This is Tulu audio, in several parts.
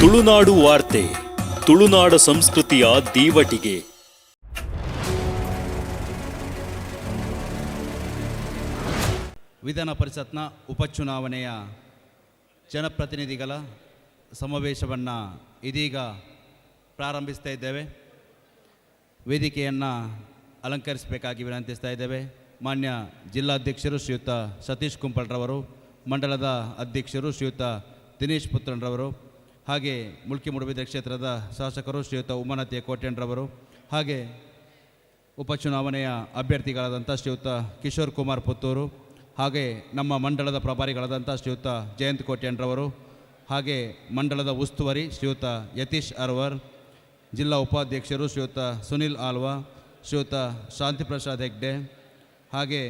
ತುಳುನಾಡು ವಾರ್ತೆ, ತುಳುನಾಡ ಸಂಸ್ಕೃತಿಯ ದೀವಟಿಗೆ. ವಿಧಾನ ಪರಿಷತ್ನ ಉಪಚುನಾವಣೆಯ ಜನಪ್ರತಿನಿಧಿಗಳ ಸಮಾವೇಶವನ್ನು ಇದೀಗ ಪ್ರಾರಂಭಿಸ್ತಾ ಇದ್ದೇವೆ. ವೇದಿಕೆಯನ್ನು ಅಲಂಕರಿಸಬೇಕಾಗಿ ವಿನಂತಿಸ್ತಾ ಇದ್ದೇವೆ. ಮಾನ್ಯ ಜಿಲ್ಲಾಧ್ಯಕ್ಷರು ಶ್ರೀಯುತ ಸತೀಶ್ ಕುಂಪಲ್ರವರು, ಮಂಡಲದ ಅಧ್ಯಕ್ಷರು ಶ್ರೀಯುತ ದಿನೇಶ್ ಪುತ್ರನ್ರವರು, ಹಾಗೆ ಮುಲ್ಕಿ ಮೂಡುಬಿದಿರೆ ಕ್ಷೇತ್ರದ ಶಾಸಕರು ಶ್ರೀಯುತ ಉಮಾನಾಥ್ ಕೋಟ್ಯಾನ್ರವರು, ಹಾಗೆ ಉಪಚುನಾವಣೆಯ ಅಭ್ಯರ್ಥಿಗಳಾದಂಥ ಶ್ರೀಯುತ ಕಿಶೋರ್ ಕುಮಾರ್ ಪುತ್ತೂರು, ಹಾಗೆ ನಮ್ಮ ಮಂಡಲದ ಪ್ರಭಾರಿಗಳಾದಂಥ ಶ್ರೀಯುತ ಜಯಂತ್ ಕೋಟ್ಯಾನ್ರವರು, ಹಾಗೆ ಮಂಡಲದ ಉಸ್ತುವಾರಿ ಶ್ರೀಯುತ ಯತೀಶ್ ಅರ್ವರ್, ಜಿಲ್ಲಾ ಉಪಾಧ್ಯಕ್ಷರು ಶ್ರೀಯುತ ಸುನಿಲ್ ಆಲ್ವಾ, ಶ್ರೀಯುತ ಶಾಂತಿಪ್ರಸಾದ್ ಹೆಗ್ಡೆ, ಹಾಗೆ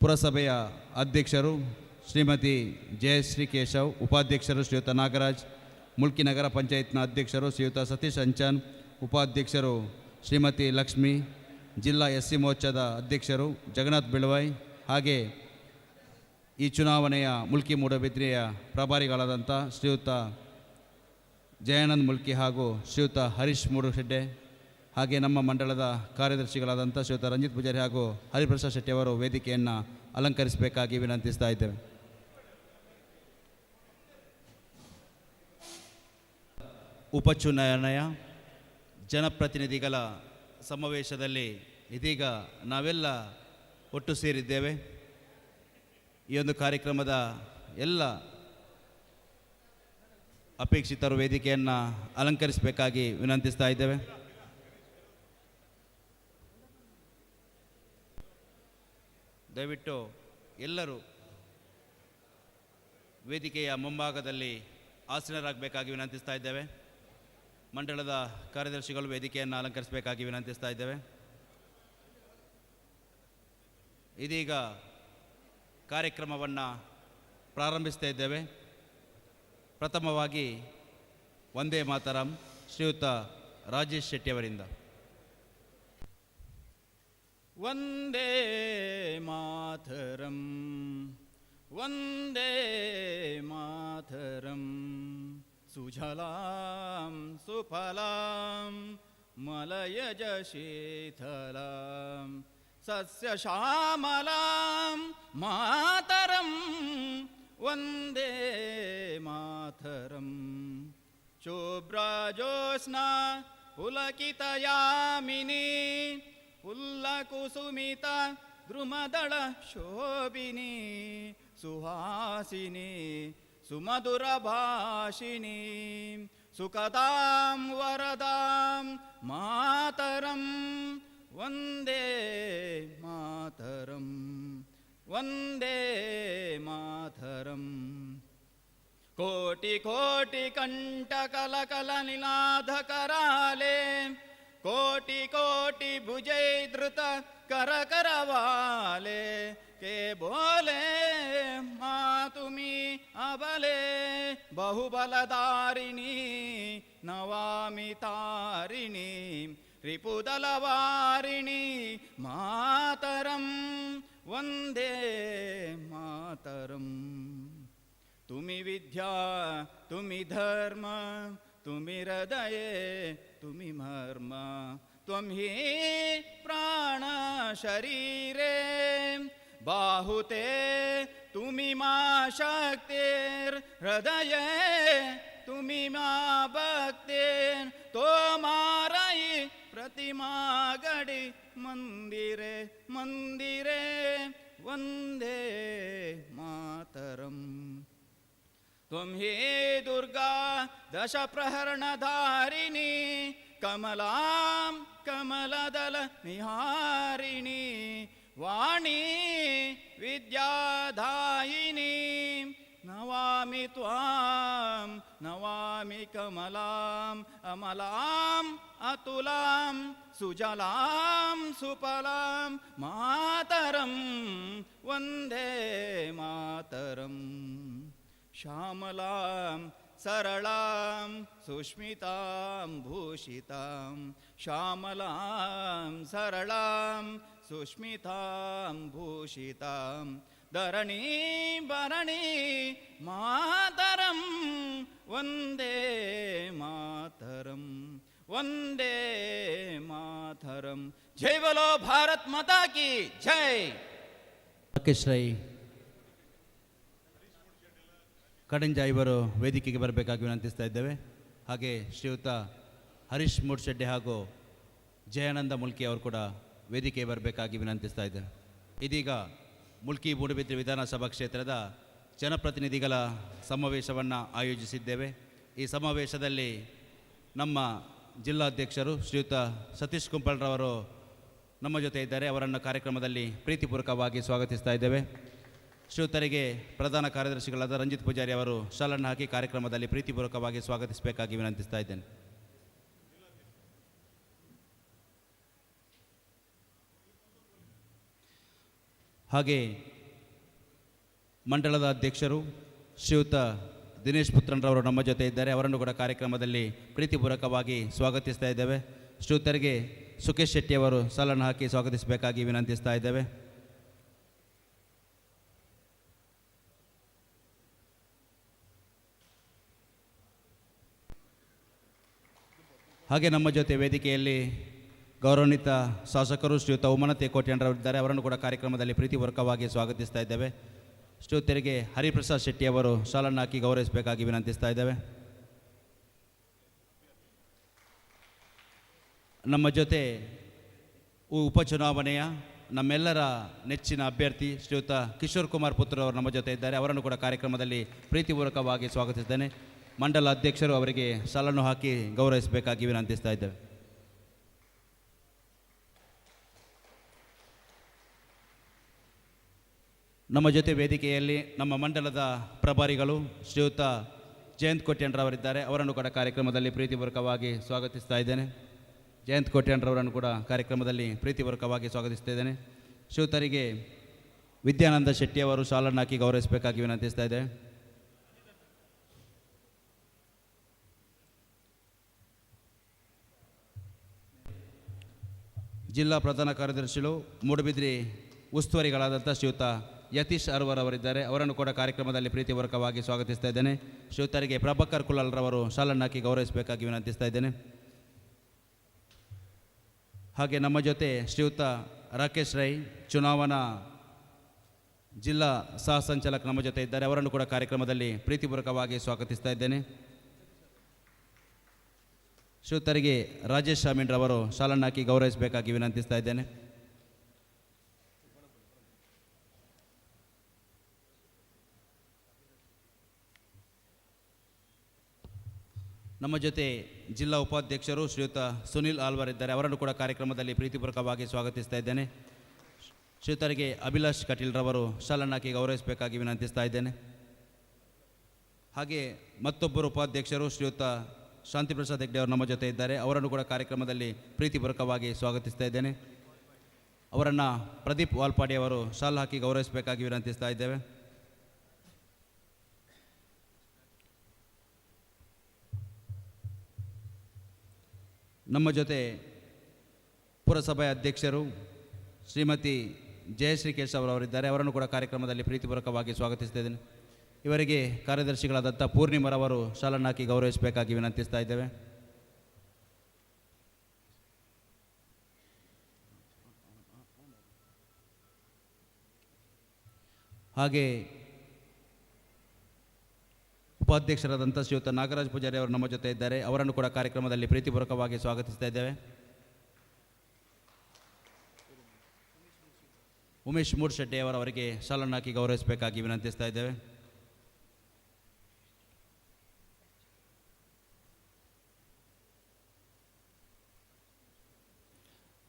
ಪುರಸಭೆಯ ಅಧ್ಯಕ್ಷರು ಶ್ರೀಮತಿ ಜಯಶ್ರೀ ಕೇಶವ್, ಉಪಾಧ್ಯಕ್ಷರು ಶ್ರೀಯುತ ನಾಗರಾಜ್, ಮುಲ್ಕಿ ನಗರ ಪಂಚಾಯತ್ನ ಅಧ್ಯಕ್ಷರು ಶ್ರೀಯುತ ಸತೀಶ್ ಅಂಚನ್, ಉಪಾಧ್ಯಕ್ಷರು ಶ್ರೀಮತಿ ಲಕ್ಷ್ಮಿ, ಜಿಲ್ಲಾ ಎಸ್ ಸಿ ಮೋರ್ಚಾದ ಅಧ್ಯಕ್ಷರು ಜಗನ್ನಾಥ್ ಬೆಳವಾಯ್, ಹಾಗೆ ಈ ಚುನಾವಣೆಯ ಮುಲ್ಕಿ ಮೂಡಬಿದ್ರೆಯ ಪ್ರಭಾರಿಗಳಾದಂಥ ಶ್ರೀಯುತ ಜಯಾನಂದ್ ಮುಲ್ಕಿ ಹಾಗೂ ಶ್ರೀಯುತ ಹರೀಶ್ ಮೂಡುಶೆಡ್ಡೆ, ಹಾಗೆ ನಮ್ಮ ಮಂಡಲದ ಕಾರ್ಯದರ್ಶಿಗಳಾದಂಥ ಶ್ರೀಯುತ ರಂಜಿತ್ ಪೂಜಾರಿ ಹಾಗೂ ಹರಿಪ್ರಸಾದ್ ಶೆಟ್ಟಿಯವರು ವೇದಿಕೆಯನ್ನು ಅಲಂಕರಿಸಬೇಕಾಗಿ ವಿನಂತಿಸ್ತಾ ಇದ್ದೇವೆ. ಉಪಚುನಾವಣೆಯ ಜನಪ್ರತಿನಿಧಿಗಳ ಸಮಾವೇಶದಲ್ಲಿ ಇದೀಗ ನಾವೆಲ್ಲ ಒಟ್ಟು ಸೇರಿದ್ದೇವೆ. ಈ ಒಂದು ಕಾರ್ಯಕ್ರಮದ ಎಲ್ಲ ಅಪೇಕ್ಷಿತರು ವೇದಿಕೆಯನ್ನು ಅಲಂಕರಿಸಬೇಕಾಗಿ ವಿನಂತಿಸ್ತಾ ಇದ್ದೇವೆ. ದಯವಿಟ್ಟು ಎಲ್ಲರೂ ವೇದಿಕೆಯ ಮುಂಭಾಗದಲ್ಲಿ ಆಸೀನರಾಗಬೇಕಾಗಿ ವಿನಂತಿಸ್ತಾ ಇದ್ದೇವೆ. ಮಂಡಲದ ಕಾರ್ಯದರ್ಶಿಗಳು ವೇದಿಕೆಯನ್ನು ಅಲಂಕರಿಸಬೇಕಾಗಿ ವಿನಂತಿಸ್ತಾ ಇದ್ದೇವೆ. ಇದೀಗ ಕಾರ್ಯಕ್ರಮವನ್ನು ಪ್ರಾರಂಭಿಸ್ತಾ ಇದ್ದೇವೆ. ಪ್ರಥಮವಾಗಿ ವಂದೇ ಮಾತರಂ ಶ್ರೀಯುತ ರಾಜೇಶ್ ಶೆಟ್ಟಿಯವರಿಂದ. ವಂದೇ ಮಾತರಂ, ವಂದೇ ಮಾತರಂ, ಸುಜಲಾಂ ಸುಫಲಾಂ ಮಲಯಜ ಶೀತಲಾಂ ಸಸ್ಯಶ್ಯಾಮಲಾಂ ಮಾತರಂ, ವಂದೇ ಮಾತರಂ. ಶುಭ್ರಜೋತ್ಸ್ನಾ ಪುಲಕಿತಯಾಮಿನಿ ಫುಲ್ಲಕುಸುಮಿತ ದ್ರುಮದಳ ಶೋಭಿನಿ ಸುಹಾಸಿನಿ ಸುಮಧುರ ಭಾಷಿಣಿ ಸುಖದಾಂ ವರದಾಂ ಮಾತರಂ, ವಂದೇ ಮಾತರಂ, ವಂದೇ ಮಾತರಂ. ಕೋಟಿ ಕೋಟಿ ಕಂಠ ಕಲಕಲ ನಿನಾದ ಕರಾಲೆ, ಕೋಟಿ ಕೋಟಿ ಭುಜೈ ಧೃತ ಕರ करवाले, के बोले मा तुमी अबले बहुबलधारिणी नवामि तारिणी रिपुदलवारिणी मातरं, वन्दे मातरम्. तुम्ही विद्या, तुम्ही धर्म, तुम्ही हृदये, तुम्ही मर्म, त्वं हि प्राण शरीरे बाहुते, तुम्ही मा शक्तेर हृदये, तुम्ही मा भक्तेर तोमारई प्रतिमा गडी मंदिरे मंदिरे, वन्दे मातरम्. त्वं हि दुर्गा दशप्रहरणधारिणी कमलां कमलदल निहारिणी वाणी विद्याधायिनी नवामि त्वां नवामि कमलाम् अमलाम् अतुलां सुजलां सुफलां मातरं, वन्दे मातरम्. श्यामलां सरळां सुस्मितां भूषितां, श्यामलां सरळां सुस्मितां भूषितां. ಧರಣಿ ಭರಣಿ ಮಾತರಂ ವಂದೇ ಮಾತರಂ ವಂದೇ ಮಾತರಂ. ಜೈ ಬೋಲೋ ಭಾರತ್ ಮಾತಾ ಕಿ ಜೈ. ರಾಕೇಶ್ ರೈ ಕಡಂಜ ಇವರು ವೇದಿಕೆಗೆ ಬರಬೇಕಾಗಿ ವಿನಂತಿಸ್ತಾ ಇದ್ದೇವೆ. ಹಾಗೆ ಶ್ರೀಯುತ ಹರೀಶ್ ಮೂಡ್ಶೆಡ್ಡೆ ಹಾಗೂ ಜಯಾನಂದ ಮುಲ್ಕಿ ಅವರು ಕೂಡ ವೇದಿಕೆಗೆ ಬರಬೇಕಾಗಿ ವಿನಂತಿಸ್ತಾ ಇದ್ದೇವೆ. ಇದೀಗ ಮುಲ್ಕಿ ಮೂಡುಬಿದ್ರೆ ವಿಧಾನಸಭಾ ಕ್ಷೇತ್ರದ ಜನಪ್ರತಿನಿಧಿಗಳ ಸಮಾವೇಶವನ್ನು ಆಯೋಜಿಸಿದ್ದೇವೆ. ಈ ಸಮಾವೇಶದಲ್ಲಿ ನಮ್ಮ ಜಿಲ್ಲಾಧ್ಯಕ್ಷರು ಶ್ರೀಯುತ ಸತೀಶ್ ಕುಂಪಳ್ರವರು ನಮ್ಮ ಜೊತೆ ಇದ್ದಾರೆ. ಅವರನ್ನು ಕಾರ್ಯಕ್ರಮದಲ್ಲಿ ಪ್ರೀತಿಪೂರ್ವಕವಾಗಿ ಸ್ವಾಗತಿಸ್ತಾ ಇದ್ದೇವೆ. ಶ್ರೀಯುತರಿಗೆ ಪ್ರಧಾನ ಕಾರ್ಯದರ್ಶಿಗಳಾದ ರಂಜಿತ್ ಪೂಜಾರಿ ಅವರು ಶಾಲನ್ನು ಹಾಕಿ ಕಾರ್ಯಕ್ರಮದಲ್ಲಿ ಪ್ರೀತಿಪೂರ್ವಕವಾಗಿ ಸ್ವಾಗತಿಸಬೇಕಾಗಿ ವಿನಂತಿಸ್ತಾ ಇದ್ದೇನೆ. ಹಾಗೆ ಮಂಡಲದ ಅಧ್ಯಕ್ಷರು ಶ್ರೀಯುತ ದಿನೇಶ್ ಪುತ್ರನ್ರವರು ನಮ್ಮ ಜೊತೆ ಇದ್ದಾರೆ. ಅವರನ್ನು ಕೂಡ ಕಾರ್ಯಕ್ರಮದಲ್ಲಿ ಪ್ರೀತಿಪೂರ್ವಕವಾಗಿ ಸ್ವಾಗತಿಸ್ತಾ ಇದ್ದೇವೆ. ಶ್ರೀಯುತರಿಗೆ ಸುಖೇಶ್ ಶೆಟ್ಟಿಯವರು ಸಾಲನ್ನು ಹಾಕಿ ಸ್ವಾಗತಿಸಬೇಕಾಗಿ ವಿನಂತಿಸ್ತಾ ಇದ್ದೇವೆ. ಹಾಗೆ ನಮ್ಮ ಜೊತೆ ವೇದಿಕೆಯಲ್ಲಿ ಗೌರವಾನ್ವಿತ ಶಾಸಕರು ಶ್ರೀಯುತ ಉಮಾನಾಥ್ ಕೋಟ್ಯಾನ್ರವರಿದ್ದಾರೆ. ಅವರನ್ನು ಕೂಡ ಕಾರ್ಯಕ್ರಮದಲ್ಲಿ ಪ್ರೀತಿಪೂರ್ವಕವಾಗಿ ಸ್ವಾಗತಿಸ್ತಾ ಇದ್ದೇವೆ. ಶ್ರೀಯುತರಿಗೆ ಹರಿಪ್ರಸಾದ್ ಶೆಟ್ಟಿಯವರು ಶಾಲನ್ನು ಹಾಕಿ ಗೌರವಿಸಬೇಕಾಗಿ ವಿನಂತಿಸ್ತಾ ಇದ್ದೇವೆ. ನಮ್ಮ ಜೊತೆ ಉಪಚುನಾವಣೆಯ ನಮ್ಮೆಲ್ಲರ ನೆಚ್ಚಿನ ಅಭ್ಯರ್ಥಿ ಶ್ರೀಯುತ ಕಿಶೋರ್ ಕುಮಾರ್ ಪುತ್ರವರು ನಮ್ಮ ಜೊತೆ ಇದ್ದಾರೆ. ಅವರನ್ನು ಕೂಡ ಕಾರ್ಯಕ್ರಮದಲ್ಲಿ ಪ್ರೀತಿಪೂರ್ವಕವಾಗಿ ಸ್ವಾಗತಿಸಿದ್ದೇನೆ. ಮಂಡಲ ಅಧ್ಯಕ್ಷರು ಅವರಿಗೆ ಶಾಲನ್ನು ಹಾಕಿ ಗೌರವಿಸಬೇಕಾಗಿ ವಿನಂತಿಸ್ತಾ ಇದ್ದೇವೆ. ನಮ್ಮ ಜೊತೆ ವೇದಿಕೆಯಲ್ಲಿ ನಮ್ಮ ಮಂಡಲದ ಪ್ರಭಾರಿಗಳು ಶ್ರೀಯುತ ಜಯಂತ್ ಕೋಟ್ಯಾನ್ರವರಿದ್ದಾರೆ. ಅವರನ್ನು ಕೂಡ ಕಾರ್ಯಕ್ರಮದಲ್ಲಿ ಪ್ರೀತಿಪೂರ್ವಕವಾಗಿ ಸ್ವಾಗತಿಸ್ತಾ ಇದ್ದೇನೆ. ಜಯಂತ್ ಕೋಟ್ಯಾನ್ರವರನ್ನು ಕೂಡ ಕಾರ್ಯಕ್ರಮದಲ್ಲಿ ಪ್ರೀತಿಪೂರ್ವಕವಾಗಿ ಸ್ವಾಗತಿಸ್ತಾ ಇದ್ದೇನೆ. ಶ್ರೀಯುತರಿಗೆ ವಿದ್ಯಾನಂದ ಶೆಟ್ಟಿಯವರು ಶಾಲನ್ನು ಹಾಕಿ ಗೌರವಿಸಬೇಕಾಗಿ ವಿನಂತಿಸ್ತಾ ಇದ್ದೇವೆ. ಜಿಲ್ಲಾ ಪ್ರಧಾನ ಕಾರ್ಯದರ್ಶಿಗಳು ಮೂಡುಬಿದ್ರಿ ಉಸ್ತುವಾರಿಗಳಾದಂಥ ಶ್ರೀಯುತ ಯತೀಶ್ ಅರ್ವರ್ ಅವರಿದ್ದಾರೆ. ಅವರನ್ನು ಕೂಡ ಕಾರ್ಯಕ್ರಮದಲ್ಲಿ ಪ್ರೀತಿಪೂರ್ವಕವಾಗಿ ಸ್ವಾಗತಿಸ್ತಾ ಇದ್ದೇನೆ. ಶ್ರೀಯುತರಿಗೆ ಪ್ರಭಾಕರ್ ಕುಲಾಲ್ರವರು ಶಾಲನ್ನು ಹಾಕಿ ಗೌರವಿಸಬೇಕಾಗಿ ವಿನಂತಿಸ್ತಾ ಇದ್ದೇನೆ. ಹಾಗೆ ನಮ್ಮ ಜೊತೆ ಶ್ರೀಯುತ ರಾಕೇಶ್ ರೈ ಚುನಾವಣಾ ಜಿಲ್ಲಾ ಸಹ ಸಂಚಾಲಕ ನಮ್ಮ ಜೊತೆ ಇದ್ದಾರೆ. ಅವರನ್ನು ಕೂಡ ಕಾರ್ಯಕ್ರಮದಲ್ಲಿ ಪ್ರೀತಿಪೂರ್ವಕವಾಗಿ ಸ್ವಾಗತಿಸ್ತಾ ಇದ್ದೇನೆ. ಶ್ರೀಯುತರಿಗೆ ರಾಜೇಶ್ ಅಮೀನ್ರವರು ಶಾಲನ್ನು ಹಾಕಿ ಗೌರವಿಸಬೇಕಾಗಿ ವಿನಂತಿಸ್ತಾ ಇದ್ದೇನೆ. ನಮ್ಮ ಜೊತೆ ಜಿಲ್ಲಾ ಉಪಾಧ್ಯಕ್ಷರು ಶ್ರೀಯುತ ಸುನಿಲ್ ಆಲ್ವರ್ ಇದ್ದಾರೆ. ಅವರನ್ನು ಕೂಡ ಕಾರ್ಯಕ್ರಮದಲ್ಲಿ ಪ್ರೀತಿಪೂರ್ವಕವಾಗಿ ಸ್ವಾಗತಿಸ್ತಾ ಇದ್ದೇನೆ. ಶ್ರೀಯುತರಿಗೆ ಅಭಿಲಾಷ್ ಕಟೀಲ್ರವರು ಶಾಲನ್ನು ಹಾಕಿ ಗೌರವಿಸಬೇಕಾಗಿ ವಿನಂತಿಸ್ತಾ ಇದ್ದೇನೆ. ಹಾಗೆ ಮತ್ತೊಬ್ಬರು ಉಪಾಧ್ಯಕ್ಷರು ಶ್ರೀಯುತ ಶಾಂತಿಪ್ರಸಾದ್ ಹೆಗ್ಡೆ ಅವರು ನಮ್ಮ ಜೊತೆ ಇದ್ದಾರೆ. ಅವರನ್ನು ಕೂಡ ಕಾರ್ಯಕ್ರಮದಲ್ಲಿ ಪ್ರೀತಿಪೂರ್ವಕವಾಗಿ ಸ್ವಾಗತಿಸ್ತಾ ಇದ್ದೇನೆ. ಅವರನ್ನು ಪ್ರದೀಪ್ ವಾಲ್ಪಾಡಿಯವರು ಶಾಲ್ ಹಾಕಿ ಗೌರವಿಸಬೇಕಾಗಿ ವಿನಂತಿಸ್ತಾ ಇದ್ದೇವೆ. ನಮ್ಮ ಜೊತೆ ಪುರಸಭೆಯ ಅಧ್ಯಕ್ಷರು ಶ್ರೀಮತಿ ಜಯಶ್ರೀ ಕೇಶವ್ ಅವರಿದ್ದಾರೆ. ಅವರನ್ನು ಕೂಡ ಕಾರ್ಯಕ್ರಮದಲ್ಲಿ ಪ್ರೀತಿಪೂರ್ವಕವಾಗಿ ಸ್ವಾಗತಿಸ್ತಾ ಇದ್ದೇನೆ. ಇವರಿಗೆ ಕಾರ್ಯದರ್ಶಿಗಳಾದಂಥ ಪೂರ್ಣಿಮರವರು ಶಾಲನ್ನು ಹಾಕಿ ಗೌರವಿಸಬೇಕಾಗಿ ವಿನಂತಿಸ್ತಾ ಇದ್ದೇವೆ. ಹಾಗೆ ಉಪಾಧ್ಯಕ್ಷರಾದಂಥ ಶ್ರೀಯುತ ನಾಗರಾಜ್ ಪೂಜಾರಿ ಅವರು ನಮ್ಮ ಜೊತೆ ಇದ್ದಾರೆ. ಅವರನ್ನು ಕೂಡ ಕಾರ್ಯಕ್ರಮದಲ್ಲಿ ಪ್ರೀತಿಪೂರ್ವಕವಾಗಿ ಸ್ವಾಗತಿಸ್ತಾ ಇದ್ದೇವೆ. ಉಮೇಶ್ ಮೂಡ್ಶೆಟ್ಟಿ ಅವರವರಿಗೆ ಶಾಲನ್ನು ಹಾಕಿ ಗೌರವಿಸಬೇಕಾಗಿ ವಿನಂತಿಸ್ತಾ ಇದ್ದೇವೆ.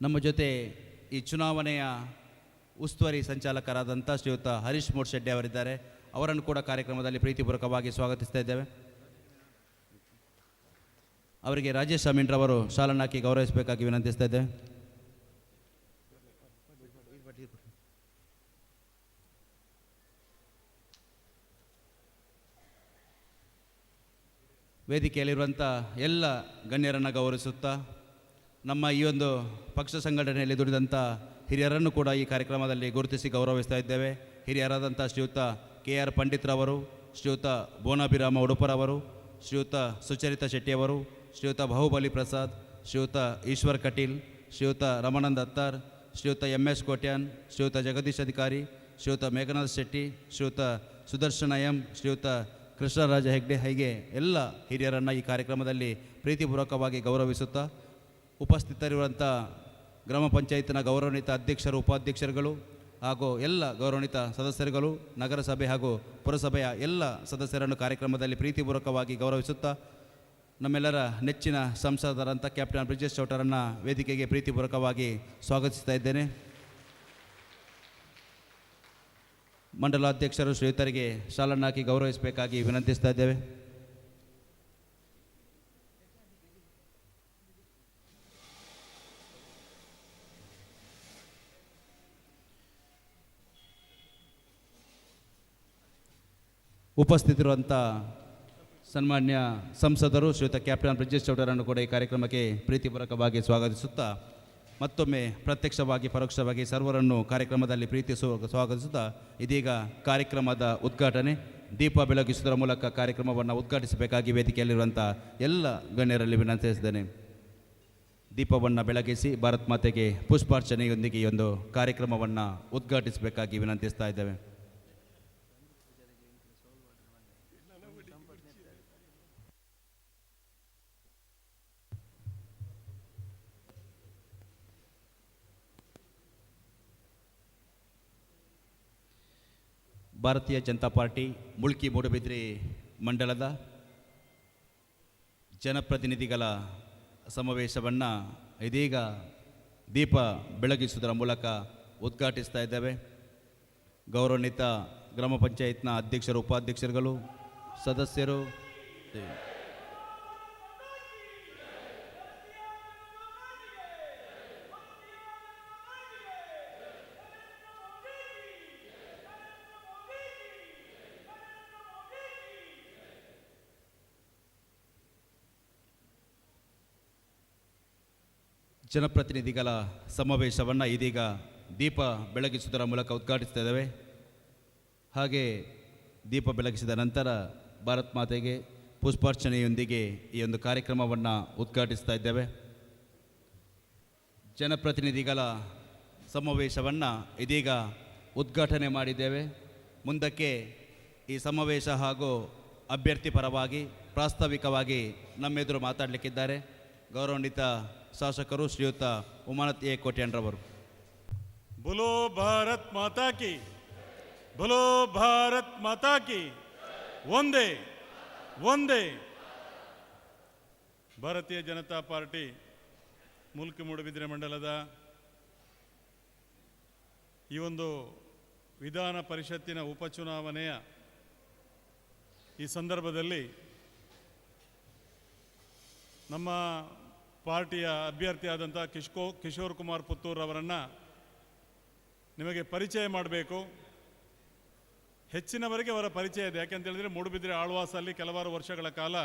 ನಮ್ಮ ಜೊತೆ ಈ ಚುನಾವಣೆಯ ಉಸ್ತುವಾರಿ ಸಂಚಾಲಕರಾದಂಥ ಶ್ರೀಯುತ ಹರೀಶ್ ಮೂಡ್ಶೆಟ್ಟಿ ಅವರಿದ್ದಾರೆ. ಅವರನ್ನು ಕೂಡ ಕಾರ್ಯಕ್ರಮದಲ್ಲಿ ಪ್ರೀತಿಪೂರ್ವಕವಾಗಿ ಸ್ವಾಗತಿಸ್ತಾ ಇದ್ದೇವೆ. ಅವರಿಗೆ ರಾಜೇಶ್ ಅಮೀನ್ರವರು ಶಾಲನ್ನು ಹಾಕಿ ಗೌರವಿಸಬೇಕಾಗಿ ವಿನಂತಿಸ್ತಾ ಇದ್ದೇವೆ. ವೇದಿಕೆಯಲ್ಲಿರುವಂಥ ಎಲ್ಲ ಗಣ್ಯರನ್ನು ಗೌರವಿಸುತ್ತಾ ನಮ್ಮ ಈ ಒಂದು ಪಕ್ಷ ಸಂಘಟನೆಯಲ್ಲಿ ದುಡಿದಂಥ ಹಿರಿಯರನ್ನು ಕೂಡ ಈ ಕಾರ್ಯಕ್ರಮದಲ್ಲಿ ಗುರುತಿಸಿ ಗೌರವಿಸ್ತಾ ಇದ್ದೇವೆ. ಹಿರಿಯರಾದಂಥ ಶ್ರೀಯುತ ಕೆ ಆರ್ ಪಂಡಿತ್ರವರು, ಶ್ರೀಯುತ ಬೋನಾಭಿರಾಮ ಉಡುಪರವರು, ಶ್ರೀಯುತ ಸುಚರಿತ ಶೆಟ್ಟಿಯವರು, ಶ್ರೀಯುತ ಬಾಹುಬಲಿ ಪ್ರಸಾದ್, ಶ್ರೀಯುತ ಈಶ್ವರ್ ಕಟೀಲ್, ಶ್ರೀಯುತ ರಮಾನಂದ್ ಅತ್ತಾರ್, ಶ್ರೀಯುತ ಎಂ ಎಸ್ ಕೋಟ್ಯಾನ್, ಶ್ರೀಯುತ ಜಗದೀಶ್ ಅಧಿಕಾರಿ, ಶ್ರೀಯುತ ಮೇಘನಾಥ್ ಶೆಟ್ಟಿ, ಶ್ರೀಯುತ ಸುದರ್ಶನ ಎಂ, ಶ್ರೀಯುತ ಕೃಷ್ಣರಾಜ ಹೆಗ್ಡೆ, ಹೀಗೆ ಎಲ್ಲ ಹಿರಿಯರನ್ನು ಈ ಕಾರ್ಯಕ್ರಮದಲ್ಲಿ ಪ್ರೀತಿಪೂರ್ವಕವಾಗಿ ಗೌರವಿಸುತ್ತಾ ಉಪಸ್ಥಿತರಿರುವಂಥ ಗ್ರಾಮ ಪಂಚಾಯತ್ನ ಗೌರವಾನ್ವಿತ ಅಧ್ಯಕ್ಷರು, ಉಪಾಧ್ಯಕ್ಷರುಗಳು ಹಾಗೂ ಎಲ್ಲ ಗೌರವಾನ್ವಿತ ಸದಸ್ಯರುಗಳು, ನಗರಸಭೆ ಹಾಗೂ ಪುರಸಭೆಯ ಎಲ್ಲ ಸದಸ್ಯರನ್ನು ಕಾರ್ಯಕ್ರಮದಲ್ಲಿ ಪ್ರೀತಿಪೂರ್ವಕವಾಗಿ ಗೌರವಿಸುತ್ತಾ ನಮ್ಮೆಲ್ಲರ ನೆಚ್ಚಿನ ಸಂಸದರಂಥ ಕ್ಯಾಪ್ಟನ್ ಬ್ರಿಜೇಶ್ ಚೌಟರನ್ನು ವೇದಿಕೆಗೆ ಪ್ರೀತಿಪೂರ್ವಕವಾಗಿ ಸ್ವಾಗತಿಸ್ತಾ ಇದ್ದೇನೆ. ಮಂಡಲಾಧ್ಯಕ್ಷರು ಶ್ರೀಯುತರಿಗೆ ಶಾಲನ್ನು ಹಾಕಿ ಗೌರವಿಸಬೇಕಾಗಿ ವಿನಂತಿಸ್ತಾ ಇದ್ದೇವೆ. ಉಪಸ್ಥಿತರಿರುವಂಥ ಸನ್ಮಾನ್ಯ ಸಂಸದರು ಶ್ರೀಯುತ ಕ್ಯಾಪ್ಟನ್ ಬ್ರಿಜೇಶ್ ಚೌಟರನ್ನು ಕೂಡ ಈ ಕಾರ್ಯಕ್ರಮಕ್ಕೆ ಪ್ರೀತಿಪೂರ್ವಕವಾಗಿ ಸ್ವಾಗತಿಸುತ್ತಾ ಮತ್ತೊಮ್ಮೆ ಪ್ರತ್ಯಕ್ಷವಾಗಿ ಪರೋಕ್ಷವಾಗಿ ಸರ್ವರನ್ನು ಕಾರ್ಯಕ್ರಮದಲ್ಲಿ ಪ್ರೀತಿ ಸ್ವಾಗತಿಸುತ್ತಾ ಇದೀಗ ಕಾರ್ಯಕ್ರಮದ ಉದ್ಘಾಟನೆ ದೀಪ ಬೆಳಗಿಸುವುದರ ಮೂಲಕ ಕಾರ್ಯಕ್ರಮವನ್ನು ಉದ್ಘಾಟಿಸಬೇಕಾಗಿ ವೇದಿಕೆಯಲ್ಲಿರುವಂಥ ಎಲ್ಲ ಗಣ್ಯರಲ್ಲಿ ವಿನಂತಿಸಿದ್ದೇನೆ. ದೀಪವನ್ನು ಬೆಳಗಿಸಿ ಭಾರತ್ ಮಾತೆಗೆ ಪುಷ್ಪಾರ್ಚನೆಯೊಂದಿಗೆ ಈ ಒಂದು ಕಾರ್ಯಕ್ರಮವನ್ನು ಉದ್ಘಾಟಿಸಬೇಕಾಗಿ ವಿನಂತಿಸ್ತಾ ಇದ್ದೇವೆ. ಭಾರತೀಯ ಜನತಾ ಪಾರ್ಟಿ ಮುಲ್ಕಿ ಮೂಡುಬಿದ್ರಿ ಮಂಡಲದ ಜನಪ್ರತಿನಿಧಿಗಳ ಸಮಾವೇಶವನ್ನು ಇದೀಗ ದೀಪ ಬೆಳಗಿಸುವುದರ ಮೂಲಕ ಉದ್ಘಾಟಿಸ್ತಾ ಇದ್ದೇವೆ. ಗೌರವಾನ್ವಿತ ಗ್ರಾಮ ಪಂಚಾಯತ್ನ ಅಧ್ಯಕ್ಷರು, ಉಪಾಧ್ಯಕ್ಷರುಗಳು, ಸದಸ್ಯರು, ಜನಪ್ರತಿನಿಧಿಗಳ ಸಮಾವೇಶವನ್ನು ಇದೀಗ ದೀಪ ಬೆಳಗಿಸುವುದರ ಮೂಲಕ ಉದ್ಘಾಟಿಸ್ತಾ ಇದ್ದೇವೆ. ಹಾಗೆ ದೀಪ ಬೆಳಗಿಸಿದ ನಂತರ ಭಾರತ್ ಮಾತೆಗೆ ಪುಷ್ಪಾರ್ಚನೆಯೊಂದಿಗೆ ಈ ಒಂದು ಕಾರ್ಯಕ್ರಮವನ್ನು ಉದ್ಘಾಟಿಸ್ತಾ ಇದ್ದೇವೆ. ಜನಪ್ರತಿನಿಧಿಗಳ ಸಮಾವೇಶವನ್ನು ಇದೀಗ ಉದ್ಘಾಟನೆ ಮಾಡಿದ್ದೇವೆ. ಮುಂದಕ್ಕೆ ಈ ಸಮಾವೇಶ ಹಾಗೂ ಅಭ್ಯರ್ಥಿ ಪರವಾಗಿ ಪ್ರಾಸ್ತಾವಿಕವಾಗಿ ನಮ್ಮೆದುರು ಮಾತಾಡಲಿಕ್ಕಿದ್ದಾರೆ ಗೌರವಾನ್ವಿತ ಶಾಸಕರು ಶ್ರೀಯುತ ಉಮಾನಾಥ್ ಎ ಕೋಟ್ಯಾನ್ರವರು. बोलो भारत माता की, बोलो भारत माता की, ವಂದೇ ವಂದೇ. ಭಾರತೀಯ ಜನತಾ ಪಾರ್ಟಿ ಮುಲ್ಕಿ ಮೂಡುಬಿದಿರೆ ಮಂಡಲದ ಈ ಒಂದು ವಿಧಾನ ಪರಿಷತ್ತಿನ ಉಪಚುನಾವಣೆಯ ಈ ಸಂದರ್ಭದಲ್ಲಿ ನಮ್ಮ ಪಾರ್ಟಿಯ ಅಭ್ಯರ್ಥಿಯಾದಂಥ ಕಿಶೋರ್ ಕುಮಾರ್ ಪುತ್ತೂರ್ ಅವರನ್ನು ನಿಮಗೆ ಪರಿಚಯ ಮಾಡಬೇಕು. ಹೆಚ್ಚಿನವರಿಗೆ ಅವರ ಪರಿಚಯ ಇದೆ. ಯಾಕೆಂತ ಹೇಳಿದರೆ, ಮೂಡುಬಿದಿರೆ ಆಳ್ವಾಸಲ್ಲಿ ಕೆಲವಾರು ವರ್ಷಗಳ ಕಾಲ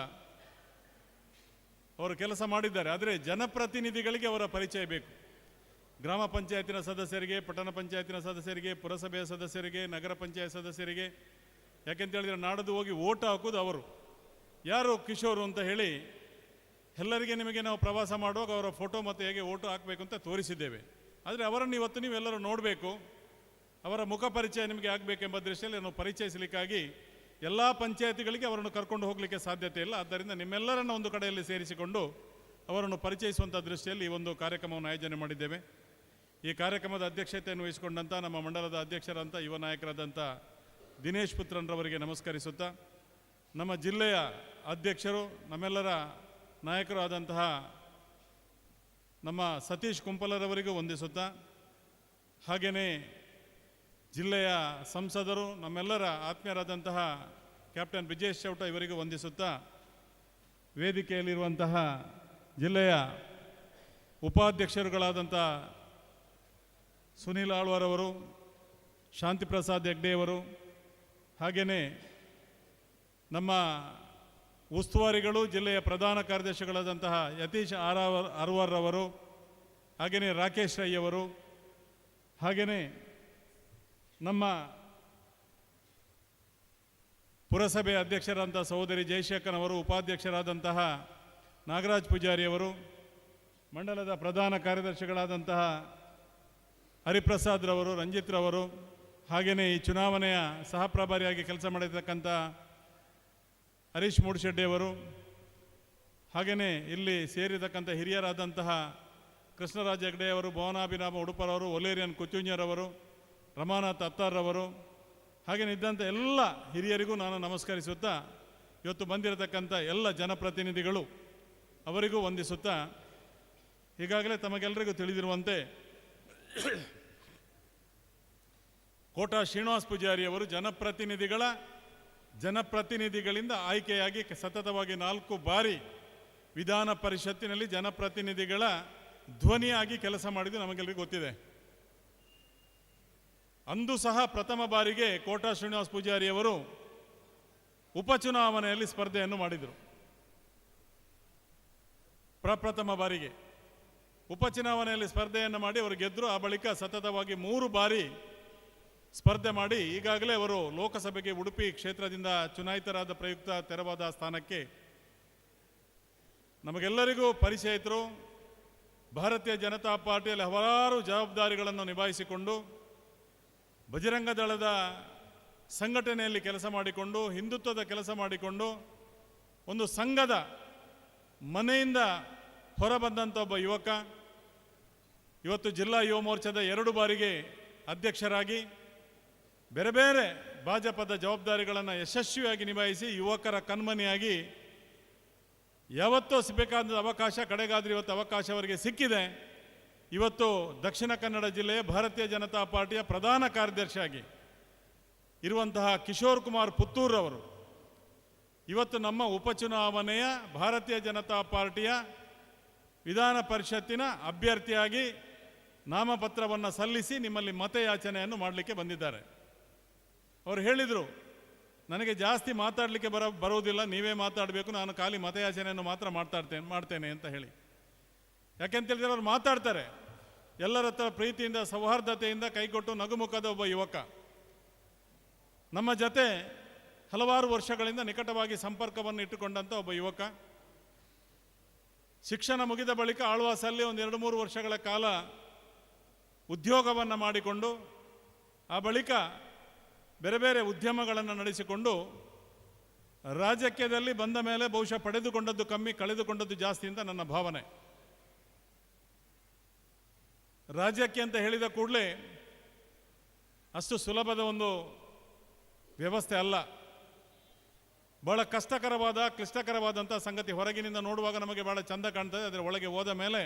ಅವರು ಕೆಲಸ ಮಾಡಿದ್ದಾರೆ. ಆದರೆ ಜನಪ್ರತಿನಿಧಿಗಳಿಗೆ ಅವರ ಪರಿಚಯ ಬೇಕು. ಗ್ರಾಮ ಪಂಚಾಯತಿನ ಸದಸ್ಯರಿಗೆ, ಪಟ್ಟಣ ಪಂಚಾಯತಿನ ಸದಸ್ಯರಿಗೆ, ಪುರಸಭೆಯ ಸದಸ್ಯರಿಗೆ, ನಗರ ಪಂಚಾಯತ್ ಸದಸ್ಯರಿಗೆ. ಯಾಕೆಂತ ಹೇಳಿದರೆ, ನಾಡದು ಹೋಗಿ ಓಟ್ ಹಾಕೋದು ಅವರು. ಯಾರು ಕಿಶೋರು ಅಂತ ಹೇಳಿ ಎಲ್ಲರಿಗೆ ನಿಮಗೆ ನಾವು ಪ್ರವಾಸ ಮಾಡುವಾಗ ಅವರ ಫೋಟೋ ಮತ್ತು ಹೇಗೆ ಓಟು ಹಾಕಬೇಕು ಅಂತ ತೋರಿಸಿದ್ದೇವೆ. ಆದರೆ ಅವರನ್ನು ಇವತ್ತು ನೀವೆಲ್ಲರೂ ನೋಡಬೇಕು, ಅವರ ಮುಖ ಪರಿಚಯ ನಿಮಗೆ ಆಗಬೇಕೆಂಬ ದೃಷ್ಟಿಯಲ್ಲಿ ನಾವು ಪರಿಚಯಿಸಲಿಕ್ಕಾಗಿ ಎಲ್ಲ ಪಂಚಾಯತಿಗಳಿಗೆ ಅವರನ್ನು ಕರ್ಕೊಂಡು ಹೋಗಲಿಕ್ಕೆ ಸಾಧ್ಯತೆ ಇಲ್ಲ. ಆದ್ದರಿಂದ ನಿಮ್ಮೆಲ್ಲರನ್ನು ಒಂದು ಕಡೆಯಲ್ಲಿ ಸೇರಿಸಿಕೊಂಡು ಅವರನ್ನು ಪರಿಚಯಿಸುವಂಥ ದೃಷ್ಟಿಯಲ್ಲಿ ಈ ಒಂದು ಕಾರ್ಯಕ್ರಮವನ್ನು ಆಯೋಜನೆ ಮಾಡಿದ್ದೇವೆ. ಈ ಕಾರ್ಯಕ್ರಮದ ಅಧ್ಯಕ್ಷತೆಯನ್ನು ವಹಿಸಿಕೊಂಡಂಥ ನಮ್ಮ ಮಂಡಲದ ಅಧ್ಯಕ್ಷರಂಥ ಯುವ ನಾಯಕರಾದಂಥ ದಿನೇಶ್ ಪುತ್ರನ್ರವರಿಗೆ ನಮಸ್ಕರಿಸುತ್ತಾ, ನಮ್ಮ ಜಿಲ್ಲೆಯ ಅಧ್ಯಕ್ಷರು, ನಮ್ಮೆಲ್ಲರ ನಾಯಕರು ಆದಂತಹ ನಮ್ಮ ಸತೀಶ್ ಕುಂಪಲರವರಿಗೂ ವಂದಿಸುತ್ತಾ, ಹಾಗೆಯೇ ಜಿಲ್ಲೆಯ ಸಂಸದರು, ನಮ್ಮೆಲ್ಲರ ಆತ್ಮೀಯರಾದಂತಹ ಕ್ಯಾಪ್ಟನ್ ಬ್ರಿಜೇಶ್ ಚೌಟ ಇವರಿಗೂ ವಂದಿಸುತ್ತಾ, ವೇದಿಕೆಯಲ್ಲಿರುವಂತಹ ಜಿಲ್ಲೆಯ ಉಪಾಧ್ಯಕ್ಷರುಗಳಾದಂಥ ಸುನೀಲ್ ಆಳ್ವಾರವರು, ಶಾಂತಿಪ್ರಸಾದ್ ಹೆಗ್ಡೆಯವರು, ಹಾಗೆಯೇ ನಮ್ಮ ಉಸ್ತುವಾರಿಗಳು, ಜಿಲ್ಲೆಯ ಪ್ರಧಾನ ಕಾರ್ಯದರ್ಶಿಗಳಾದಂತಹ ಯತೀಶ್ ಅರ್ವರ್ರವರು, ಹಾಗೆಯೇ ರಾಕೇಶ್ ರೈ ಅವರು, ಹಾಗೆಯೇ ನಮ್ಮ ಪುರಸಭೆ ಅಧ್ಯಕ್ಷರಾದಂಥ ಸಹೋದರಿ ಜಯಶೇಖರವರು, ಉಪಾಧ್ಯಕ್ಷರಾದಂತಹ ನಾಗರಾಜ್ ಪೂಜಾರಿಯವರು, ಮಂಡಲದ ಪ್ರಧಾನ ಕಾರ್ಯದರ್ಶಿಗಳಾದಂತಹ ಹರಿಪ್ರಸಾದ್ ರವರು, ರಂಜಿತ್ ರವರು, ಹಾಗೆಯೇ ಈ ಚುನಾವಣೆಯ ಸಹಪ್ರಭಾರಿಯಾಗಿ ಕೆಲಸ ಮಾಡಿರ್ತಕ್ಕಂಥ ಹರೀಶ್ ಮೂಡ್ಶೆಡ್ಡಿಯವರು, ಹಾಗೆಯೇ ಇಲ್ಲಿ ಸೇರಿರ್ತಕ್ಕಂಥ ಹಿರಿಯರಾದಂತಹ ಕೃಷ್ಣರಾಜ ಹೆಗ್ಡೆಯವರು, ಭುವನಾಭಿರಾಮ ಉಡುಪರವರು, ಒಲೇರಿಯನ್ ಕುಚುಂಜರವರು, ರಮಾನಾಥ್ ಅತ್ತಾರ್ರವರು, ಹಾಗೆಯೇ ಇದ್ದಂಥ ಎಲ್ಲ ಹಿರಿಯರಿಗೂ ನಾನು ನಮಸ್ಕರಿಸುತ್ತಾ, ಇವತ್ತು ಬಂದಿರತಕ್ಕಂಥ ಎಲ್ಲ ಜನಪ್ರತಿನಿಧಿಗಳು ಅವರಿಗೂ ವಂದಿಸುತ್ತಾ, ಈಗಾಗಲೇ ತಮಗೆಲ್ಲರಿಗೂ ತಿಳಿದಿರುವಂತೆ ಕೋಟಾ ಶ್ರೀನಿವಾಸ ಪೂಜಾರಿಯವರು ಜನಪ್ರತಿನಿಧಿಗಳಿಂದ ಆಯ್ಕೆಯಾಗಿ ಸತತವಾಗಿ 4 ಬಾರಿ ವಿಧಾನ ಪರಿಷತ್ತಿನಲ್ಲಿ ಜನಪ್ರತಿನಿಧಿಗಳ ಧ್ವನಿಯಾಗಿ ಕೆಲಸ ಮಾಡಿದ್ದು ನಮಗೆಲ್ಲರಿಗೂ ಗೊತ್ತಿದೆ. ಅಂದು ಸಹ ಪ್ರಥಮ ಬಾರಿಗೆ ಕೋಟಾ ಶ್ರೀನಿವಾಸ ಪೂಜಾರಿಯವರು ಉಪಚುನಾವಣೆಯಲ್ಲಿ ಸ್ಪರ್ಧೆಯನ್ನು ಮಾಡಿದರು. ಪ್ರಪ್ರಥಮ ಬಾರಿಗೆ ಉಪಚುನಾವಣೆಯಲ್ಲಿ ಸ್ಪರ್ಧೆಯನ್ನು ಮಾಡಿ ಅವರು ಗೆದ್ದರು. ಆ ಬಳಿಕ ಸತತವಾಗಿ 3 ಬಾರಿ ಸ್ಪರ್ಧೆ ಮಾಡಿ ಈಗಾಗಲೇ ಅವರು ಲೋಕಸಭೆಗೆ ಉಡುಪಿ ಕ್ಷೇತ್ರದಿಂದ ಚುನಾಯಿತರಾದ ಪ್ರಯುಕ್ತ ತೆರವಾದ ಸ್ಥಾನಕ್ಕೆ ನಮಗೆಲ್ಲರಿಗೂ ಪರಿಚಯಿತರು. ಭಾರತೀಯ ಜನತಾ ಪಾರ್ಟಿಯಲ್ಲಿ ಹಲವಾರು ಜವಾಬ್ದಾರಿಗಳನ್ನು ನಿಭಾಯಿಸಿಕೊಂಡು, ಬಜರಂಗ ದಳದ ಸಂಘಟನೆಯಲ್ಲಿ ಕೆಲಸ ಮಾಡಿಕೊಂಡು, ಹಿಂದುತ್ವದ ಕೆಲಸ ಮಾಡಿಕೊಂಡು, ಒಂದು ಸಂಘದ ಮನೆಯಿಂದ ಹೊರಬಂದಂಥ ಒಬ್ಬ ಯುವಕ, ಇವತ್ತು ಜಿಲ್ಲಾ ಯುವ ಮೋರ್ಚಾದ 2 ಬಾರಿಗೆ ಅಧ್ಯಕ್ಷರಾಗಿ ಬೇರೆ ಬೇರೆ ಭಾಜಪದ ಜವಾಬ್ದಾರಿಗಳನ್ನು ಯಶಸ್ವಿಯಾಗಿ ನಿಭಾಯಿಸಿ ಯುವಕರ ಕಣ್ಮಣಿಯಾಗಿ ಯಾವತ್ತೂ ಸಿಗಬೇಕಾದ ಅವಕಾಶ ಕಡೆಗಾದರೆ ಇವತ್ತು ಅವಕಾಶ ಅವರಿಗೆ ಸಿಕ್ಕಿದೆ. ಇವತ್ತು ದಕ್ಷಿಣ ಕನ್ನಡ ಜಿಲ್ಲೆಯ ಭಾರತೀಯ ಜನತಾ ಪಾರ್ಟಿಯ ಪ್ರಧಾನ ಕಾರ್ಯದರ್ಶಿಯಾಗಿ ಇರುವಂತಹ ಕಿಶೋರ್ ಕುಮಾರ್ ಪುತ್ತೂರ್ ಅವರು ಇವತ್ತು ನಮ್ಮ ಉಪಚುನಾವಣೆಯ ಭಾರತೀಯ ಜನತಾ ಪಾರ್ಟಿಯ ವಿಧಾನ ಪರಿಷತ್ತಿನ ಅಭ್ಯರ್ಥಿಯಾಗಿ ನಾಮಪತ್ರವನ್ನು ಸಲ್ಲಿಸಿ ನಿಮ್ಮಲ್ಲಿ ಮತಯಾಚನೆಯನ್ನು ಮಾಡಲಿಕ್ಕೆ ಬಂದಿದ್ದಾರೆ. ಅವರು ಹೇಳಿದರು, ನನಗೆ ಜಾಸ್ತಿ ಮಾತಾಡಲಿಕ್ಕೆ ಬರುವುದಿಲ್ಲ, ನೀವೇ ಮಾತಾಡಬೇಕು, ನಾನು ಖಾಲಿ ಮತಯಾಚನೆಯನ್ನು ಮಾತ್ರ ಮಾಡ್ತೇನೆ ಅಂತ ಹೇಳಿ. ಯಾಕೆಂತೇಳಿದ್ರೆ ಅವರು ಮಾತಾಡ್ತಾರೆ, ಎಲ್ಲರ ಹತ್ರ ಪ್ರೀತಿಯಿಂದ ಸೌಹಾರ್ದತೆಯಿಂದ ಕೈಕೊಟ್ಟು ನಗುಮುಖದ ಒಬ್ಬ ಯುವಕ. ನಮ್ಮ ಜೊತೆ ಹಲವಾರು ವರ್ಷಗಳಿಂದ ನಿಕಟವಾಗಿ ಸಂಪರ್ಕವನ್ನು ಇಟ್ಟುಕೊಂಡಂಥ ಒಬ್ಬ ಯುವಕ. ಶಿಕ್ಷಣ ಮುಗಿದ ಬಳಿಕ ಆಳ್ವಾಸಲ್ಲಿ ಒಂದು 2-3 ವರ್ಷಗಳ ಕಾಲ ಉದ್ಯೋಗವನ್ನು ಮಾಡಿಕೊಂಡು, ಆ ಬಳಿಕ ಬೇರೆ ಬೇರೆ ಉದ್ಯಮಗಳನ್ನು ನಡೆಸಿಕೊಂಡು ರಾಜಕೀಯದಲ್ಲಿ ಬಂದ ಮೇಲೆ ಬಹುಶಃ ಪಡೆದುಕೊಂಡದ್ದು ಕಮ್ಮಿ, ಕಳೆದುಕೊಂಡದ್ದು ಜಾಸ್ತಿ ಅಂತ ನನ್ನ ಭಾವನೆ. ರಾಜ್ಯಕ್ಕೆ ಅಂತ ಹೇಳಿದ ಕೂಡಲೇ ಅಷ್ಟು ಸುಲಭದ ಒಂದು ವ್ಯವಸ್ಥೆ ಅಲ್ಲ, ಬಹಳ ಕಷ್ಟಕರವಾದ ಕ್ಲಿಷ್ಟಕರವಾದಂಥ ಸಂಗತಿ. ಹೊರಗಿನಿಂದ ನೋಡುವಾಗ ನಮಗೆ ಬಹಳ ಚಂದ ಕಾಣ್ತದೆ, ಅದರ ಒಳಗೆ ಹೋದ ಮೇಲೆ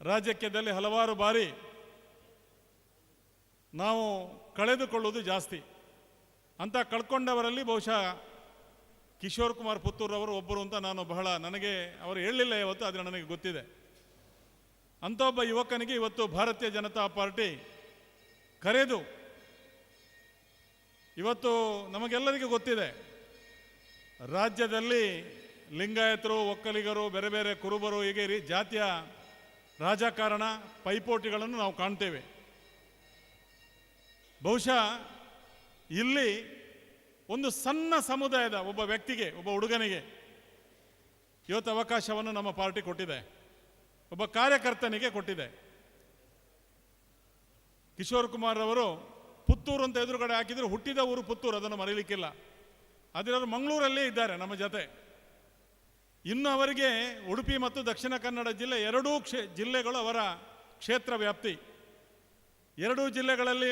ರಾಜಕೀಯದಲ್ಲಿ ಹಲವಾರು ಬಾರಿ ನಾವು ಕಳೆದುಕೊಳ್ಳುವುದು ಜಾಸ್ತಿ. ಅಂತ ಕಳ್ಕೊಂಡವರಲ್ಲಿ ಬಹುಶಃ ಕಿಶೋರ್ ಕುಮಾರ್ ಪುತ್ತೂರ್ ಅವರು ಒಬ್ಬರು ಅಂತ ನಾನು ಬಹಳ, ನನಗೆ ಅವರು ಹೇಳಲಿಲ್ಲ ಇವತ್ತು, ಆದರೆ ನನಗೆ ಗೊತ್ತಿದೆ. ಅಂಥ ಒಬ್ಬ ಯುವಕನಿಗೆ ಇವತ್ತು ಭಾರತೀಯ ಜನತಾ ಪಾರ್ಟಿ ಕರೆದು, ಇವತ್ತು ನಮಗೆಲ್ಲರಿಗೂ ಗೊತ್ತಿದೆ, ರಾಜ್ಯದಲ್ಲಿ ಲಿಂಗಾಯತರು, ಒಕ್ಕಲಿಗರು, ಬೇರೆ ಬೇರೆ ಕುರುಬರು, ಹೀಗೆ ಜಾತಿಯ ರಾಜಕಾರಣ ಪೈಪೋಟಿಗಳನ್ನು ನಾವು ಕಾಣ್ತೇವೆ. ಬಹುಶಃ ಇಲ್ಲಿ ಒಂದು ಸಣ್ಣ ಸಮುದಾಯದ ಒಬ್ಬ ವ್ಯಕ್ತಿಗೆ, ಒಬ್ಬ ಹುಡುಗನಿಗೆ ಇವತ್ತು ಅವಕಾಶವನ್ನು ನಮ್ಮ ಪಾರ್ಟಿ ಕೊಟ್ಟಿದೆ, ಒಬ್ಬ ಕಾರ್ಯಕರ್ತನಿಗೆ ಕೊಟ್ಟಿದೆ. ಕಿಶೋರ್ ಕುಮಾರ್ ಅವರು ಪುತ್ತೂರು ಅಂತ ಎದುರುಗಡೆ ಹಾಕಿದ್ರು, ಹುಟ್ಟಿದ ಊರು ಪುತ್ತೂರು, ಅದನ್ನು ಮರೀಲಿಕ್ಕಿಲ್ಲ. ಆದರೆ ಅವರು ಮಂಗಳೂರಲ್ಲೇ ಇದ್ದಾರೆ ನಮ್ಮ ಜೊತೆ. ಇನ್ನು ಅವರಿಗೆ ಉಡುಪಿ ಮತ್ತು ದಕ್ಷಿಣ ಕನ್ನಡ ಜಿಲ್ಲೆ ಎರಡೂ ಜಿಲ್ಲೆಗಳು ಅವರ ಕ್ಷೇತ್ರ ವ್ಯಾಪ್ತಿ. ಎರಡೂ ಜಿಲ್ಲೆಗಳಲ್ಲಿ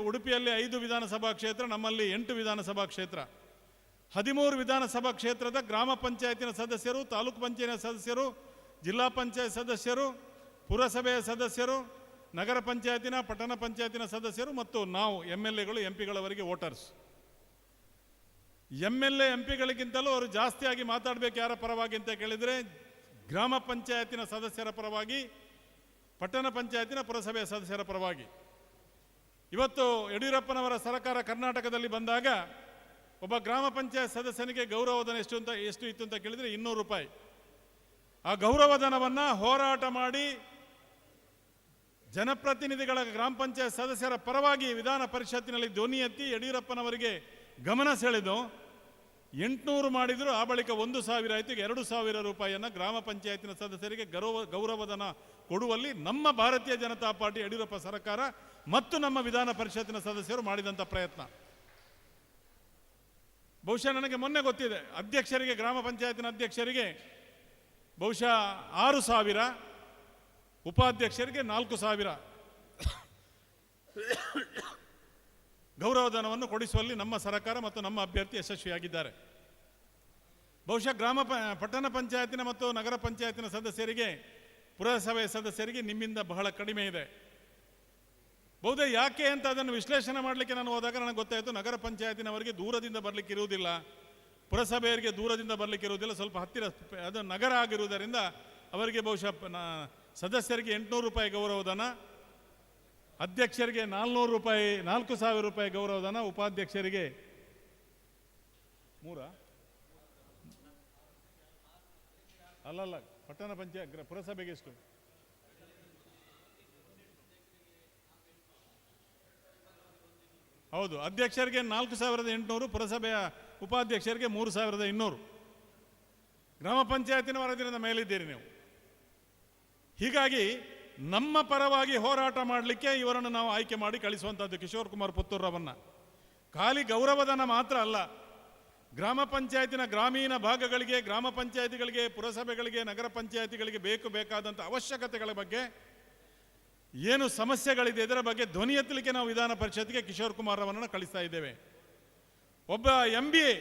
ಉಡುಪಿಯಲ್ಲಿ 5 ವಿಧಾನಸಭಾ ಕ್ಷೇತ್ರ, ನಮ್ಮಲ್ಲಿ 8 ವಿಧಾನಸಭಾ ಕ್ಷೇತ್ರ. 13 ವಿಧಾನಸಭಾ ಕ್ಷೇತ್ರದ ಗ್ರಾಮ ಪಂಚಾಯತಿನ ಸದಸ್ಯರು, ತಾಲೂಕು ಪಂಚಾಯತಿನ ಸದಸ್ಯರು, ಜಿಲ್ಲಾ ಪಂಚಾಯತ್ ಸದಸ್ಯರು, ಪುರಸಭೆಯ ಸದಸ್ಯರು, ನಗರ ಪಂಚಾಯತಿನ, ಪಟ್ಟಣ ಪಂಚಾಯತಿನ ಸದಸ್ಯರು ಮತ್ತು ನಾವು ಎಮ್ ಎಲ್ ಎಗಳು, ಎಂ ಪಿಗಳವರೆಗೆ voters. M L A, M ಪಿಗಳಿಗಿಂತಲೂ ಅವರು ಜಾಸ್ತಿಯಾಗಿ ಮಾತಾಡಬೇಕು ಯಾರ ಪರವಾಗಿ ಅಂತ ಕೇಳಿದರೆ ಗ್ರಾಮ ಪಂಚಾಯತಿನ ಸದಸ್ಯರ ಪರವಾಗಿ, ಪಟ್ಟಣ ಪಂಚಾಯತಿನ, ಪುರಸಭೆಯ ಸದಸ್ಯರ ಪರವಾಗಿ. ಇವತ್ತು ಯಡಿಯೂರಪ್ಪನವರ ಸರ್ಕಾರ ಕರ್ನಾಟಕದಲ್ಲಿ ಬಂದಾಗ ಒಬ್ಬ ಗ್ರಾಮ ಪಂಚಾಯತ್ ಸದಸ್ಯನಿಗೆ ಗೌರವಧನ ಎಷ್ಟು ಇತ್ತು ಅಂತ ಕೇಳಿದರೆ 200 ರೂಪಾಯಿ. ಆ ಗೌರವಧನವನ್ನು ಹೋರಾಟ ಮಾಡಿ ಜನಪ್ರತಿನಿಧಿಗಳ ಗ್ರಾಮ ಪಂಚಾಯತ್ ಸದಸ್ಯರ ಪರವಾಗಿ ವಿಧಾನ ಪರಿಷತ್ತಿನಲ್ಲಿ ಧ್ವನಿ ಎತ್ತಿ ಯಡಿಯೂರಪ್ಪನವರಿಗೆ ಗಮನ ಸೆಳೆದು 800 ಮಾಡಿದರು. ಆ ಬಳಿಕ 1,000 ಆಯಿತು. ಈಗ 2,000 ರೂಪಾಯಿಯನ್ನು ಗ್ರಾಮ ಪಂಚಾಯತಿನ ಸದಸ್ಯರಿಗೆ ಗೌರವಧನ ಕೊಡುವಲ್ಲಿ ನಮ್ಮ ಭಾರತೀಯ ಜನತಾ ಪಾರ್ಟಿ, ಯಡಿಯೂರಪ್ಪ ಸರ್ಕಾರ ಮತ್ತು ನಮ್ಮ ವಿಧಾನ ಪರಿಷತ್ತಿನ ಸದಸ್ಯರು ಮಾಡಿದಂಥ ಪ್ರಯತ್ನ. ಬಹುಶಃ ನನಗೆ ಮೊನ್ನೆ ಗೊತ್ತಿದೆ, ಅಧ್ಯಕ್ಷರಿಗೆ, ಗ್ರಾಮ ಪಂಚಾಯತಿನ ಅಧ್ಯಕ್ಷರಿಗೆ ಬಹುಶಃ 6,000, ಉಪಾಧ್ಯಕ್ಷರಿಗೆ 4,000 ಗೌರವಧನವನ್ನು ಕೊಡಿಸುವಲ್ಲಿ ನಮ್ಮ ಸರ್ಕಾರ ಮತ್ತು ನಮ್ಮ ಅಭ್ಯರ್ಥಿ ಯಶಸ್ವಿಯಾಗಿದ್ದಾರೆ. ಬಹುಶಃ ಗ್ರಾಮ ಪಟ್ಟಣ ಪಂಚಾಯತಿನ ಮತ್ತು ನಗರ ಪಂಚಾಯತಿನ ಸದಸ್ಯರಿಗೆ, ಪುರಸಭೆಯ ಸದಸ್ಯರಿಗೆ ನಿಮ್ಮಿಂದ ಬಹಳ ಕಡಿಮೆ ಇದೆ. ಬಹುದೇ ಯಾಕೆ ಅಂತ ಅದನ್ನು ವಿಶ್ಲೇಷಣೆ ಮಾಡಲಿಕ್ಕೆ ನಾನು ಹೋದಾಗ ನನಗೆ ಗೊತ್ತಾಯಿತು, ನಗರ ಪಂಚಾಯತಿನವರಿಗೆ ದೂರದಿಂದ ಬರಲಿಕ್ಕೆ ಇರುವುದಿಲ್ಲ, ಪುರಸಭೆಯವರಿಗೆ ದೂರದಿಂದ ಬರಲಿಕ್ಕೆ ಇರುವುದಿಲ್ಲ, ಸ್ವಲ್ಪ ಹತ್ತಿರ ಅದು ನಗರ ಆಗಿರುವುದರಿಂದ ಅವರಿಗೆ ಬಹುಶಃ ಸದಸ್ಯರಿಗೆ 800 ರೂಪಾಯಿ ಗೌರವಧನ, ಅಧ್ಯಕ್ಷರಿಗೆ 400 ರೂಪಾಯಿ, 4,000 ರೂಪಾಯಿ ಗೌರವಧನ, ಉಪಾಧ್ಯಕ್ಷರಿಗೆ 3 ಅಲ್ಲಲ್ಲ, ಪಟ್ಟಣ ಪಂಚಾಯತ್ ಪುರಸಭೆಗೆ ಎಷ್ಟು? ಹೌದು, ಅಧ್ಯಕ್ಷರಿಗೆ 4,800, ಪುರಸಭೆಯ ಉಪಾಧ್ಯಕ್ಷರಿಗೆ 3,200. ಗ್ರಾಮ ಪಂಚಾಯತಿನ ವರದಿಯಿಂದ ಮೇಲಿದ್ದೀರಿ ನೀವು. ಹೀಗಾಗಿ ನಮ್ಮ ಪರವಾಗಿ ಹೋರಾಟ ಮಾಡಲಿಕ್ಕೆ ಇವರನ್ನು ನಾವು ಆಯ್ಕೆ ಮಾಡಿ ಕಳಿಸುವಂಥದ್ದು ಕಿಶೋರ್ ಕುಮಾರ್ ಪುತ್ತೂರವನ್ನ. ಖಾಲಿ ಗೌರವಧನ ಮಾತ್ರ ಅಲ್ಲ, ಗ್ರಾಮ ಪಂಚಾಯತಿನ ಗ್ರಾಮೀಣ ಭಾಗಗಳಿಗೆ, ಗ್ರಾಮ ಪಂಚಾಯತಿಗಳಿಗೆ, ಪುರಸಭೆಗಳಿಗೆ, ನಗರ ಪಂಚಾಯತಿಗಳಿಗೆ ಬೇಕಾದಂಥ ಅವಶ್ಯಕತೆಗಳ ಬಗ್ಗೆ, ಏನು ಸಮಸ್ಯೆಗಳಿದೆ ಇದರ ಬಗ್ಗೆ ಧ್ವನಿ ಎತ್ತಲಿಕ್ಕೆ ನಾವು ವಿಧಾನ ಪರಿಷತ್ಗೆ ಕಿಶೋರ್ ಕುಮಾರ್ ಅವರನ್ನು ಕಳಿಸ್ತಾ ಇದ್ದೇವೆ. ಒಬ್ಬ MBA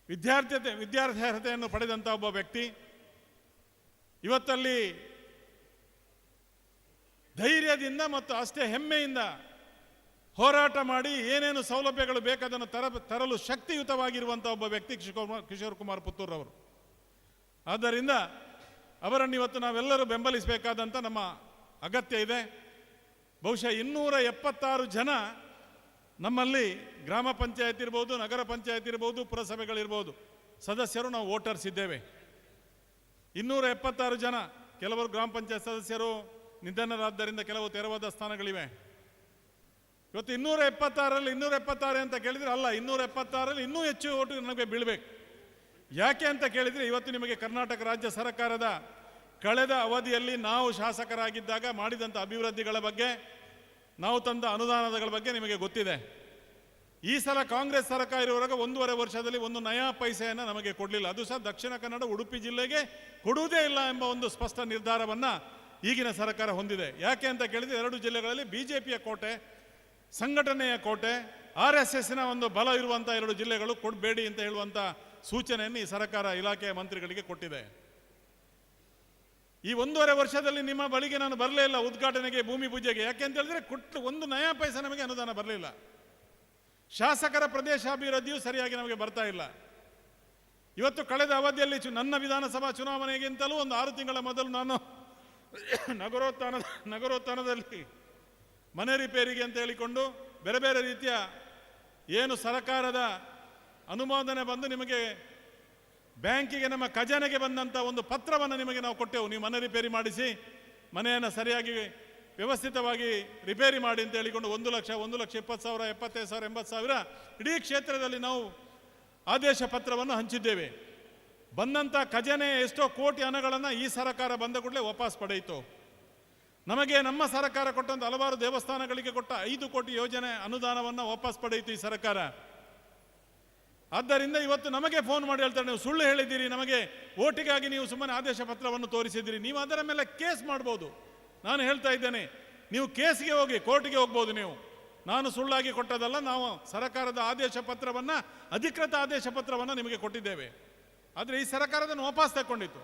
ವಿದ್ಯಾರ್ಹತೆಯನ್ನು ಪಡೆದಂಥ ಒಬ್ಬ ವ್ಯಕ್ತಿ ಇವತ್ತಲ್ಲಿ ಧೈರ್ಯದಿಂದ ಮತ್ತು ಅಷ್ಟೇ ಹೆಮ್ಮೆಯಿಂದ ಹೋರಾಟ ಮಾಡಿ ಏನೇನು ಸೌಲಭ್ಯಗಳು ಬೇಕಾದನ್ನು ತರಲು ಶಕ್ತಿಯುತವಾಗಿರುವಂಥ ಒಬ್ಬ ವ್ಯಕ್ತಿ ಕಿಶೋರ್ ಕುಮಾರ್ ಪುತ್ತೂರ್ ಅವರು. ಆದ್ದರಿಂದ ಅವರನ್ನು ಇವತ್ತು ನಾವೆಲ್ಲರೂ ಬೆಂಬಲಿಸಬೇಕಾದಂಥ ನಮ್ಮ ಅಗತ್ಯ ಇದೆ. ಬಹುಶಃ 276 ಜನ ನಮ್ಮಲ್ಲಿ ಗ್ರಾಮ ಪಂಚಾಯತ್ ಇರ್ಬೋದು, ನಗರ ಪಂಚಾಯತ್ ಇರ್ಬೋದು, ಪುರಸಭೆಗಳಿರ್ಬೋದು ಸದಸ್ಯರು ನಾವು ವೋಟರ್ಸ್ ಇದ್ದೇವೆ. 276 ಜನ. ಕೆಲವರು ಗ್ರಾಮ ಪಂಚಾಯತ್ ಸದಸ್ಯರು ನಿಧನರಾದ್ದರಿಂದ ಕೆಲವು ತೆರವಾದ ಸ್ಥಾನಗಳಿವೆ. ಇವತ್ತು 276ರಲ್ಲಿ 276 ಅಂತ ಕೇಳಿದರೆ ಅಲ್ಲ, 276ರಲ್ಲಿ ಇನ್ನೂ ಹೆಚ್ಚು ಓಟು ನಮಗೆ ಬೀಳಬೇಕು. ಯಾಕೆ ಅಂತ ಕೇಳಿದರೆ, ಇವತ್ತು ನಿಮಗೆ ಕರ್ನಾಟಕ ರಾಜ್ಯ ಸರ್ಕಾರದ ಕಳೆದ ಅವಧಿಯಲ್ಲಿ ನಾವು ಶಾಸಕರಾಗಿದ್ದಾಗ ಮಾಡಿದಂಥ ಅಭಿವೃದ್ಧಿಗಳ ಬಗ್ಗೆ, ನಾವು ತಂದ ಅನುದಾನಗಳ ಬಗ್ಗೆ ನಿಮಗೆ ಗೊತ್ತಿದೆ. ಈ ಸಲ ಕಾಂಗ್ರೆಸ್ ಸರ್ಕಾರ ಇರುವವರೆಗೆ 1.5 ವರ್ಷದಲ್ಲಿ ಒಂದು ನಯಾ ಪೈಸೆಯನ್ನು ನಮಗೆ ಕೊಡಲಿಲ್ಲ. ಅದು ಸಹ ದಕ್ಷಿಣ ಕನ್ನಡ ಉಡುಪಿ ಜಿಲ್ಲೆಗೆ ಕೊಡುವುದೇ ಇಲ್ಲ ಎಂಬ ಒಂದು ಸ್ಪಷ್ಟ ನಿರ್ಧಾರವನ್ನು ಈಗಿನ ಸರ್ಕಾರ ಹೊಂದಿದೆ. ಯಾಕೆ ಅಂತ ಕೇಳಿದರೆ, 2 ಜಿಲ್ಲೆಗಳಲ್ಲಿ ಬಿ ಜೆ ಪಿಯ ಕೋಟೆ, ಸಂಘಟನೆಯ ಕೋಟೆ, ಆರ್ ಎಸ್ ಎಸ್ನ ಒಂದು ಬಲ ಇರುವಂಥ 2 ಜಿಲ್ಲೆಗಳು ಕೊಡಬೇಡಿ ಅಂತ ಹೇಳುವಂಥ ಸೂಚನೆಯನ್ನು ಈ ಸರ್ಕಾರ ಇಲಾಖೆಯ ಮಂತ್ರಿಗಳಿಗೆ ಕೊಟ್ಟಿದೆ. ಈ 1.5 ವರ್ಷದಲ್ಲಿ ನಿಮ್ಮ ಬಳಿಗೆ ನಾನು ಬರಲೇ ಇಲ್ಲ ಉದ್ಘಾಟನೆಗೆ, ಭೂಮಿ ಪೂಜೆಗೆ. ಯಾಕೆ ಅಂತ ಹೇಳಿದ್ರೆ, ಕೊಟ್ಟು ಒಂದು ನಯಾ ಪೈಸೆ ನಮಗೆ ಅನುದಾನ ಬರಲಿಲ್ಲ. ಶಾಸಕರ ಪ್ರದೇಶಾಭಿವೃದ್ಧಿಯು ಸರಿಯಾಗಿ ನಮಗೆ ಬರ್ತಾ ಇಲ್ಲ. ಇವತ್ತು ಕಳೆದ ಅವಧಿಯಲ್ಲಿ ನನ್ನ ವಿಧಾನಸಭಾ ಚುನಾವಣೆಗಿಂತಲೂ ಒಂದು 6 ತಿಂಗಳ ಮೊದಲು ನಾನು ನಗರೋತ್ಥಾನದಲ್ಲಿ ಮನೆ ರಿಪೇರಿಗೆ ಅಂತ ಹೇಳಿಕೊಂಡು ಬೇರೆ ಬೇರೆ ರೀತಿಯ ಏನು ಸರಕಾರದ ಅನುಮೋದನೆ ಬಂದು ನಿಮಗೆ ಬ್ಯಾಂಕಿಗೆ ನಮ್ಮ ಖಜಾನೆಗೆ ಬಂದಂಥ ಒಂದು ಪತ್ರವನ್ನು ನಿಮಗೆ ನಾವು ಕೊಟ್ಟೆವು. ನೀವು ಮನೆ ರಿಪೇರಿ ಮಾಡಿಸಿ, ಮನೆಯನ್ನು ಸರಿಯಾಗಿ ವ್ಯವಸ್ಥಿತವಾಗಿ ರಿಪೇರಿ ಮಾಡಿ ಅಂತ ಹೇಳಿಕೊಂಡು 1 ಲಕ್ಷ, 1,20,000, 75,000, 80,000 ಇಡೀ ಕ್ಷೇತ್ರದಲ್ಲಿ ನಾವು ಆದೇಶ ಪತ್ರವನ್ನು ಹಂಚಿದ್ದೇವೆ. ಬಂದಂಥ ಖಜಾನೆ ಎಷ್ಟೋ ಕೋಟಿ ಹಣಗಳನ್ನು ಈ ಸರ್ಕಾರ ಬಂದ ಕೂಡಲೇ ವಾಪಸ್ ಪಡೆಯಿತು. ನಮಗೆ ನಮ್ಮ ಸರ್ಕಾರ ಕೊಟ್ಟಂಥ ಹಲವಾರು ದೇವಸ್ಥಾನಗಳಿಗೆ ಕೊಟ್ಟ 5 ಕೋಟಿ ಯೋಜನೆ ಅನುದಾನವನ್ನು ವಾಪಸ್ ಪಡೆಯಿತು ಈ ಸರ್ಕಾರ. ಆದ್ದರಿಂದ ಇವತ್ತು ನಮಗೆ ಫೋನ್ ಮಾಡಿ ಹೇಳ್ತಾರೆ, ನೀವು ಸುಳ್ಳು ಹೇಳಿದ್ದೀರಿ, ನಮಗೆ ಓಟಿಗಾಗಿ ನೀವು ಸುಮ್ಮನೆ ಆದೇಶ ಪತ್ರವನ್ನು ತೋರಿಸಿದ್ದೀರಿ, ನೀವು ಅದರ ಮೇಲೆ ಕೇಸ್ ಮಾಡ್ಬೋದು. ನಾನು ಹೇಳ್ತಾ ಇದ್ದೇನೆ, ನೀವು ಕೇಸ್ಗೆ ಹೋಗಿ ಕೋರ್ಟ್ಗೆ ಹೋಗ್ಬೋದು ನೀವು. ನಾನು ಸುಳ್ಳಾಗಿ ಕೊಟ್ಟದಲ್ಲ, ನಾವು ಸರ್ಕಾರದ ಆದೇಶ ಪತ್ರವನ್ನು, ಅಧಿಕೃತ ಆದೇಶ ಪತ್ರವನ್ನು ನಿಮಗೆ ಕೊಟ್ಟಿದ್ದೇವೆ. ಆದರೆ ಈ ಸರ್ಕಾರದನ್ನು ವಾಪಸ್ ತಗೊಂಡಿತ್ತು.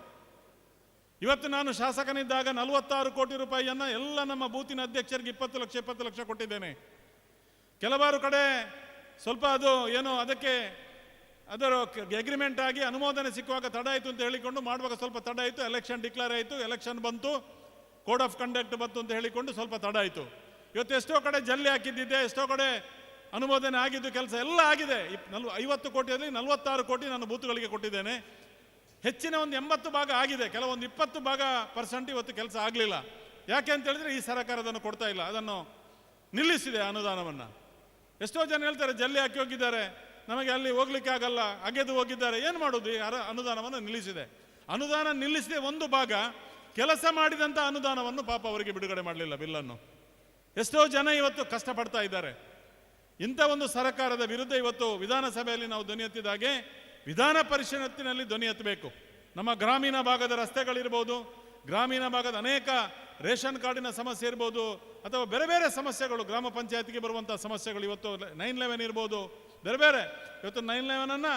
ಇವತ್ತು ನಾನು ಶಾಸಕನಿದ್ದಾಗ 46 ಕೋಟಿ ರೂಪಾಯಿಯನ್ನು ಎಲ್ಲ ನಮ್ಮ ಬೂತಿನ ಅಧ್ಯಕ್ಷರಿಗೆ 20 ಲಕ್ಷ 20 ಲಕ್ಷ ಕೊಟ್ಟಿದ್ದೇನೆ. ಕೆಲವಾರು ಕಡೆ ಸ್ವಲ್ಪ ಅದು ಏನೋ ಅದಕ್ಕೆ ಅದರ ಅಗ್ರಿಮೆಂಟ್ ಆಗಿ ಅನುಮೋದನೆ ಸಿಕ್ಕುವಾಗ ತಡ ಆಯಿತು ಅಂತ ಹೇಳಿಕೊಂಡು ಮಾಡುವಾಗ ಸ್ವಲ್ಪ ತಡ ಆಯಿತು. ಎಲೆಕ್ಷನ್ ಡಿಕ್ಲೇರ್ ಆಯಿತು, ಎಲೆಕ್ಷನ್ ಬಂತು, code of conduct ಬಂತು ಅಂತ ಹೇಳಿಕೊಂಡು ಸ್ವಲ್ಪ ತಡ ಆಯಿತು. ಇವತ್ತು ಎಷ್ಟೋ ಕಡೆ ಜಲ್ಲಿ ಹಾಕಿದ್ದಿದ್ದೆ, ಎಷ್ಟೋ ಕಡೆ ಅನುಮೋದನೆ ಆಗಿದ್ದು ಕೆಲಸ ಎಲ್ಲ ಆಗಿದೆ. 50 ಕೋಟಿಯಲ್ಲಿ 46 ಕೋಟಿ ನಾನು ಬೂತ್ಗಳಿಗೆ ಕೊಟ್ಟಿದ್ದೇನೆ. ಹೆಚ್ಚಿನ ಒಂದು 80 ಭಾಗ ಆಗಿದೆ, ಕೆಲವೊಂದು 20 ಭಾಗ ಪರ್ಸೆಂಟ್ ಇವತ್ತು ಕೆಲಸ ಆಗಲಿಲ್ಲ. ಯಾಕೆ ಅಂತ ಹೇಳಿದ್ರೆ ಈ ಸರ್ಕಾರ ಅದನ್ನು ಕೊಡ್ತಾ ಇಲ್ಲ, ಅದನ್ನು ನಿಲ್ಲಿಸಿದೆ ಅನುದಾನವನ್ನು. ಎಷ್ಟೋ ಜನ ಹೇಳ್ತಾರೆ ಜಲ್ಲಿ ಹಾಕಿ ಹೋಗಿದ್ದಾರೆ, ನಮಗೆ ಅಲ್ಲಿ ಹೋಗ್ಲಿಕ್ಕೆ ಆಗಲ್ಲ, ಅಗೆದು ಹೋಗಿದ್ದಾರೆ, ಏನು ಮಾಡೋದು? ಈ ಅನುದಾನವನ್ನು ನಿಲ್ಲಿಸಿದೆ. ಅನುದಾನ ನಿಲ್ಲಿಸಿದೆ ಒಂದು ಭಾಗ, ಕೆಲಸ ಮಾಡಿದಂಥ ಅನುದಾನವನ್ನು ಪಾಪ ಅವರಿಗೆ ಬಿಡುಗಡೆ ಮಾಡಲಿಲ್ಲ ಬಿಲ್ಲನ್ನು. ಎಷ್ಟೋ ಜನ ಇವತ್ತು ಕಷ್ಟಪಡ್ತಾ ಇದ್ದಾರೆ. ಇಂಥ ಒಂದು ಸರ್ಕಾರದ ವಿರುದ್ಧ ಇವತ್ತು ವಿಧಾನಸಭೆಯಲ್ಲಿ ನಾವು ಧ್ವನಿ ಎತ್ತಿದಾಗೆ ವಿಧಾನ ಪರಿಷತ್ತಿನಲ್ಲಿ ಧ್ವನಿ ಎತ್ತಬೇಕು. ನಮ್ಮ ಗ್ರಾಮೀಣ ಭಾಗದ ರಸ್ತೆಗಳಿರ್ಬೋದು, ಗ್ರಾಮೀಣ ಭಾಗದ ಅನೇಕ ರೇಷನ್ ಕಾರ್ಡಿನ ಸಮಸ್ಯೆ ಇರ್ಬೋದು, ಅಥವಾ ಬೇರೆ ಬೇರೆ ಸಮಸ್ಯೆಗಳು, ಗ್ರಾಮ ಪಂಚಾಯತ್ಗೆ ಬರುವಂಥ ಸಮಸ್ಯೆಗಳು, ಇವತ್ತು 911 ಇರ್ಬೋದು, ಬೇರೆ ಬೇರೆ. ಇವತ್ತು 911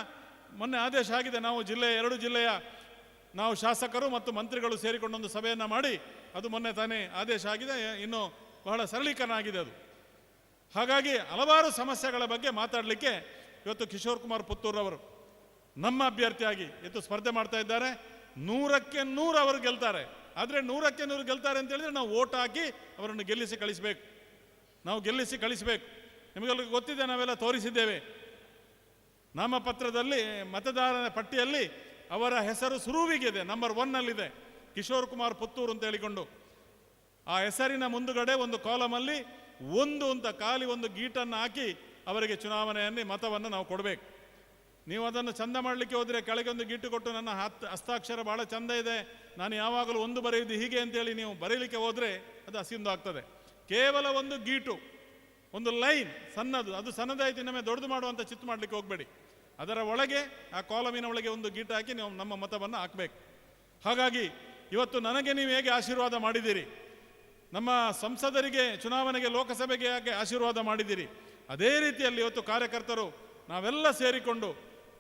ಮೊನ್ನೆ ಆದೇಶ ಆಗಿದೆ. ನಾವು ಜಿಲ್ಲೆಯ 2 ಜಿಲ್ಲೆಯ ನಾವು ಶಾಸಕರು ಮತ್ತು ಮಂತ್ರಿಗಳು ಸೇರಿಕೊಂಡೊಂದು ಸಭೆಯನ್ನು ಮಾಡಿ ಅದು ಮೊನ್ನೆ ತಾನೇ ಆದೇಶ ಆಗಿದೆ, ಇನ್ನು ಬಹಳ ಸರಳೀಕರಣ ಆಗಿದೆ ಅದು. ಹಾಗಾಗಿ ಹಲವಾರು ಸಮಸ್ಯೆಗಳ ಬಗ್ಗೆ ಮಾತಾಡಲಿಕ್ಕೆ ಇವತ್ತು ಕಿಶೋರ್ ಕುಮಾರ್ ಪುತ್ತೂರವರು ನಮ್ಮ ಅಭ್ಯರ್ಥಿಯಾಗಿ ಇವತ್ತು ಸ್ಪರ್ಧೆ ಮಾಡ್ತಾ ಇದ್ದಾರೆ. 100ಕ್ಕೆ 100 ಅವರು ಗೆಲ್ತಾರೆ. ಆದರೆ 100ಕ್ಕೆ 100 ಗೆಲ್ತಾರೆ ಅಂತ ಹೇಳಿದ್ರೆ ನಾವು ಓಟ್ ಹಾಕಿ ಅವರನ್ನು ಗೆಲ್ಲಿಸಿ ಕಳಿಸಬೇಕು, ನಾವು ಗೆಲ್ಲಿಸಿ ಕಳಿಸಬೇಕು. ನಿಮಗೆಲ್ಲರಿಗೂ ಗೊತ್ತಿದೆ, ನಾವೆಲ್ಲ ತೋರಿಸಿದ್ದೇವೆ. ನಾಮಪತ್ರದಲ್ಲಿ ಮತದಾರರ ಪಟ್ಟಿಯಲ್ಲಿ ಅವರ ಹೆಸರು ಸುರುವಿಗಿದೆ, ನಂಬರ್ 1ನಲ್ಲಿದೆ, ಕಿಶೋರ್ ಕುಮಾರ್ ಪುತ್ತೂರು ಅಂತ ಹೇಳಿಕೊಂಡು. ಆ ಹೆಸರಿನ ಮುಂದುಗಡೆ ಒಂದು ಕಾಲಮಲ್ಲಿ 1 ಅಂತ ಖಾಲಿ ಒಂದು ಗೀಟನ್ನು ಹಾಕಿ ಅವರಿಗೆ ಚುನಾವಣೆಯಲ್ಲಿ ಮತವನ್ನು ನಾವು ಕೊಡಬೇಕು. ನೀವು ಅದನ್ನು ಚಂದ ಮಾಡಲಿಕ್ಕೆ ಹೋದರೆ ಕೆಳಗೆ ಒಂದು ಗೀಟು ಕೊಟ್ಟು ನನ್ನ ಹಸ್ತಾಕ್ಷರ ಭಾಳ ಚಂದ ಇದೆ, ನಾನು ಯಾವಾಗಲೂ 1 ಬರೆಯುವುದು ಹೀಗೆ ಅಂತೇಳಿ ನೀವು ಬರೀಲಿಕ್ಕೆ ಹೋದರೆ ಅದು ಅಸಿಂದು ಆಗ್ತದೆ. ಕೇವಲ ಒಂದು ಗೀಟು, ಒಂದು ಲೈನ್ ಸಣ್ಣದು, ಅದು ಸಣ್ಣದಾಯ್ತು ಇನ್ನೊಮ್ಮೆ ದೊಡ್ಡದು ಮಾಡುವಂಥ ಚಿತ್ತು ಮಾಡಲಿಕ್ಕೆ ಹೋಗಬೇಡಿ. ಅದರ ಒಳಗೆ ಆ ಕಾಲಮಿನ ಒಳಗೆ ಒಂದು ಗೀಟು ಹಾಕಿ ನೀವು ನಮ್ಮ ಮತವನ್ನು ಹಾಕಬೇಕು. ಹಾಗಾಗಿ ಇವತ್ತು ನನಗೆ ನೀವು ಹೇಗೆ ಆಶೀರ್ವಾದ ಮಾಡಿದ್ದೀರಿ, ನಮ್ಮ ಸಂಸದರಿಗೆ ಚುನಾವಣೆಗೆ ಲೋಕಸಭೆಗೆ ಹೇಗೆ ಆಶೀರ್ವಾದ ಮಾಡಿದ್ದೀರಿ, ಅದೇ ರೀತಿಯಲ್ಲಿ ಇವತ್ತು ಕಾರ್ಯಕರ್ತರು ನಾವೆಲ್ಲ ಸೇರಿಕೊಂಡು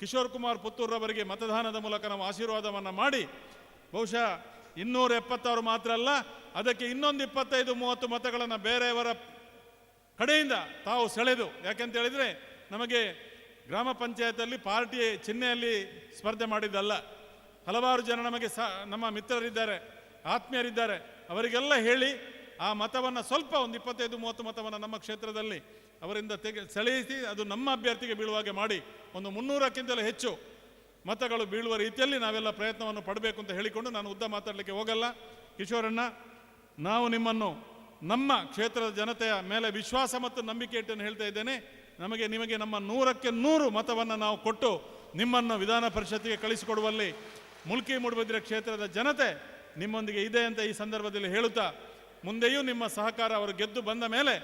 ಕಿಶೋರ್ ಕುಮಾರ್ ಪುತ್ತೂರವರಿಗೆ ಮತದಾನದ ಮೂಲಕ ನಾವು ಆಶೀರ್ವಾದವನ್ನು ಮಾಡಿ, ಬಹುಶಃ 276 ಮಾತ್ರ ಅಲ್ಲ, ಅದಕ್ಕೆ ಇನ್ನೊಂದು 25-30 ಮತಗಳನ್ನು ಬೇರೆಯವರ ಕಡೆಯಿಂದ ತಾವು ಸೆಳೆದು, ಯಾಕೆಂತ ಹೇಳಿದರೆ ನಮಗೆ ಗ್ರಾಮ ಪಂಚಾಯತಲ್ಲಿ ಪಾರ್ಟಿ ಚಿಹ್ನೆಯಲ್ಲಿ ಸ್ಪರ್ಧೆ ಮಾಡಿದ್ದಲ್ಲ, ಹಲವಾರು ಜನ ನಮಗೆ ನಮ್ಮ ಮಿತ್ರರಿದ್ದಾರೆ, ಆತ್ಮೀಯರಿದ್ದಾರೆ, ಅವರಿಗೆಲ್ಲ ಹೇಳಿ ಆ ಮತವನ್ನು ಸ್ವಲ್ಪ ಒಂದು 25-30 ಮತವನ್ನು ನಮ್ಮ ಕ್ಷೇತ್ರದಲ್ಲಿ ಅವರಿಂದ ಸೆಳೆಯಿಸಿ ಅದು ನಮ್ಮ ಅಭ್ಯರ್ಥಿಗೆ ಬೀಳುವ ಹಾಗೆ ಮಾಡಿ ಒಂದು 300ಕ್ಕಿಂತಲೂ ಹೆಚ್ಚು ಮತಗಳು ಬೀಳುವ ರೀತಿಯಲ್ಲಿ ನಾವೆಲ್ಲ ಪ್ರಯತ್ನವನ್ನು ಪಡಬೇಕು ಅಂತ ಹೇಳಿಕೊಂಡು ನಾನು ಉದ್ದ ಮಾತಾಡಲಿಕ್ಕೆ ಹೋಗಲ್ಲ. ಕಿಶೋರಣ್ಣ, ನಾವು ನಿಮ್ಮನ್ನು ನಮ್ಮ ಕ್ಷೇತ್ರದ ಜನತೆಯ ಮೇಲೆ ವಿಶ್ವಾಸ ಮತ್ತು ನಂಬಿಕೆ ಇಟ್ಟನ್ನು ಹೇಳ್ತಾ ಇದ್ದೇನೆ. ನಮಗೆ ನಿಮಗೆ ನಮ್ಮ 100ಕ್ಕೆ 100 ಮತವನ್ನು ನಾವು ಕೊಟ್ಟು ನಿಮ್ಮನ್ನು ವಿಧಾನ ಪರಿಷತ್ತಿಗೆ ಕಳಿಸಿಕೊಡುವಲ್ಲಿ ಮುಲ್ಕಿ ಮೂಡುಬಿದಿರೆ ಕ್ಷೇತ್ರದ ಜನತೆ ನಿಮ್ಮೊಂದಿಗೆ ಇದೆ ಅಂತ ಈ ಸಂದರ್ಭದಲ್ಲಿ ಹೇಳುತ್ತಾ, ಮುಂದೆಯೂ ನಿಮ್ಮ ಸಹಕಾರ ಅವರು ಗೆದ್ದು ಬಂದ ಮೇಲೆ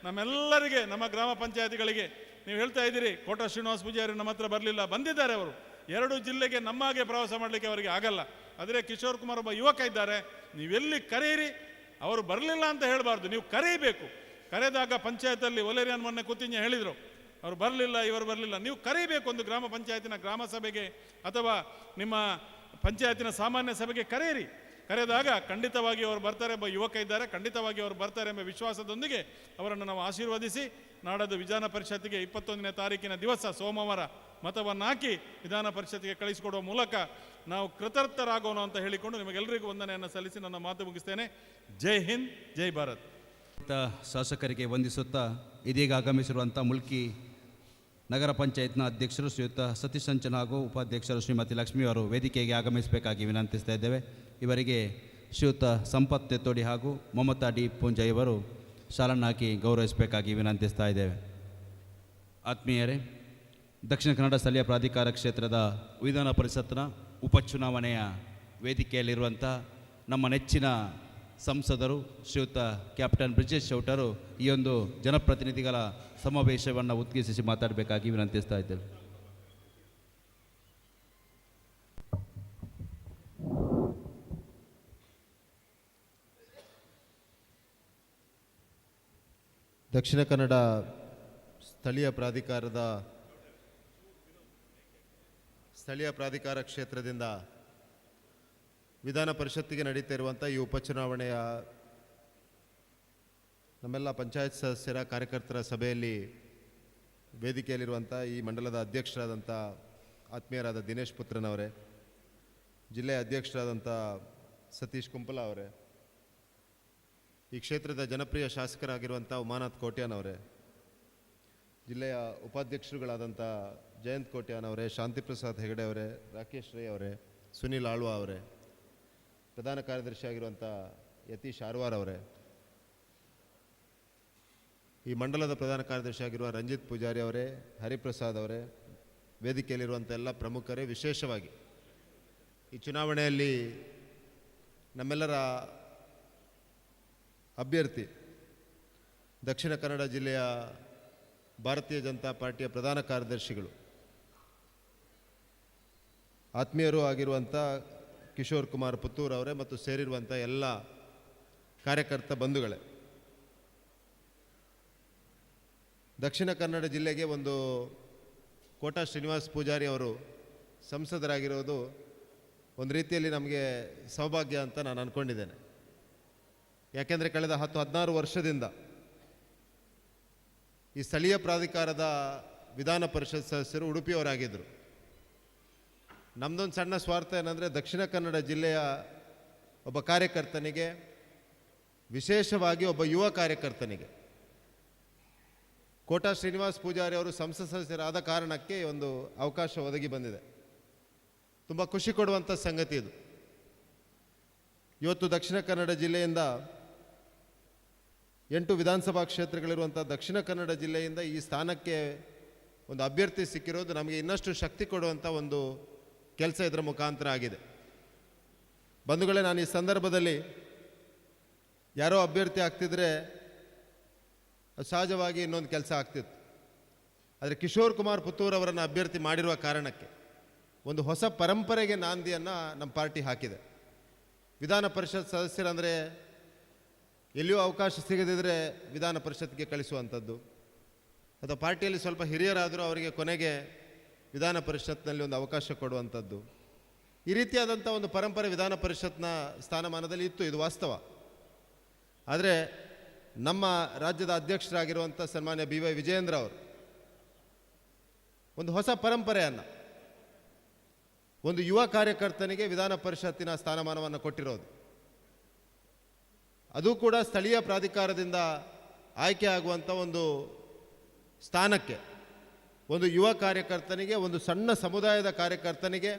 ನಮ್ಮೆಲ್ಲರಿಗೆ, ನಮ್ಮ ಗ್ರಾಮ ಪಂಚಾಯತಿಗಳಿಗೆ, ನೀವು ಹೇಳ್ತಾ ಇದ್ದೀರಿ ಕೋಟ ಶ್ರೀನಿವಾಸ ಪೂಜಾರಿ ನಮ್ಮ ಹತ್ರ ಬರಲಿಲ್ಲ, ಬಂದಿದ್ದಾರೆ ಅವರು. 2 ಜಿಲ್ಲೆಗೆ ನಮ್ಮಾಗೆ ಪ್ರವಾಸ ಮಾಡಲಿಕ್ಕೆ ಅವರಿಗೆ ಆಗಲ್ಲ. ಆದರೆ ಕಿಶೋರ್ ಕುಮಾರ್ ಒಬ್ಬ ಯುವಕ ಇದ್ದಾರೆ, ನೀವೆಲ್ಲಿ ಕರೆಯಿರಿ, ಅವರು ಬರಲಿಲ್ಲ ಅಂತ ಹೇಳಬಾರ್ದು, ನೀವು ಕರೆಯಬೇಕು. ಕರೆದಾಗ ಪಂಚಾಯತಲ್ಲಿ ಒಲೇರಿಯನ್ ಮೊನ್ನೆ ಕೂತಿಂಜ ಹೇಳಿದರು, ಅವರು ಬರಲಿಲ್ಲ ಇವರು ಬರಲಿಲ್ಲ, ನೀವು ಕರೆಯಬೇಕು. ಒಂದು ಗ್ರಾಮ ಪಂಚಾಯತಿನ ಗ್ರಾಮ ಸಭೆಗೆ ಅಥವಾ ನಿಮ್ಮ ಪಂಚಾಯತಿನ ಸಾಮಾನ್ಯ ಸಭೆಗೆ ಕರೆಯಿರಿ. ಕರೆದಾಗ ಖಂಡಿತವಾಗಿ ಅವರು ಬರ್ತಾರೆ, ಒಬ್ಬ ಯುವಕ ಇದ್ದಾರೆ, ಖಂಡಿತವಾಗಿ ಅವರು ಬರ್ತಾರೆ ಎಂಬ ವಿಶ್ವಾಸದೊಂದಿಗೆ ಅವರನ್ನು ನಾವು ಆಶೀರ್ವದಿಸಿ ನಾಡದು ವಿಧಾನ ಪರಿಷತ್ತಿಗೆ 21ನೇ ತಾರೀಕಿನ ದಿವಸ ಸೋಮವಾರ ಮತವನ್ನು ಹಾಕಿ ವಿಧಾನ ಪರಿಷತ್ತಿಗೆ ಕಳಿಸಿಕೊಡುವ ಮೂಲಕ ನಾವು ಕೃತಾರ್ಥರಾಗೋಣ ಅಂತ ಹೇಳಿಕೊಂಡು ನಿಮಗೆಲ್ಲರಿಗೂ ವಂದನೆಯನ್ನು ಸಲ್ಲಿಸಿ ನನ್ನ ಮಾತು ಮುಗಿಸ್ತೇನೆ. ಜೈ ಹಿಂದ್, ಜೈ ಭಾರತ್. ಶಾಸಕರಿಗೆ ವಂದಿಸುತ್ತಾ ಇದೀಗ ಆಗಮಿಸಿರುವಂಥ ಮುಲ್ಕಿ ನಗರ ಪಂಚಾಯತ್ನ ಅಧ್ಯಕ್ಷರು ಶ್ರೀಯುತ ಸತೀಶ್ ಸಂಚನ್ ಹಾಗೂ ಉಪಾಧ್ಯಕ್ಷರು ಶ್ರೀಮತಿ ಲಕ್ಷ್ಮಿಯವರು ವೇದಿಕೆಗೆ ಆಗಮಿಸಬೇಕಾಗಿ ವಿನಂತಿಸ್ತಾ ಇದ್ದೇವೆ. ಇವರಿಗೆ ಶ್ರೀಯುತ ಸಂಪತ್ ತೆತ್ತೋಡಿ ಹಾಗೂ ಮಮತಾ ಡಿ ಪೂಂಜಾ ಇವರು ಶಾಲನ್ನು ಹಾಕಿ ಗೌರವಿಸಬೇಕಾಗಿ ವಿನಂತಿಸ್ತಾ ಇದ್ದೇವೆ. ಆತ್ಮೀಯರೇ, ದಕ್ಷಿಣ ಕನ್ನಡ ಸ್ಥಳೀಯ ಪ್ರಾಧಿಕಾರ ಕ್ಷೇತ್ರದ ವಿಧಾನ ಪರಿಷತ್ನ ಉಪಚುನಾವಣೆಯ ವೇದಿಕೆಯಲ್ಲಿರುವಂಥ ನಮ್ಮ ನೆಚ್ಚಿನ ಸಂಸದರು ಶ್ರೀಯುತ ಕ್ಯಾಪ್ಟನ್ ಬ್ರಿಜೇಶ್ ಚೌಟರು ಈ ಒಂದು ಜನಪ್ರತಿನಿಧಿಗಳ ಸಮಾವೇಶವನ್ನು ಉದ್ಘಾಟಿಸಿ ಮಾತಾಡಬೇಕಾಗಿ ವಿನಂತಿಸ್ತಾ ಇದ್ದೇವೆ. ದಕ್ಷಿಣ ಕನ್ನಡ ಸ್ಥಳೀಯ ಪ್ರಾಧಿಕಾರದ ಸ್ಥಳೀಯ ಪ್ರಾಧಿಕಾರ ಕ್ಷೇತ್ರದಿಂದ ವಿಧಾನ ಪರಿಷತ್ತಿಗೆ ನಡೀತಾ ಇರುವಂಥ ಈ ಉಪಚುನಾವಣೆಯ ನಮ್ಮೆಲ್ಲ ಪಂಚಾಯತ್ ಸದಸ್ಯರ ಕಾರ್ಯಕರ್ತರ ಸಭೆಯಲ್ಲಿ ವೇದಿಕೆಯಲ್ಲಿರುವಂಥ ಈ ಮಂಡಲದ ಅಧ್ಯಕ್ಷರಾದಂಥ ಆತ್ಮೀಯರಾದ ದಿನೇಶ್ ಪುತ್ರನವರೇ, ಜಿಲ್ಲೆಯ ಅಧ್ಯಕ್ಷರಾದಂಥ ಸತೀಶ್ ಕುಂಪಲ ಅವರೇ, ಈ ಕ್ಷೇತ್ರದ ಜನಪ್ರಿಯ ಶಾಸಕರಾಗಿರುವಂಥ ಉಮಾನಾಥ್ ಕೋಟ್ಯಾನವರೇ, ಜಿಲ್ಲೆಯ ಉಪಾಧ್ಯಕ್ಷರುಗಳಾದಂಥ ಜಯಂತ್ ಕೋಟ್ಯಾನವರೇ, ಶಾಂತಿಪ್ರಸಾದ್ ಹೆಗಡೆ ಅವರೇ, ರಾಕೇಶ್ ರೈ ಅವರೇ, ಸುನೀಲ್ ಆಳ್ವಾ ಅವರೇ, ಪ್ರಧಾನ ಕಾರ್ಯದರ್ಶಿಯಾಗಿರುವಂಥ ಯತೀಶ್ ಆರ್ವಾರ್ ಅವರೇ, ಈ ಮಂಡಲದ ಪ್ರಧಾನ ಕಾರ್ಯದರ್ಶಿಯಾಗಿರುವ ರಂಜಿತ್ ಪೂಜಾರಿ ಅವರೇ, ಹರಿಪ್ರಸಾದ್ ಅವರೇ, ವೇದಿಕೆಯಲ್ಲಿರುವಂಥ ಎಲ್ಲ ಪ್ರಮುಖರೇ, ವಿಶೇಷವಾಗಿ ಈ ಚುನಾವಣೆಯಲ್ಲಿ ನಮ್ಮೆಲ್ಲರ ಅಭ್ಯರ್ಥಿ ದಕ್ಷಿಣ ಕನ್ನಡ ಜಿಲ್ಲೆಯ ಭಾರತೀಯ ಜನತಾ ಪಾರ್ಟಿಯ ಪ್ರಧಾನ ಕಾರ್ಯದರ್ಶಿಗಳು, ಆತ್ಮೀಯರೂ ಆಗಿರುವಂಥ ಕಿಶೋರ್ ಕುಮಾರ್ ಪುತ್ತೂರ್ ಅವರೇ ಮತ್ತು ಸೇರಿರುವಂಥ ಎಲ್ಲ ಕಾರ್ಯಕರ್ತ ಬಂಧುಗಳೇ, ದಕ್ಷಿಣ ಕನ್ನಡ ಜಿಲ್ಲೆಗೆ ಒಂದು ಕೋಟಾ ಶ್ರೀನಿವಾಸ್ ಪೂಜಾರಿ ಅವರು ಸಂಸದರಾಗಿರೋದು ಒಂದು ರೀತಿಯಲ್ಲಿ ನಮಗೆ ಸೌಭಾಗ್ಯ ಅಂತ ನಾನು ಅಂದ್ಕೊಂಡಿದ್ದೇನೆ. ಯಾಕೆಂದರೆ ಕಳೆದ 10-16 ವರ್ಷದಿಂದ ಈ ಸ್ಥಳೀಯ ಪ್ರಾಧಿಕಾರದ ವಿಧಾನ ಪರಿಷತ್ ಸದಸ್ಯರು ಉಡುಪಿಯವರಾಗಿದ್ದರು. ನಮ್ಮದೊಂದು ಸಣ್ಣ ಸ್ವಾರ್ಥ ಏನಂದರೆ, ದಕ್ಷಿಣ ಕನ್ನಡ ಜಿಲ್ಲೆಯ ಒಬ್ಬ ಕಾರ್ಯಕರ್ತನಿಗೆ, ವಿಶೇಷವಾಗಿ ಒಬ್ಬ ಯುವ ಕಾರ್ಯಕರ್ತನಿಗೆ ಕೋಟಾ ಶ್ರೀನಿವಾಸ್ ಪೂಜಾರಿ ಅವರು ಸಂಸತ್ ಸದಸ್ಯರಾದ ಕಾರಣಕ್ಕೆ ಒಂದು ಅವಕಾಶ ಒದಗಿ ಬಂದಿದೆ. ತುಂಬ ಖುಷಿ ಕೊಡುವಂಥ ಸಂಗತಿ ಇದು. ಇವತ್ತು ದಕ್ಷಿಣ ಕನ್ನಡ ಜಿಲ್ಲೆಯಿಂದ 8 ವಿಧಾನಸಭಾ ಕ್ಷೇತ್ರಗಳಿರುವಂಥ ದಕ್ಷಿಣ ಕನ್ನಡ ಜಿಲ್ಲೆಯಿಂದ ಈ ಸ್ಥಾನಕ್ಕೆ ಒಂದು ಅಭ್ಯರ್ಥಿ ಸಿಕ್ಕಿರೋದು ನಮಗೆ ಇನ್ನಷ್ಟು ಶಕ್ತಿ ಕೊಡುವಂಥ ಒಂದು ಕೆಲಸ ಇದರ ಮುಖಾಂತರ ಆಗಿದೆ. ಬಂಧುಗಳೇ, ನಾನು ಈ ಸಂದರ್ಭದಲ್ಲಿ ಯಾರೋ ಅಭ್ಯರ್ಥಿ ಆಗ್ತಿದ್ರೆ ಅದು ಸಹಜವಾಗಿ ಇನ್ನೊಂದು ಕೆಲಸ ಆಗ್ತಿತ್ತು. ಆದರೆ ಕಿಶೋರ್ ಕುಮಾರ್ ಪುತ್ತೂರ್ ಅವರನ್ನು ಅಭ್ಯರ್ಥಿ ಮಾಡಿರುವ ಕಾರಣಕ್ಕೆ ಒಂದು ಹೊಸ ಪರಂಪರೆಗೆ ನಾಂದಿಯನ್ನು ನಮ್ಮ ಪಾರ್ಟಿ ಹಾಕಿದೆ. ವಿಧಾನ ಪರಿಷತ್ ಸದಸ್ಯರಂದರೆ ಎಲ್ಲಿಯೂ ಅವಕಾಶ ಸಿಗದಿದ್ದರೆ ವಿಧಾನ ಪರಿಷತ್ಗೆ ಕಳಿಸುವಂಥದ್ದು, ಅಥವಾ ಪಾರ್ಟಿಯಲ್ಲಿ ಸ್ವಲ್ಪ ಹಿರಿಯರಾದರೂ ಅವರಿಗೆ ಕೊನೆಗೆ ವಿಧಾನ ಪರಿಷತ್ನಲ್ಲಿ ಒಂದು ಅವಕಾಶ ಕೊಡುವಂಥದ್ದು, ಈ ರೀತಿಯಾದಂಥ ಒಂದು ಪರಂಪರೆ ವಿಧಾನ ಪರಿಷತ್ನ ಸ್ಥಾನಮಾನದಲ್ಲಿ ಇತ್ತು, ಇದು ವಾಸ್ತವ. ಆದರೆ ನಮ್ಮ ರಾಜ್ಯದ ಅಧ್ಯಕ್ಷರಾಗಿರುವಂಥ ಸನ್ಮಾನ್ಯ ಬಿ ವೈ ವಿಜಯೇಂದ್ರ ಅವರು ಒಂದು ಹೊಸ ಪರಂಪರೆಯನ್ನು, ಒಂದು ಯುವ ಕಾರ್ಯಕರ್ತನಿಗೆ ವಿಧಾನ ಪರಿಷತ್ತಿನ ಸ್ಥಾನಮಾನವನ್ನು ಕೊಟ್ಟಿರೋದು, ಅದು ಕೂಡ ಸ್ಥಳೀಯ ಪ್ರಾಧಿಕಾರದಿಂದ ಆಯ್ಕೆ ಆಗುವಂಥ ಒಂದು ಸ್ಥಾನಕ್ಕೆ, ಒಂದು ಯುವ ಕಾರ್ಯಕರ್ತನಿಗೆ, ಒಂದು ಸಣ್ಣ ಸಮುದಾಯದ ಕಾರ್ಯಕರ್ತನಿಗೆ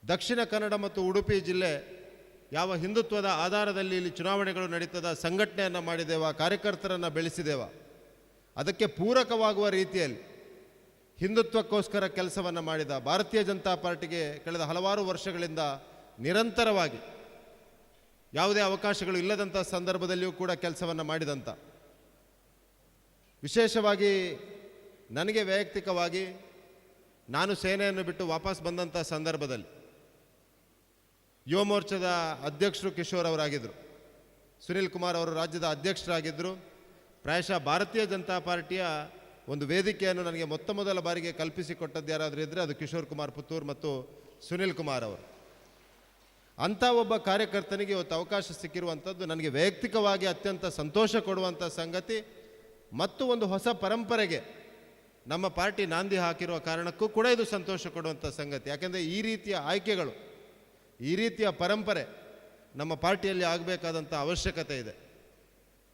ದಕ್ಷಿಣ ಕನ್ನಡ ಮತ್ತು ಉಡುಪಿ ಜಿಲ್ಲೆ ಯಾವ ಹಿಂದುತ್ವದ ಆಧಾರದಲ್ಲಿ ಇಲ್ಲಿ ಚುನಾವಣೆಗಳು ನಡೀತದ, ಸಂಘಟನೆಯನ್ನು ಮಾಡಿದೇವ, ಕಾರ್ಯಕರ್ತರನ್ನು ಬೆಳೆಸಿದೇವ, ಅದಕ್ಕೆ ಪೂರಕವಾಗುವ ರೀತಿಯಲ್ಲಿ ಹಿಂದುತ್ವಕ್ಕೋಸ್ಕರ ಕೆಲಸವನ್ನು ಮಾಡಿದ ಭಾರತೀಯ ಜನತಾ ಪಾರ್ಟಿಗೆ ಕಳೆದ ಹಲವಾರು ವರ್ಷಗಳಿಂದ ನಿರಂತರವಾಗಿ ಯಾವುದೇ ಅವಕಾಶಗಳು ಇಲ್ಲದಂಥ ಸಂದರ್ಭದಲ್ಲಿಯೂ ಕೂಡ ಕೆಲಸವನ್ನು ಮಾಡಿದಂಥ, ವಿಶೇಷವಾಗಿ ನನಗೆ ವೈಯಕ್ತಿಕವಾಗಿ ನಾನು ಸೇನೆಯನ್ನು ಬಿಟ್ಟು ವಾಪಸ್ ಬಂದಂಥ ಸಂದರ್ಭದಲ್ಲಿ ಯುವ ಮೋರ್ಚಾದ ಅಧ್ಯಕ್ಷರು ಕಿಶೋರ್ ಅವರಾಗಿದ್ದರು, ಸುನಿಲ್ ಕುಮಾರ್ ಅವರು ರಾಜ್ಯದ ಅಧ್ಯಕ್ಷರಾಗಿದ್ದರು. ಪ್ರಾಯಶಃ ಭಾರತೀಯ ಜನತಾ ಪಾರ್ಟಿಯ ಒಂದು ವೇದಿಕೆಯನ್ನು ನನಗೆ ಮೊತ್ತ ಮೊದಲ ಬಾರಿಗೆ ಕಲ್ಪಿಸಿಕೊಟ್ಟದ್ದು ಯಾರಾದರೂ ಇದ್ದರೆ ಅದು ಕಿಶೋರ್ ಕುಮಾರ್ ಪುತ್ತೂರ್ ಮತ್ತು ಸುನಿಲ್ ಕುಮಾರ್ ಅವರು. ಅಂಥ ಒಬ್ಬ ಕಾರ್ಯಕರ್ತನಿಗೆ ಇವತ್ತು ಅವಕಾಶ ಸಿಕ್ಕಿರುವಂಥದ್ದು ನನಗೆ ವೈಯಕ್ತಿಕವಾಗಿ ಅತ್ಯಂತ ಸಂತೋಷ ಕೊಡುವಂಥ ಸಂಗತಿ ಮತ್ತು ಒಂದು ಹೊಸ ಪರಂಪರೆಗೆ ನಮ್ಮ ಪಾರ್ಟಿ ನಾಂದಿ ಹಾಕಿರುವ ಕಾರಣಕ್ಕೂ ಕೂಡ ಇದು ಸಂತೋಷ ಕೊಡುವಂಥ ಸಂಗತಿ. ಯಾಕೆಂದರೆ ಈ ರೀತಿಯ ಆಯ್ಕೆಗಳು, ಈ ರೀತಿಯ ಪರಂಪರೆ ನಮ್ಮ ಪಾರ್ಟಿಯಲ್ಲಿ ಆಗಬೇಕಾದಂಥ ಅವಶ್ಯಕತೆ ಇದೆ.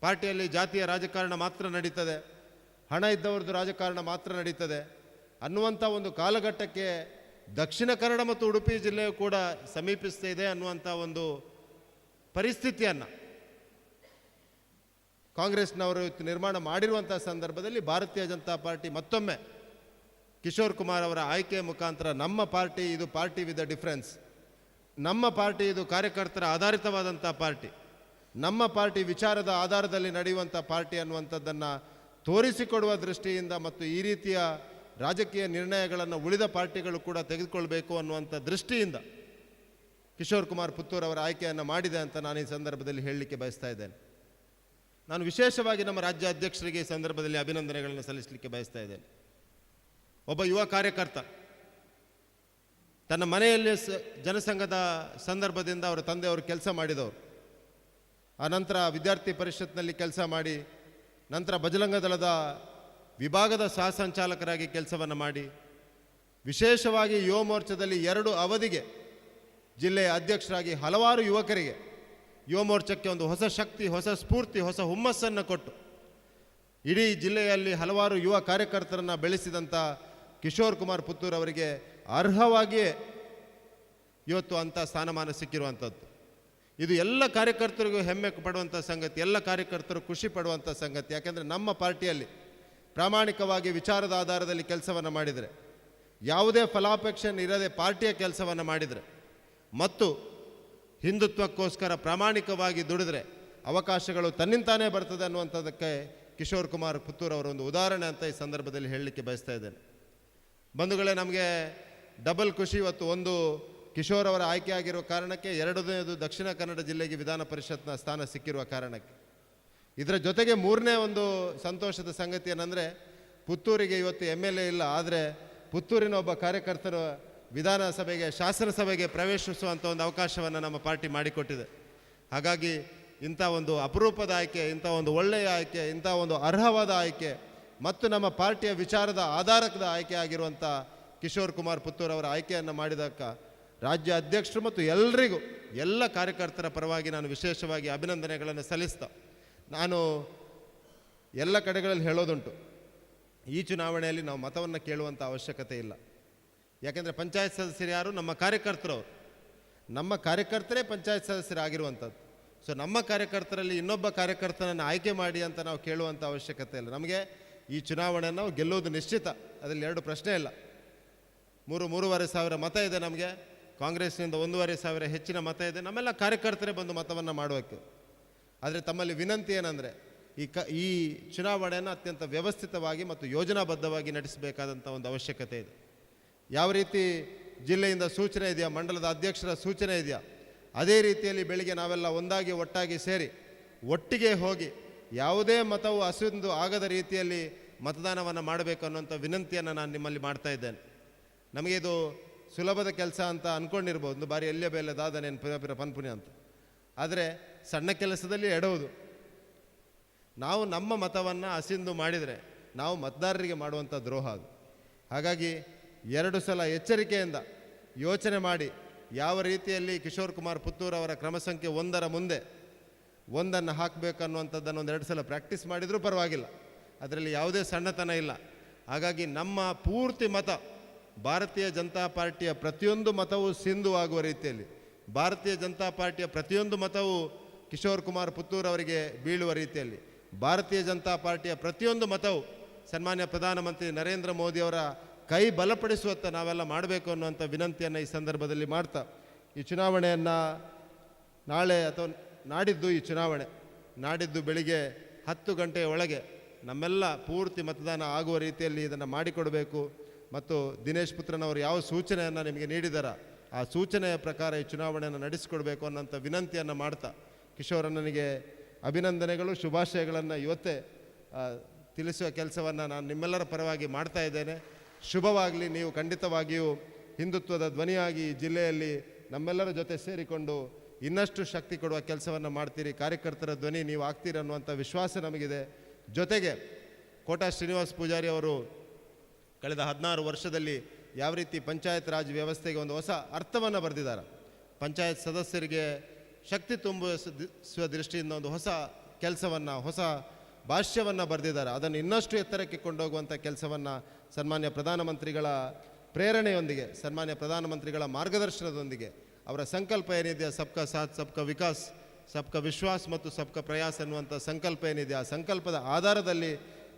ಪಾರ್ಟಿಯಲ್ಲಿ ಜಾತಿಯ ರಾಜಕಾರಣ ಮಾತ್ರ ನಡೀತದೆ, ಹಣ ಇದ್ದವ್ರದ್ದು ರಾಜಕಾರಣ ಮಾತ್ರ ನಡೀತದೆ ಅನ್ನುವಂಥ ಒಂದು ಕಾಲಘಟ್ಟಕ್ಕೆ ದಕ್ಷಿಣ ಕನ್ನಡ ಮತ್ತು ಉಡುಪಿ ಜಿಲ್ಲೆಯು ಕೂಡ ಸಮೀಪಿಸ್ತಾ ಇದೆ ಅನ್ನುವಂಥ ಒಂದು ಪರಿಸ್ಥಿತಿಯನ್ನು ಕಾಂಗ್ರೆಸ್ನವರು ನಿರ್ಮಾಣ ಮಾಡಿರುವಂಥ ಸಂದರ್ಭದಲ್ಲಿ ಭಾರತೀಯ ಜನತಾ ಪಾರ್ಟಿ ಮತ್ತೊಮ್ಮೆ ಕಿಶೋರ್ ಕುಮಾರ್ ಅವರ ಆಯ್ಕೆಯ ಮುಖಾಂತರ ನಮ್ಮ ಪಾರ್ಟಿ ಇದು party with the difference, ನಮ್ಮ ಪಾರ್ಟಿ ಇದು ಕಾರ್ಯಕರ್ತರ ಆಧಾರಿತವಾದಂಥ ಪಾರ್ಟಿ, ನಮ್ಮ ಪಾರ್ಟಿ ವಿಚಾರದ ಆಧಾರದಲ್ಲಿ ನಡೆಯುವಂಥ ಪಾರ್ಟಿ ಅನ್ನುವಂಥದ್ದನ್ನು ತೋರಿಸಿಕೊಡುವ ದೃಷ್ಟಿಯಿಂದ ಮತ್ತು ಈ ರೀತಿಯ ರಾಜಕೀಯ ನಿರ್ಣಯಗಳನ್ನು ಉಳಿದ ಪಾರ್ಟಿಗಳು ಕೂಡ ತೆಗೆದುಕೊಳ್ಬೇಕು ಅನ್ನುವಂಥ ದೃಷ್ಟಿಯಿಂದ ಕಿಶೋರ್ ಕುಮಾರ್ ಪುತ್ತೂರ್ ಅವರ ಆಯ್ಕೆಯನ್ನು ಮಾಡಿದೆ ಅಂತ ನಾನು ಈ ಸಂದರ್ಭದಲ್ಲಿ ಹೇಳಲಿಕ್ಕೆ ಬಯಸ್ತಾ ಇದ್ದೇನೆ. ನಾನು ವಿಶೇಷವಾಗಿ ನಮ್ಮ ರಾಜ್ಯ ಅಧ್ಯಕ್ಷರಿಗೆ ಈ ಸಂದರ್ಭದಲ್ಲಿ ಅಭಿನಂದನೆಗಳನ್ನು ಸಲ್ಲಿಸಲಿಕ್ಕೆ ಬಯಸ್ತಾ ಇದ್ದೇನೆ. ಒಬ್ಬ ಯುವ ಕಾರ್ಯಕರ್ತ ತನ್ನ ಮನೆಯಲ್ಲಿ ಜನಸಂಘದ ಸಂದರ್ಭದಿಂದ ಅವರ ತಂದೆಯವರು ಕೆಲಸ ಮಾಡಿದವರು, ಆ ನಂತರ ವಿದ್ಯಾರ್ಥಿ ಪರಿಷತ್ನಲ್ಲಿ ಕೆಲಸ ಮಾಡಿ, ನಂತರ ಬಜರಂಗ ದಳದ ವಿಭಾಗದ ಸಹ ಸಂಚಾಲಕರಾಗಿ ಕೆಲಸವನ್ನು ಮಾಡಿ, ವಿಶೇಷವಾಗಿ ಯುವ ಮೋರ್ಚಾದಲ್ಲಿ 2 ಅವಧಿಗೆ ಜಿಲ್ಲೆಯ ಅಧ್ಯಕ್ಷರಾಗಿ ಹಲವಾರು ಯುವಕರಿಗೆ ಯುವ ಮೋರ್ಚಾಕ್ಕೆ ಒಂದು ಹೊಸ ಶಕ್ತಿ, ಹೊಸ ಸ್ಫೂರ್ತಿ, ಹೊಸ ಹುಮ್ಮಸ್ಸನ್ನು ಕೊಟ್ಟು ಇಡೀ ಜಿಲ್ಲೆಯಲ್ಲಿ ಹಲವಾರು ಯುವ ಕಾರ್ಯಕರ್ತರನ್ನು ಬೆಳೆಸಿದಂಥ ಕಿಶೋರ್ ಕುಮಾರ್ ಪುತ್ತೂರ್ ಅವರಿಗೆ ಅರ್ಹವಾಗಿಯೇ ಇವತ್ತು ಅಂಥ ಸ್ಥಾನಮಾನ ಸಿಕ್ಕಿರುವಂಥದ್ದು. ಇದು ಎಲ್ಲ ಕಾರ್ಯಕರ್ತರಿಗೂ ಹೆಮ್ಮೆ ಪಡುವಂಥ ಸಂಗತಿ, ಎಲ್ಲ ಕಾರ್ಯಕರ್ತರು ಖುಷಿ ಪಡುವಂಥ ಸಂಗತಿ. ಯಾಕೆಂದರೆ ನಮ್ಮ ಪಾರ್ಟಿಯಲ್ಲಿ ಪ್ರಾಮಾಣಿಕವಾಗಿ ವಿಚಾರದ ಆಧಾರದಲ್ಲಿ ಕೆಲಸವನ್ನು ಮಾಡಿದರೆ, ಯಾವುದೇ ಫಲಾಪೇಕ್ಷೆ ಇರದೆ ಪಾರ್ಟಿಯ ಕೆಲಸವನ್ನು ಮಾಡಿದರೆ ಮತ್ತು ಹಿಂದುತ್ವಕ್ಕೋಸ್ಕರ ಪ್ರಾಮಾಣಿಕವಾಗಿ ದುಡಿದ್ರೆ ಅವಕಾಶಗಳು ತನ್ನಿಂತಾನೇ ಬರ್ತದೆ ಅನ್ನುವಂಥದ್ದಕ್ಕೆ ಕಿಶೋರ್ ಕುಮಾರ್ ಪುತ್ತೂರ್ ಅವರ ಒಂದು ಉದಾಹರಣೆ ಅಂತ ಈ ಸಂದರ್ಭದಲ್ಲಿ ಹೇಳಲಿಕ್ಕೆ ಬಯಸ್ತಾ ಇದ್ದೇನೆ. ಬಂಧುಗಳೇ, ನಮಗೆ ಡಬಲ್ ಖುಷಿ ಇವತ್ತು. ಒಂದು, ಕಿಶೋರ್ ಅವರ ಆಯ್ಕೆಯಾಗಿರುವ ಕಾರಣಕ್ಕೆ, ಎರಡನೇದು ದಕ್ಷಿಣ ಕನ್ನಡ ಜಿಲ್ಲೆಗೆ ವಿಧಾನ ಪರಿಷತ್ನ ಸ್ಥಾನ ಸಿಕ್ಕಿರುವ ಕಾರಣಕ್ಕೆ. ಇದರ ಜೊತೆಗೆ ಮೂರನೇ ಒಂದು ಸಂತೋಷದ ಸಂಗತಿ ಏನಂದರೆ, ಪುತ್ತೂರಿಗೆ ಇವತ್ತು ಎಮ್ ಎಲ್ ಎ ಇಲ್ಲ, ಆದರೆ ಪುತ್ತೂರಿನ ಒಬ್ಬ ಕಾರ್ಯಕರ್ತರು ವಿಧಾನಸಭೆಗೆ, ಶಾಸನಸಭೆಗೆ ಪ್ರವೇಶಿಸುವಂಥ ಒಂದು ಅವಕಾಶವನ್ನು ನಮ್ಮ ಪಾರ್ಟಿ ಮಾಡಿಕೊಟ್ಟಿದೆ. ಹಾಗಾಗಿ ಇಂಥ ಒಂದು ಅಪರೂಪದ ಆಯ್ಕೆ, ಇಂಥ ಒಂದು ಒಳ್ಳೆಯ ಆಯ್ಕೆ, ಇಂಥ ಒಂದು ಅರ್ಹವಾದ ಆಯ್ಕೆ ಮತ್ತು ನಮ್ಮ ಪಾರ್ಟಿಯ ವಿಚಾರದ ಆಧಾರದ ಆಯ್ಕೆ ಆಗಿರುವಂಥ ಕಿಶೋರ್ ಕುಮಾರ್ ಪುತ್ತೂರ್ ಅವರ ಆಯ್ಕೆಯನ್ನು ಮಾಡಿದಕ್ಕ ರಾಜ್ಯ ಅಧ್ಯಕ್ಷರು ಮತ್ತು ಎಲ್ರಿಗೂ, ಎಲ್ಲ ಕಾರ್ಯಕರ್ತರ ಪರವಾಗಿ ನಾನು ವಿಶೇಷವಾಗಿ ಅಭಿನಂದನೆಗಳನ್ನು ಸಲ್ಲಿಸ್ತಾ, ನಾನು ಎಲ್ಲ ಕಡೆಗಳಲ್ಲಿ ಹೇಳೋದುಂಟು, ಈ ಚುನಾವಣೆಯಲ್ಲಿ ನಾವು ಮತವನ್ನು ಕೇಳುವಂಥ ಅವಶ್ಯಕತೆ ಇಲ್ಲ. ಯಾಕೆಂದರೆ ಪಂಚಾಯತ್ ಸದಸ್ಯರು ಯಾರು? ನಮ್ಮ ಕಾರ್ಯಕರ್ತರವರು. ನಮ್ಮ ಕಾರ್ಯಕರ್ತರೇ ಪಂಚಾಯತ್ ಸದಸ್ಯರಾಗಿರುವಂಥದ್ದು. ಸೊ ನಮ್ಮ ಕಾರ್ಯಕರ್ತರಲ್ಲಿ ಇನ್ನೊಬ್ಬ ಕಾರ್ಯಕರ್ತನನ್ನು ಆಯ್ಕೆ ಮಾಡಿ ಅಂತ ನಾವು ಕೇಳುವಂಥ ಅವಶ್ಯಕತೆ ಇಲ್ಲ. ನಮಗೆ ಈ ಚುನಾವಣೆಯನ್ನು ನಾವು ಗೆಲ್ಲುವುದು ನಿಶ್ಚಿತ, ಅದರಲ್ಲಿ ಎರಡು ಪ್ರಶ್ನೆ ಇಲ್ಲ. 3-3.5 ಸಾವಿರ ಮತ ಇದೆ ನಮಗೆ, ಕಾಂಗ್ರೆಸ್ನಿಂದ 1,500 ಹೆಚ್ಚಿನ ಮತ ಇದೆ. ನಮ್ಮೆಲ್ಲ ಕಾರ್ಯಕರ್ತರೇ ಬಂದು ಮತವನ್ನು ಮಾಡೋಕ್ಕೆ. ಆದರೆ ತಮ್ಮಲ್ಲಿ ವಿನಂತಿ ಏನಂದರೆ, ಈ ಚುನಾವಣೆಯನ್ನು ಅತ್ಯಂತ ವ್ಯವಸ್ಥಿತವಾಗಿ ಮತ್ತು ಯೋಜನಾಬದ್ಧವಾಗಿ ನಡೆಸಬೇಕಾದಂಥ ಒಂದು ಅವಶ್ಯಕತೆ ಇದೆ. ಯಾವ ರೀತಿ ಜಿಲ್ಲೆಯಿಂದ ಸೂಚನೆ ಇದೆಯಾ, ಮಂಡಲದ ಅಧ್ಯಕ್ಷರ ಸೂಚನೆ ಇದೆಯಾ, ಅದೇ ರೀತಿಯಲ್ಲಿ ಬೆಳಿಗ್ಗೆ ನಾವೆಲ್ಲ ಒಂದಾಗಿ ಒಟ್ಟಾಗಿ ಸೇರಿ ಒಟ್ಟಿಗೆ ಹೋಗಿ ಯಾವುದೇ ಮತವು ಅಸಿಂದು ಆಗದ ರೀತಿಯಲ್ಲಿ ಮತದಾನವನ್ನು ಮಾಡಬೇಕು ಅನ್ನುವಂಥ ವಿನಂತಿಯನ್ನು ನಾನು ನಿಮ್ಮಲ್ಲಿ ಮಾಡ್ತಾ ಇದ್ದೇನೆ. ನಮಗೆ ಇದು ಸುಲಭದ ಕೆಲಸ ಅಂತ ಅಂದ್ಕೊಂಡಿರ್ಬೋದು, ಒಂದು ಬಾರಿ ಎಲ್ಲೇ ಬೇಲೆ ದಾದನೇನು ಪಿರ ಪನ್ಪುನಿ ಅಂತ. ಆದರೆ ಸಣ್ಣ ಕೆಲಸದಲ್ಲಿ ಎಡವುದು. ನಾವು ನಮ್ಮ ಮತವನ್ನು ಅಸಿಂದು ಮಾಡಿದರೆ ನಾವು ಮತದಾರರಿಗೆ ಮಾಡುವಂಥ ದ್ರೋಹ ಅದು. ಹಾಗಾಗಿ 2 ಸಲ ಎಚ್ಚರಿಕೆಯಿಂದ ಯೋಚನೆ ಮಾಡಿ ಯಾವ ರೀತಿಯಲ್ಲಿ ಕಿಶೋರ್ ಕುಮಾರ್ ಪುತ್ತೂರ್ ಅವರ ಕ್ರಮ ಸಂಖ್ಯೆ 1ರ ಮುಂದೆ 1ಅನ್ನು ಹಾಕಬೇಕನ್ನುವಂಥದ್ದನ್ನು 1-2 ಸಲ ಪ್ರಾಕ್ಟೀಸ್ ಮಾಡಿದರೂ ಪರವಾಗಿಲ್ಲ, ಅದರಲ್ಲಿ ಯಾವುದೇ ಸಣ್ಣತನ ಇಲ್ಲ. ಹಾಗಾಗಿ ನಮ್ಮ ಪೂರ್ತಿ ಮತ, ಭಾರತೀಯ ಜನತಾ ಪಾರ್ಟಿಯ ಪ್ರತಿಯೊಂದು ಮತವೂ ಸಿಂಧು ಆಗುವ ರೀತಿಯಲ್ಲಿ, ಭಾರತೀಯ ಜನತಾ ಪಾರ್ಟಿಯ ಪ್ರತಿಯೊಂದು ಮತವೂ ಕಿಶೋರ್ ಕುಮಾರ್ ಪುತ್ತೂರ್ ಅವರಿಗೆ ಬೀಳುವ ರೀತಿಯಲ್ಲಿ, ಭಾರತೀಯ ಜನತಾ ಪಾರ್ಟಿಯ ಪ್ರತಿಯೊಂದು ಮತವು ಸನ್ಮಾನ್ಯ ಪ್ರಧಾನಮಂತ್ರಿ ನರೇಂದ್ರ ಮೋದಿಯವರ ಕೈ ಬಲಪಡಿಸುವತ್ತ ನಾವೆಲ್ಲ ಮಾಡಬೇಕು ಅನ್ನುವಂಥ ವಿನಂತಿಯನ್ನು ಈ ಸಂದರ್ಭದಲ್ಲಿ ಮಾಡ್ತಾ, ಈ ಚುನಾವಣೆಯನ್ನು ನಾಳೆ ಅಥವಾ ನಾಡಿದ್ದು, ಈ ಚುನಾವಣೆ ನಾಡಿದ್ದು ಬೆಳಿಗ್ಗೆ 10 ಗಂಟೆಯ ಒಳಗೆ ನಮ್ಮೆಲ್ಲ ಪೂರ್ತಿ ಮತದಾನ ಆಗುವ ರೀತಿಯಲ್ಲಿ ಇದನ್ನು ಮಾಡಿಕೊಡಬೇಕು. ಮತ್ತು ದಿನೇಶ್ ಪುತ್ರನವರು ಯಾವ ಸೂಚನೆಯನ್ನು ನಿಮಗೆ ನೀಡಿದಾರ ಆ ಸೂಚನೆಯ ಪ್ರಕಾರ ಈ ಚುನಾವಣೆಯನ್ನು ನಡೆಸಿಕೊಡ್ಬೇಕು ಅನ್ನೋಂಥ ವಿನಂತಿಯನ್ನು ಮಾಡ್ತಾ ಕಿಶೋರಣ್ಣನಿಗೆ ಅಭಿನಂದನೆಗಳು, ಶುಭಾಶಯಗಳನ್ನು ಇವತ್ತೇ ತಿಳಿಸುವ ಕೆಲಸವನ್ನು ನಾನು ನಿಮ್ಮೆಲ್ಲರ ಪರವಾಗಿ ಮಾಡ್ತಾ ಇದ್ದೇನೆ. ಶುಭವಾಗಲಿ. ನೀವು ಖಂಡಿತವಾಗಿಯೂ ಹಿಂದುತ್ವದ ಧ್ವನಿಯಾಗಿ ಈ ಜಿಲ್ಲೆಯಲ್ಲಿ ನಮ್ಮೆಲ್ಲರ ಜೊತೆ ಸೇರಿಕೊಂಡು ಇನ್ನಷ್ಟು ಶಕ್ತಿ ಕೊಡುವ ಕೆಲಸವನ್ನು ಮಾಡ್ತೀರಿ. ಕಾರ್ಯಕರ್ತರ ಧ್ವನಿ ನೀವು ಆಗ್ತೀರಿ ಅನ್ನುವಂಥ ವಿಶ್ವಾಸ ನಮಗಿದೆ. ಜೊತೆಗೆ ಕೋಟಾ ಶ್ರೀನಿವಾಸ್ ಪೂಜಾರಿ ಅವರು ಕಳೆದ 16 ವರ್ಷದಲ್ಲಿ ಯಾವ ರೀತಿ ಪಂಚಾಯತ್ ರಾಜ್ ವ್ಯವಸ್ಥೆಗೆ ಒಂದು ಹೊಸ ಅರ್ಥವನ್ನು ಬರೆದಿದ್ದಾರೆ, ಪಂಚಾಯತ್ ಸದಸ್ಯರಿಗೆ ಶಕ್ತಿ ತುಂಬುವ ದೃಷ್ಟಿಯಿಂದ ಒಂದು ಹೊಸ ಕೆಲಸವನ್ನು, ಹೊಸ ಭಾಷ್ಯವನ್ನು ಬರೆದಿದ್ದಾರೆ. ಅದನ್ನು ಇನ್ನಷ್ಟು ಎತ್ತರಕ್ಕೆ ಕೊಂಡೋಗುವಂಥ ಕೆಲಸವನ್ನು ಸನ್ಮಾನ್ಯ ಪ್ರಧಾನಮಂತ್ರಿಗಳ ಪ್ರೇರಣೆಯೊಂದಿಗೆ, ಸನ್ಮಾನ್ಯ ಪ್ರಧಾನಮಂತ್ರಿಗಳ ಮಾರ್ಗದರ್ಶನದೊಂದಿಗೆ, ಅವರ ಸಂಕಲ್ಪ ಏನಿದೆಯಾ, ಸಬ್ಕಾ ಸಾಥ್ ಸಬ್ಕಾ ವಿಕಾಸ್ ಸಬ್ಕಾ ವಿಶ್ವಾಸ್ ಮತ್ತು ಸಬ್ಕಾ ಪ್ರಯಾಸ್ ಅನ್ನುವಂಥ ಸಂಕಲ್ಪ ಏನಿದೆ, ಆ ಸಂಕಲ್ಪದ ಆಧಾರದಲ್ಲಿ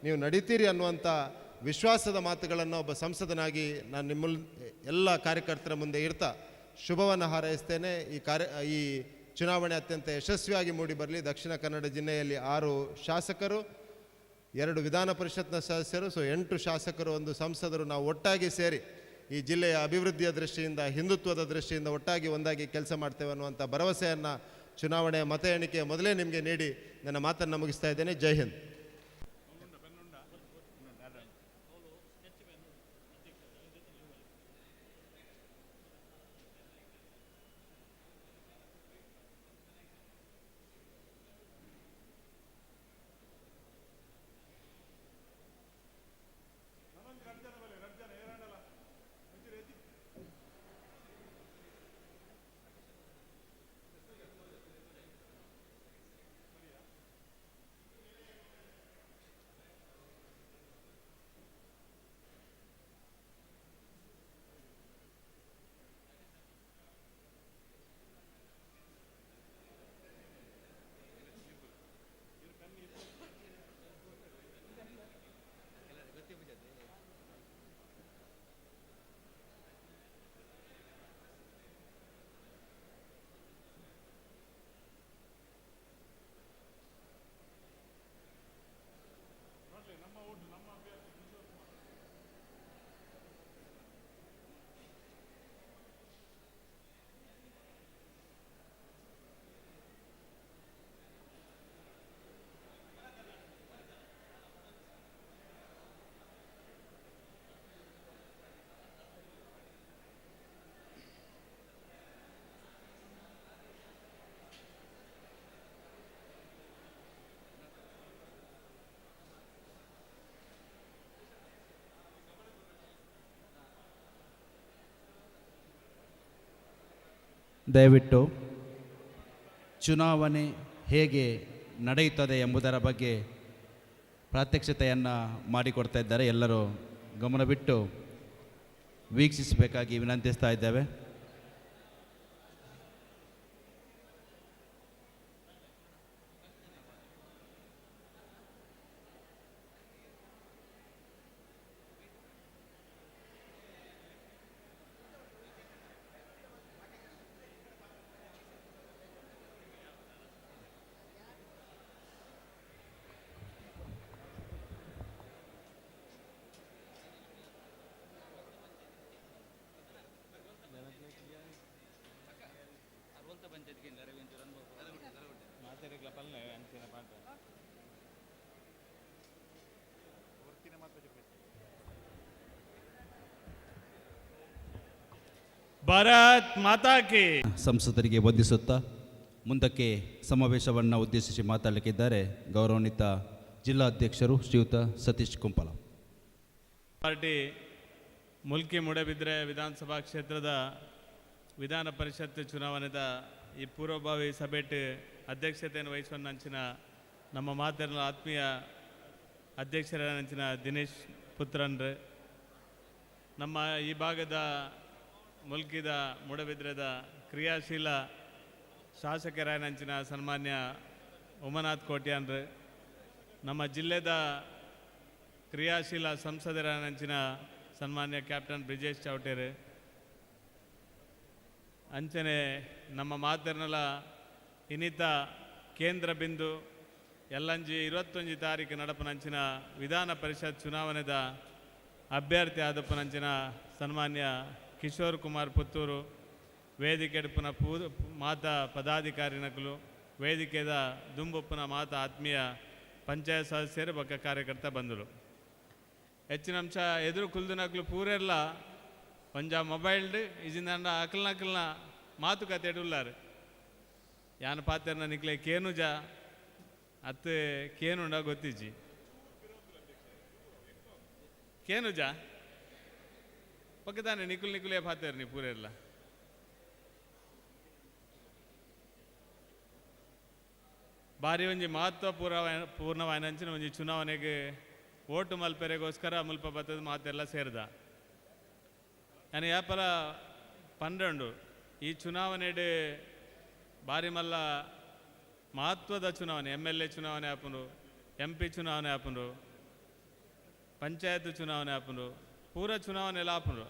ನೀವು ನಡೀತೀರಿ ಅನ್ನುವಂಥ ವಿಶ್ವಾಸದ ಮಾತುಗಳನ್ನು ಒಬ್ಬ ಸಂಸದನಾಗಿ ನಾನು ನಿಮ್ಮ ಎಲ್ಲ ಕಾರ್ಯಕರ್ತರ ಮುಂದೆ ಇರ್ತಾ ಶುಭವನ್ನು ಹಾರೈಸ್ತೇನೆ. ಈ ಚುನಾವಣೆ ಅತ್ಯಂತ ಯಶಸ್ವಿಯಾಗಿ ಮೂಡಿ ಬರಲಿ. ದಕ್ಷಿಣ ಕನ್ನಡ ಜಿಲ್ಲೆಯಲ್ಲಿ 6 ಶಾಸಕರು, 2 ವಿಧಾನ ಪರಿಷತ್ನ ಸದಸ್ಯರು, ಸೊ 8 ಶಾಸಕರು, 1 ಸಂಸದರು, ನಾವು ಒಟ್ಟಾಗಿ ಸೇರಿ ಈ ಜಿಲ್ಲೆಯ ಅಭಿವೃದ್ಧಿಯ ದೃಷ್ಟಿಯಿಂದ, ಹಿಂದುತ್ವದ ದೃಷ್ಟಿಯಿಂದ ಒಟ್ಟಾಗಿ ಒಂದಾಗಿ ಕೆಲಸ ಮಾಡ್ತೇವೆ ಅನ್ನುವಂಥ ಭರವಸೆಯನ್ನು ಚುನಾವಣೆಯ ಮತ ಎಣಿಕೆಯ ಮೊದಲೇ ನಿಮಗೆ ನೀಡಿ ನನ್ನ ಮಾತನ್ನು ಮುಗಿಸ್ತಾ ಇದ್ದೇನೆ. ಜೈ ಹಿಂದ್. ದಯವಿಟ್ಟು ಚುನಾವಣೆ ಹೇಗೆ ನಡೆಯುತ್ತದೆ ಎಂಬುದರ ಬಗ್ಗೆ ಪ್ರಾತ್ಯಕ್ಷತೆಯನ್ನು ಮಾಡಿಕೊಡ್ತಾ ಇದ್ದಾರೆ. ಎಲ್ಲರೂ ಗಮನವಿಟ್ಟು ವೀಕ್ಷಿಸಬೇಕಾಗಿ ವಿನಂತಿಸ್ತಾ ಇದ್ದೇವೆ. ಭಾರತ್ ಮಾತಾ ಕಿ. ಸಂಸದರಿಗೆ ವಂದಿಸುತ್ತಾ ಮುಂದಕ್ಕೆ ಸಮಾವೇಶವನ್ನು ಉದ್ದೇಶಿಸಿ ಮಾತಾಡಲಿಕ್ಕಿದ್ದಾರೆ ಗೌರವಾನ್ವಿತ ಜಿಲ್ಲಾಧ್ಯಕ್ಷರು ಶ್ರೀಯುತ ಸತೀಶ್ ಕುಂಪಲ. ಪಾರ್ಟಿ ಮುಲ್ಕಿ ಮೂಡಬಿದ್ರೆ ವಿಧಾನಸಭಾ ಕ್ಷೇತ್ರದ ವಿಧಾನ ಪರಿಷತ್ ಚುನಾವಣೆದ ಈ ಪೂರ್ವಭಾವಿ ಸಭೆಟ್ ಅಧ್ಯಕ್ಷತೆಯನ್ನು ವಹಿಸುವ ನಮ್ಮ ಮಾತಿನ ಆತ್ಮೀಯ ಅಧ್ಯಕ್ಷರ ದಿನೇಶ್ ಪುತ್ರನ್ರು, ನಮ್ಮ ಈ ಭಾಗದ ಮುಲ್ಕಿದ ಮೂಡಬಿದ್ರೆದ ಕ್ರಿಯಾಶೀಲ ಶಾಸಕರಾಯನಂಚಿನ ಸನ್ಮಾನ್ಯ ಉಮನಾಥ್ ಕೋಟ್ಯಾನ್ರು, ನಮ್ಮ ಜಿಲ್ಲೆದ ಕ್ರಿಯಾಶೀಲ ಸಂಸದರಾಯನಂಚಿನ ಸನ್ಮಾನ್ಯ ಕ್ಯಾಪ್ಟನ್ ಬ್ರಿಜೇಶ್ ಚೌಟೇರು, ಅಂಚನೆ ನಮ್ಮ ಮಾತಿರ್ನಲ ಇನ್ನಿತ ಕೇಂದ್ರ ಬಿಂದು ಎಲ್ಲಂಜಿ 21 ತಾರೀಕು ನಡಪನಂಚಿನ ವಿಧಾನ ಪರಿಷತ್ ಚುನಾವಣೆದ ಅಭ್ಯರ್ಥಿ ಆದಪ್ಪನಂಚಿನ ಸನ್ಮಾನ್ಯ ಕಿಶೋರ್ ಕುಮಾರ್ ಪುತ್ತೂರು, ವೇದಿಕೆ ಪೂ ಮಾತಾ ಪದಾಧಿಕಾರಿ ನಕಲು, ವೇದಿಕೆದ ದುಂಬುಪ್ಪನ ಮಾತಾ ಆತ್ಮೀಯ ಪಂಚಾಯತ್ ಸದಸ್ಯರು ಬೊಕ್ಕ ಕಾರ್ಯಕರ್ತ ಬಂದರು. ಹೆಚ್ಚಿನ ಅಂಶ ಎದುರು ಕುಲ್ದು ನಕಲು ಪೂರೆಲ್ಲ ಒಂಜ ಮೊಬೈಲ್ಡ್ ಇಜಿಂದ ಅಕಲ್ನ ಅಕಲ್ನ ಮಾತುಕತೆ ಉಲ್ಲಾರು. ಯಾನ ಪಾತೆರ್ನ ನಿಕ್ಲೆ ಕೇನುಜ ಅತ್ತು ಕೇನುಂಡ ಗೊತ್ತಿಜ್ಜಿ ಕೇನುಜ ಪಕ್ಕದಾನೆ ನಿಕುಲ್ ನಿಕುಲೇ ಪಾತೆರ್ನಿ ಪೂರೆಲ್ಲ. ಬಾರಿ ಒಂಜಿ ಮಹತ್ವ ಪೂರ್ಣವಾಯಿನಂಚಿನ ಒಂಜಿ ಚುನಾವಣೆಗೆ ಓಟು ಮಲ್ಪೆರೆಗೋಸ್ಕರ ಮುಲ್ಪ ಬತ್ತದ ಮಾತೆಲ್ಲ ಸೇರಿದ. ನಾನು ಯಾಪಲ 12 ಈ ಚುನಾವಣೆಡ್ ಬಾರಿ ಮಲ್ಲ ಮಹತ್ವದ ಚುನಾವಣೆ, ಎಮ್ ಎಲ್ ಎ ಚುನಾವಣೆ ಆಪುಂಡು, ಎಂ ಪಿ ಚುನಾವಣೆ ಆಪುಂಡು, ಪಂಚಾಯತ್ ಚುನಾವಣೆ ಆಪುಂಡು, ಪೂರ ಚುನಾವಣೆ ಎಲ್ಲ ಆಪುಂಡು.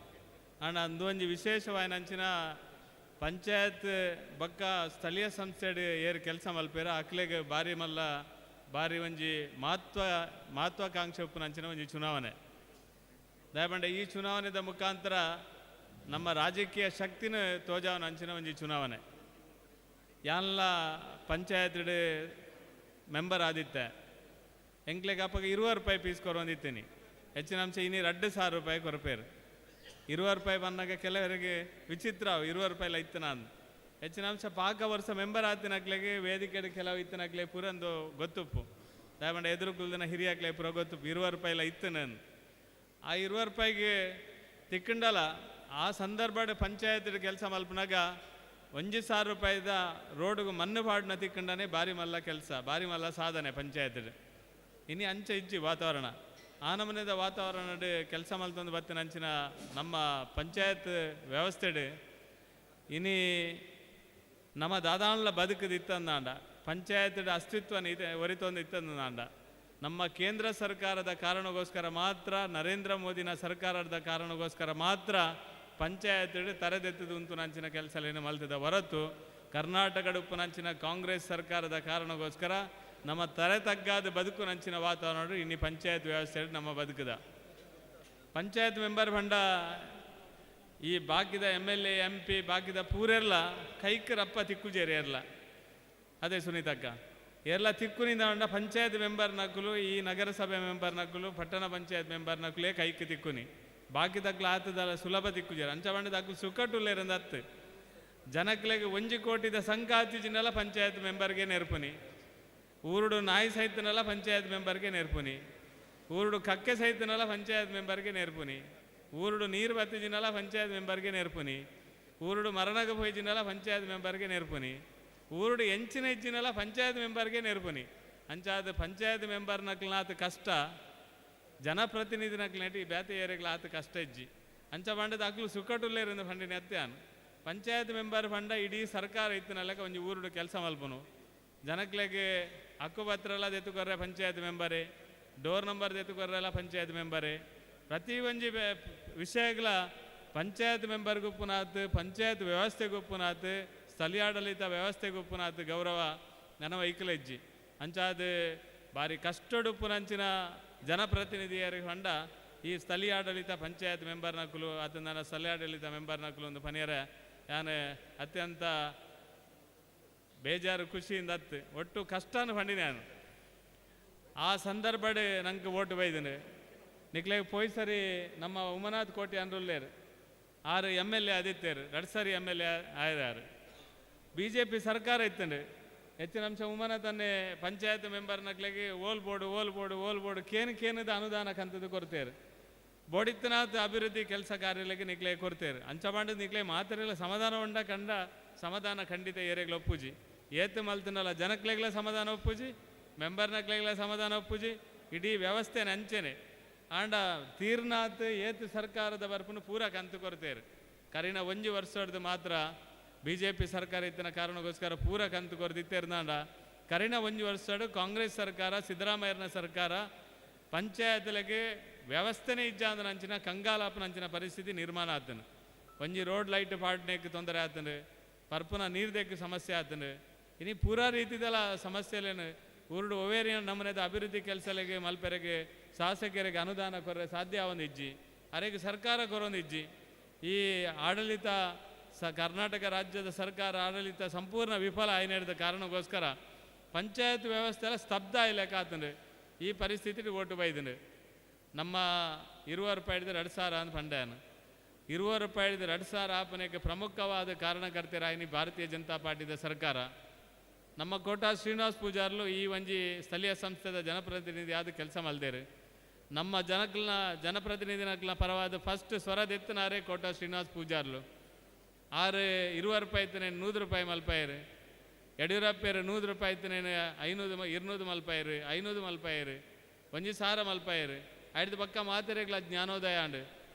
ಆಂಡ ಅಂದು ಒಂಜಿ ವಿಶೇಷವಾಯಿನಂಚಿನ ಪಂಚಾಯತ್ ಬೊಕ್ಕ ಸ್ಥಳೀಯ ಸಂಸ್ಥೆಡ್ ಏರ್ ಕೆಲಸ ಮಲ್ಪೆರ ಅಕ್ಲೆಗ್ ಬಾರಿ ಮಲ್ಲ ಬಾರಿ ಒಂಜಿ ಮಹತ್ವಾಕಾಂಕ್ಷೆ ಉಪ್ಪುನಂಚಿನ ಒಂಜಿ ಚುನಾವಣೆ. ದಯಪಂಡ ಈ ಚುನಾವಣೆದ ಮುಖಾಂತರ ನಮ್ಮ ರಾಜಕೀಯ ಶಕ್ತಿನ ತೋಜಾವನ ಅಂಚಿನ ಒಂಜಿ ಚುನಾವಣೆ. ಯಾನ್ಲ ಪಂಚಾಯತ್ ಮೆಂಬರ್ ಆದಿತ್ತೆ ಎಂಕ್ಲೆಗ್ ಅಪ್ಪಗ 20 ರೂಪಾಯಿ ಪೀಸ್ ಕೊರೊಂದಿತ್ತೀನಿ. ಹೆಚ್ಚಿನ ಅಂಶ ಇನಿ 2,000 ರೂಪಾಯಿ ಕೊರಪೇರು. 20 ರೂಪಾಯಿ ಬಂದಾಗ ಕೆಲವರಿಗೆ ವಿಚಿತ್ರ 20 ರೂಪಾಯಿ ಇತ್ತು ನಾನು. ಹೆಚ್ಚಿನ ಅಂಶ ಪಾಕ ವರ್ಷ ಮೆಂಬರ್ ಆತಿನಕ್ಲೆಗೆ ವೇದಿಕೆ ಕೆಲವು ಇತ್ತಿನಕ್ಲೆ ಪೂರಂದು ಗೊತ್ತುಪ್ಪು. ದಯಮಂಡ ಎದುರು ಕುಲ್ದಿನ ಹಿರಿಯಕ್ಲೆ ಪೂರ ಗೊತ್ತುಪ್ಪು 20 ರೂಪಾಯಿ ಇತ್ತು ನಾನು. ಆ 20 ರೂಪಾಯಿಗೆ ತಿಕ್ಕಂಡಲ ಆ ಸಂದರ್ಭ ಪಂಚಾಯತ್ ಕೆಲಸ ಮಲ್ಪನಾಗ 1,000 ರೂಪಾಯಿದ ರೋಡ್ಗೆ ಮಣ್ಣು ಬಾಡ್ನ ತಿಕ್ಕಂಡನೆ ಬಾರಿ ಮಲ್ಲ ಕೆಲಸ, ಬಾರಿ ಮಲ್ಲ ಸಾಧನೆ ಪಂಚಾಯತ್. ಇನಿ ಅಂಚೆ ಇಜ್ಜಿ ವಾತಾವರಣ, ಆ ನಮೂನೆದ ವಾತಾವರಣ ಕೆಲಸ ಮಲ್ತೊಂದು ಬತ್ತಿನ ಅಂಚಿನ ನಮ್ಮ ಪಂಚಾಯತ್ ವ್ಯವಸ್ಥೆಡ್ ಇನಿ ನಮ್ಮ ದಾದಾನ್ಲ ಬದುಕದ ಇತ್ತಂದಾಂಡ ಪಂಚಾಯತ್ ಅಸ್ತಿತ್ವ ಒರಿತೊಂದು ಇತ್ತಂದಾಂಡ ನಮ್ಮ ಕೇಂದ್ರ ಸರ್ಕಾರದ ಕಾರಣಗೋಸ್ಕರ ಮಾತ್ರ, ನರೇಂದ್ರ ಮೋದಿನ ಸರ್ಕಾರದ ಕಾರಣಗೋಸ್ಕರ ಮಾತ್ರ ಪಂಚಾಯತ್ ತರೆದೆತ್ತದು ಉಂಟು ನಂಚಿನ ಕೆಲಸ ಏನು ಮಲ್ತದ ಹೊರತು ಕರ್ನಾಟಕದ ಉಪ್ಪುನಂಚಿನ ಕಾಂಗ್ರೆಸ್ ಸರ್ಕಾರದ ಕಾರಣಗೋಸ್ಕರ ನಮ್ಮ ತರೆ ತಗ್ಗಾದ ಬದುಕು ನಂಚಿನ ವಾತಾವರಣ ಇನ್ನಿ ಪಂಚಾಯತ್ ವ್ಯವಸ್ಥೆ ನಮ್ಮ ಬದುಕದ. ಪಂಚಾಯತ್ ಮೆಂಬರ್ ಬಂಡ ಈ ಬಾಕಿದ M L A M P ಬಾಕಿದ ಪೂರೆರ್ಲ ಕೈಕ್ ರಪ್ಪ ತಿಕ್ಕುಜೇರಿ ಎರ್ಲ. ಅದೇ ಸುನೀತಕ್ಕ ಎರ್ಲ ತಿಕ್ಕುನಿಂದ ಉಂಡ ಪಂಚಾಯತ್ ಮೆಂಬರ್ ನಕಲು, ಈ ನಗರಸಭೆ ಮೆಂಬರ್ ನಕಲು, ಪಟ್ಟಣ ಪಂಚಾಯತ್ ಮೆಂಬರ್ ನಕಲೇ ಕೈಕ್ ತಿಕ್ಕುನಿ. ಬಾಕಿ ತಕ್ಲು ಆತದಲ್ಲ ಸುಲಭ ತಿಕ್ಕುಜೇರು ಅಂಚ ಬಂಡ ತಕ್ಲು ಸುಕ್ಕಟ್ಟುಲ್ಲೇರಂದ ಅತ್ತು ಜನಕ್ಲೆಗ್ 1 ಕೋಟಿದ ಸಂಕಾತಿಜಿನೆಲ್ಲ ಪಂಚಾಯತ್ ಮೆಂಬರ್ಗೆ ನೆರ್ಪುನಿ, ಊರುಡು ನಾಯಿ ಸಹಿತನೆಲ್ಲ ಪಂಚಾಯತ್ ಮೆಂಬರ್ಗೆ ನೆರ್ಪುನಿ, ಊರುಡು ಕಕ್ಕೆ ಸಹಿತನೆಲ್ಲ ಪಂಚಾಯತ್ ಮೆಂಬರ್ಗೆ ನೆರ್ಪುನಿ, ಊರುಡು ನೀರು ಬತ್ತಿಜಿನೆಲ್ಲ ಪಂಚಾಯತ್ ಮೆಂಬರ್ಗೆ ನೆರ್ಪುನಿ, ಊರುಡು ಮರಣಗ ಪೋಯಿಜಿನಲ ಪಂಚಾಯತ್ ಮೆಂಬರ್ಗೆ ನೆರ್ಪುನಿ, ಊರುಡು ಎಂಚಿನ ಇಜ್ಜಿನಲ ಪಂಚಾಯತ್ ಮೆಂಬರ್ಗೆ ನೆರ್ಪುನಿ. ಅಂಚಾದ ಪಂಚಾಯತ್ ಮೆಂಬರ್ನಕ್ಲನಾತ್ ಕಷ್ಟ ಜನಪ್ರತಿನಿಧಿ ನಕ್ಲನೇಟಿ ಬೇತೆ ಏರಿಯಗ್ಲ ಆತ ಕಷ್ಟ ಇಜ್ಜಿ. ಅಂಚ ಪಂಡದ ಅಕ್ಲು ಸುಖಟುಲ್ಲೇರಿಂದ ಪಂಡಿನ ಅತ್ಯಾನ್ ಪಂಚಾಯತ್ ಮೆಂಬರ್ ಪಂಡ ಇಡೀ ಸರ್ಕಾರ ಇತ್ತಿನಲ್ಲಕ ಒಂಜಿ ಊರುಡು ಕೆಲಸ ಮಲ್ಪನು. ಜನಕ್ಲೆಗೆ ಹಕ್ಕುಪತ್ರ ಎಲ್ಲ ದೆತ್ತುಕೊರ್ರೆ ಪಂಚಾಯತ್ ಮೆಂಬರೇ, ಡೋರ್ ನಂಬರ್ ದೆತ್ತುಕೊರ್ರೆಲ್ಲ ಪಂಚಾಯತ್ ಮೆಂಬರೇ, ಪ್ರತಿ ಒಂಜಿ ವಿಷಯಗಳ ಪಂಚಾಯತ್ ಮೆಂಬರ್ಗೆ ಉಪ್ಪುನಾತ್, ಪಂಚಾಯತ್ ವ್ಯವಸ್ಥೆಗೆ ಉಪ್ಪುನಾತ್, ಸ್ಥಳೀಯಾಡಳಿತ ವ್ಯವಸ್ಥೆಗೆ ಉಪ್ಪುನಾತ್ ಗೌರವ ನನ್ನ ವೈಕಲ ಇಜ್ಜಿ. ಅಂಚಾದ ಬಾರಿ ಕಷ್ಟಡುಪ್ಪುನಂಚಿನ ಜನಪ್ರತಿನಿಧಿಯರಿಗೆ ಪಂಡ ಈ ಸ್ಥಳೀಯ ಆಡಳಿತ ಪಂಚಾಯತ್ ಮೆಂಬರ್ ನಕುಲು ಅತನ ಸ್ಥಳೀಯಾಡಳಿತ ಮೆಂಬರ್ ನಕುಲು ಒಂದು ಪನಿಯರ ಯಾನ್ ಅತ್ಯಂತ ಬೇಜಾರು ಖುಷಿಯಿಂದ ಅತ್ತು ಒಟ್ಟು ಕಷ್ಟನ ಪಂಡಿನ ನಾನು. ಆ ಸಂದರ್ಭಡ್ ನಂಗೆ ಓಟು ಬೈದನು. ನಿಕ್ಲೆಗ್ ಪೋಯ್ ಸರಿ ನಮ್ಮ ಉಮನಾಥ್ ಕೋಟಿ ಅನ್ರುಲ್ಲೇರು ಆರು ಎಮ್ ಎಲ್ ಎ ಆದಿತ್ತೇರು, ರಡ್ ಸರಿ ಎಮ್ ಎಲ್ ಎ ಆಯ್ದಾರು. ಬಿಜೆಪಿ ಸರ್ಕಾರ ಇತ್ತಂಡು. ಹೆಚ್ಚಿನ ಅಂಶ ಉಮನಾಥನ್ನೇ ಪಂಚಾಯತ್ ಮೆಂಬರ್ ನಕ್ಲೆಗೆ ಓಲ್ ಬೋರ್ಡು ಓಲ್ ಬೋರ್ಡು ಓಲ್ ಬೋರ್ಡು ಕೇನು ಕೇನದ ಅನುದಾನ ಕಂತದ್ದು ಕೊರ್ತೇರು. ಬೋಡಿತ್ತನಾಥ್ ಅಭಿವೃದ್ಧಿ ಕೆಲಸ ಕಾರ್ಯಗಳಿಗೆ ನಿಕ್ಲೆ ಕೊರ್ತೇರು. ಅಂಚ ಪಾಂಡದ್ ನಿಕ್ಲೆ ಮಾತೆರೆಗ್ಲ ಸಮಾಧಾನ ಉಂಡ ಕಂಡ ಸಮಾಧಾನ ಖಂಡಿತ ಏರೆಗ್ಲ ಒಪ್ಪುಜಿ. ಏತ್ ಮಲ್ತನಲ್ಲ ಜನಕ್ಲೆಗ್ಲ ಸಮಾಧಾನ ಒಪ್ಪುಜಿ, ಮೆಂಬರ್ನಕ್ಲೆಗ್ಲ ಸಮಾಧಾನ ಒಪ್ಪುಜಿ, ಇಡೀ ವ್ಯವಸ್ಥೆ ಅಂಚೆನೆ. ಆಂಡ ತೀರ್ನಾಥ್ ಏತ್ ಸರ್ಕಾರದ ಬರ್ಪುನು ಪೂರ ಕಂತು ಕೊರ್ತೇರು. ಕರಿನ ಒಂಜಿ ವರ್ಷದ ಮಾತ್ರ ಬಿಜೆಪಿ ಸರ್ಕಾರ ಇತ್ತಿನ ಕಾರಣಕ್ಕೋಸ್ಕರ ಪೂರ ಕಂತು ಕೊರ್ದಿತ್ತೇರ್ನಾಂಡ ಕರಿನ ಒಂಜಿ ವರ್ಷಡ್ ಕಾಂಗ್ರೆಸ್ ಸರ್ಕಾರ, ಸಿದ್ದರಾಮಯ್ಯನ ಸರ್ಕಾರ ಪಂಚಾಯತ್ಲೆಗೆ ವ್ಯವಸ್ಥೆನೇ ಇಜ್ಜಾಂದನ ಅಂಚಿನ ಕಂಗಾಲಾಪನ ಅಂಚಿನ ಪರಿಸ್ಥಿತಿ ನಿರ್ಮಾಣ ಆತನು. ಒಂಜಿ ರೋಡ್ ಲೈಟ್ ಪಾಡ್ನೆಕ್ ತೊಂದರೆ ಆತನು, ಪರ್ಪುನ ನೀರ್ದೆಕ್ ಸಮಸ್ಯೆ ಆತನು. ಇನಿ ಪೂರಾ ರೀತಿದಲ ಸಮಸ್ಯೆಲೇನು ಊರುಡು ಒವೇರಿನ ನಮೂನೆದ ಅಭಿವೃದ್ಧಿ ಕೆಲಸಲೆಗೆ ಮಲ್ಪೆರೆಗೆ ಶಾಸಕರಿಗೆ ಅನುದಾನ ಕೊರ್ರೆ ಸಾಧ್ಯ ಆವೊಂದು ಇಜ್ಜಿ, ಅರೆಗೆ ಸರ್ಕಾರ ಕೊರೊಂದು ಇಜ್ಜಿ. ಈ ಆಡಳಿತ ಕರ್ನಾಟಕ ರಾಜ್ಯದ ಸರ್ಕಾರ ಆಡಳಿತ ಸಂಪೂರ್ಣ ವಿಫಲ ಆಯ್ನೇರಿದ ಕಾರಣಕ್ಕೋಸ್ಕರ ಪಂಚಾಯತ್ ವ್ಯವಸ್ಥೆ ಎಲ್ಲ ಸ್ತಬ್ಧ ಲೆಕ್ಕ ಆತಂಡು. ಈ ಪರಿಸ್ಥಿತಿ ಓಟು ಬೈದಂಡು. ನಮ್ಮ 20 ರೂಪಾಯಿ ಹಿಡಿದು 2000 ಅಂತ ಪಂಡ್ಯಾನು. 20 ರೂಪಾಯಿ ಹಿಡಿದು 2000 ಆಪನೆಗೆ ಪ್ರಮುಖವಾದ ಕಾರಣಕರ್ತರಾಯಿನಿ ಭಾರತೀಯ ಜನತಾ ಪಾರ್ಟಿದ ಸರ್ಕಾರ. ನಮ್ಮ ಕೋಟಾ ಶ್ರೀನಿವಾಸ್ ಪೂಜಾರ್ಲು ಈ ಒಂಜಿ ಸ್ಥಳೀಯ ಸಂಸ್ಥೆದ ಜನಪ್ರತಿನಿಧಿ ಆದ ಕೆಲಸ ಮಲ್ದೇರು. ನಮ್ಮ ಜನಕ್ಲನ ಜನಪ್ರತಿನಿಧಿನಕ್ಲ ಪರವಾದ ಫಸ್ಟ್ ಸ್ವರದೆತ್ತನಾರೆ ಕೋಟಾ ಶ್ರೀನಿವಾಸ್ ಪೂಜಾರ್ಲು. ಆರು 20 ರೂಪಾಯಿ ಇತ್ತನೇ 100 ರೂಪಾಯಿ ಮಲ್ಪಾಯರು, ಯಡಿಯೂರಪ್ಪರು 100 ರೂಪಾಯಿ ಇತ್ತನೇ 500 200 ಮಲ್ಪಾಯರು, 500 ಮಲ್ಪಾಯರು, ಒಂಜಿ ಸಾರ ಮಲ್ಪಾಯರು. ಐದು ಪಕ್ಕ ಮಾತೆರೆಗ್ಲ ಜ್ಞಾನೋದಯ ಆಂಡ್.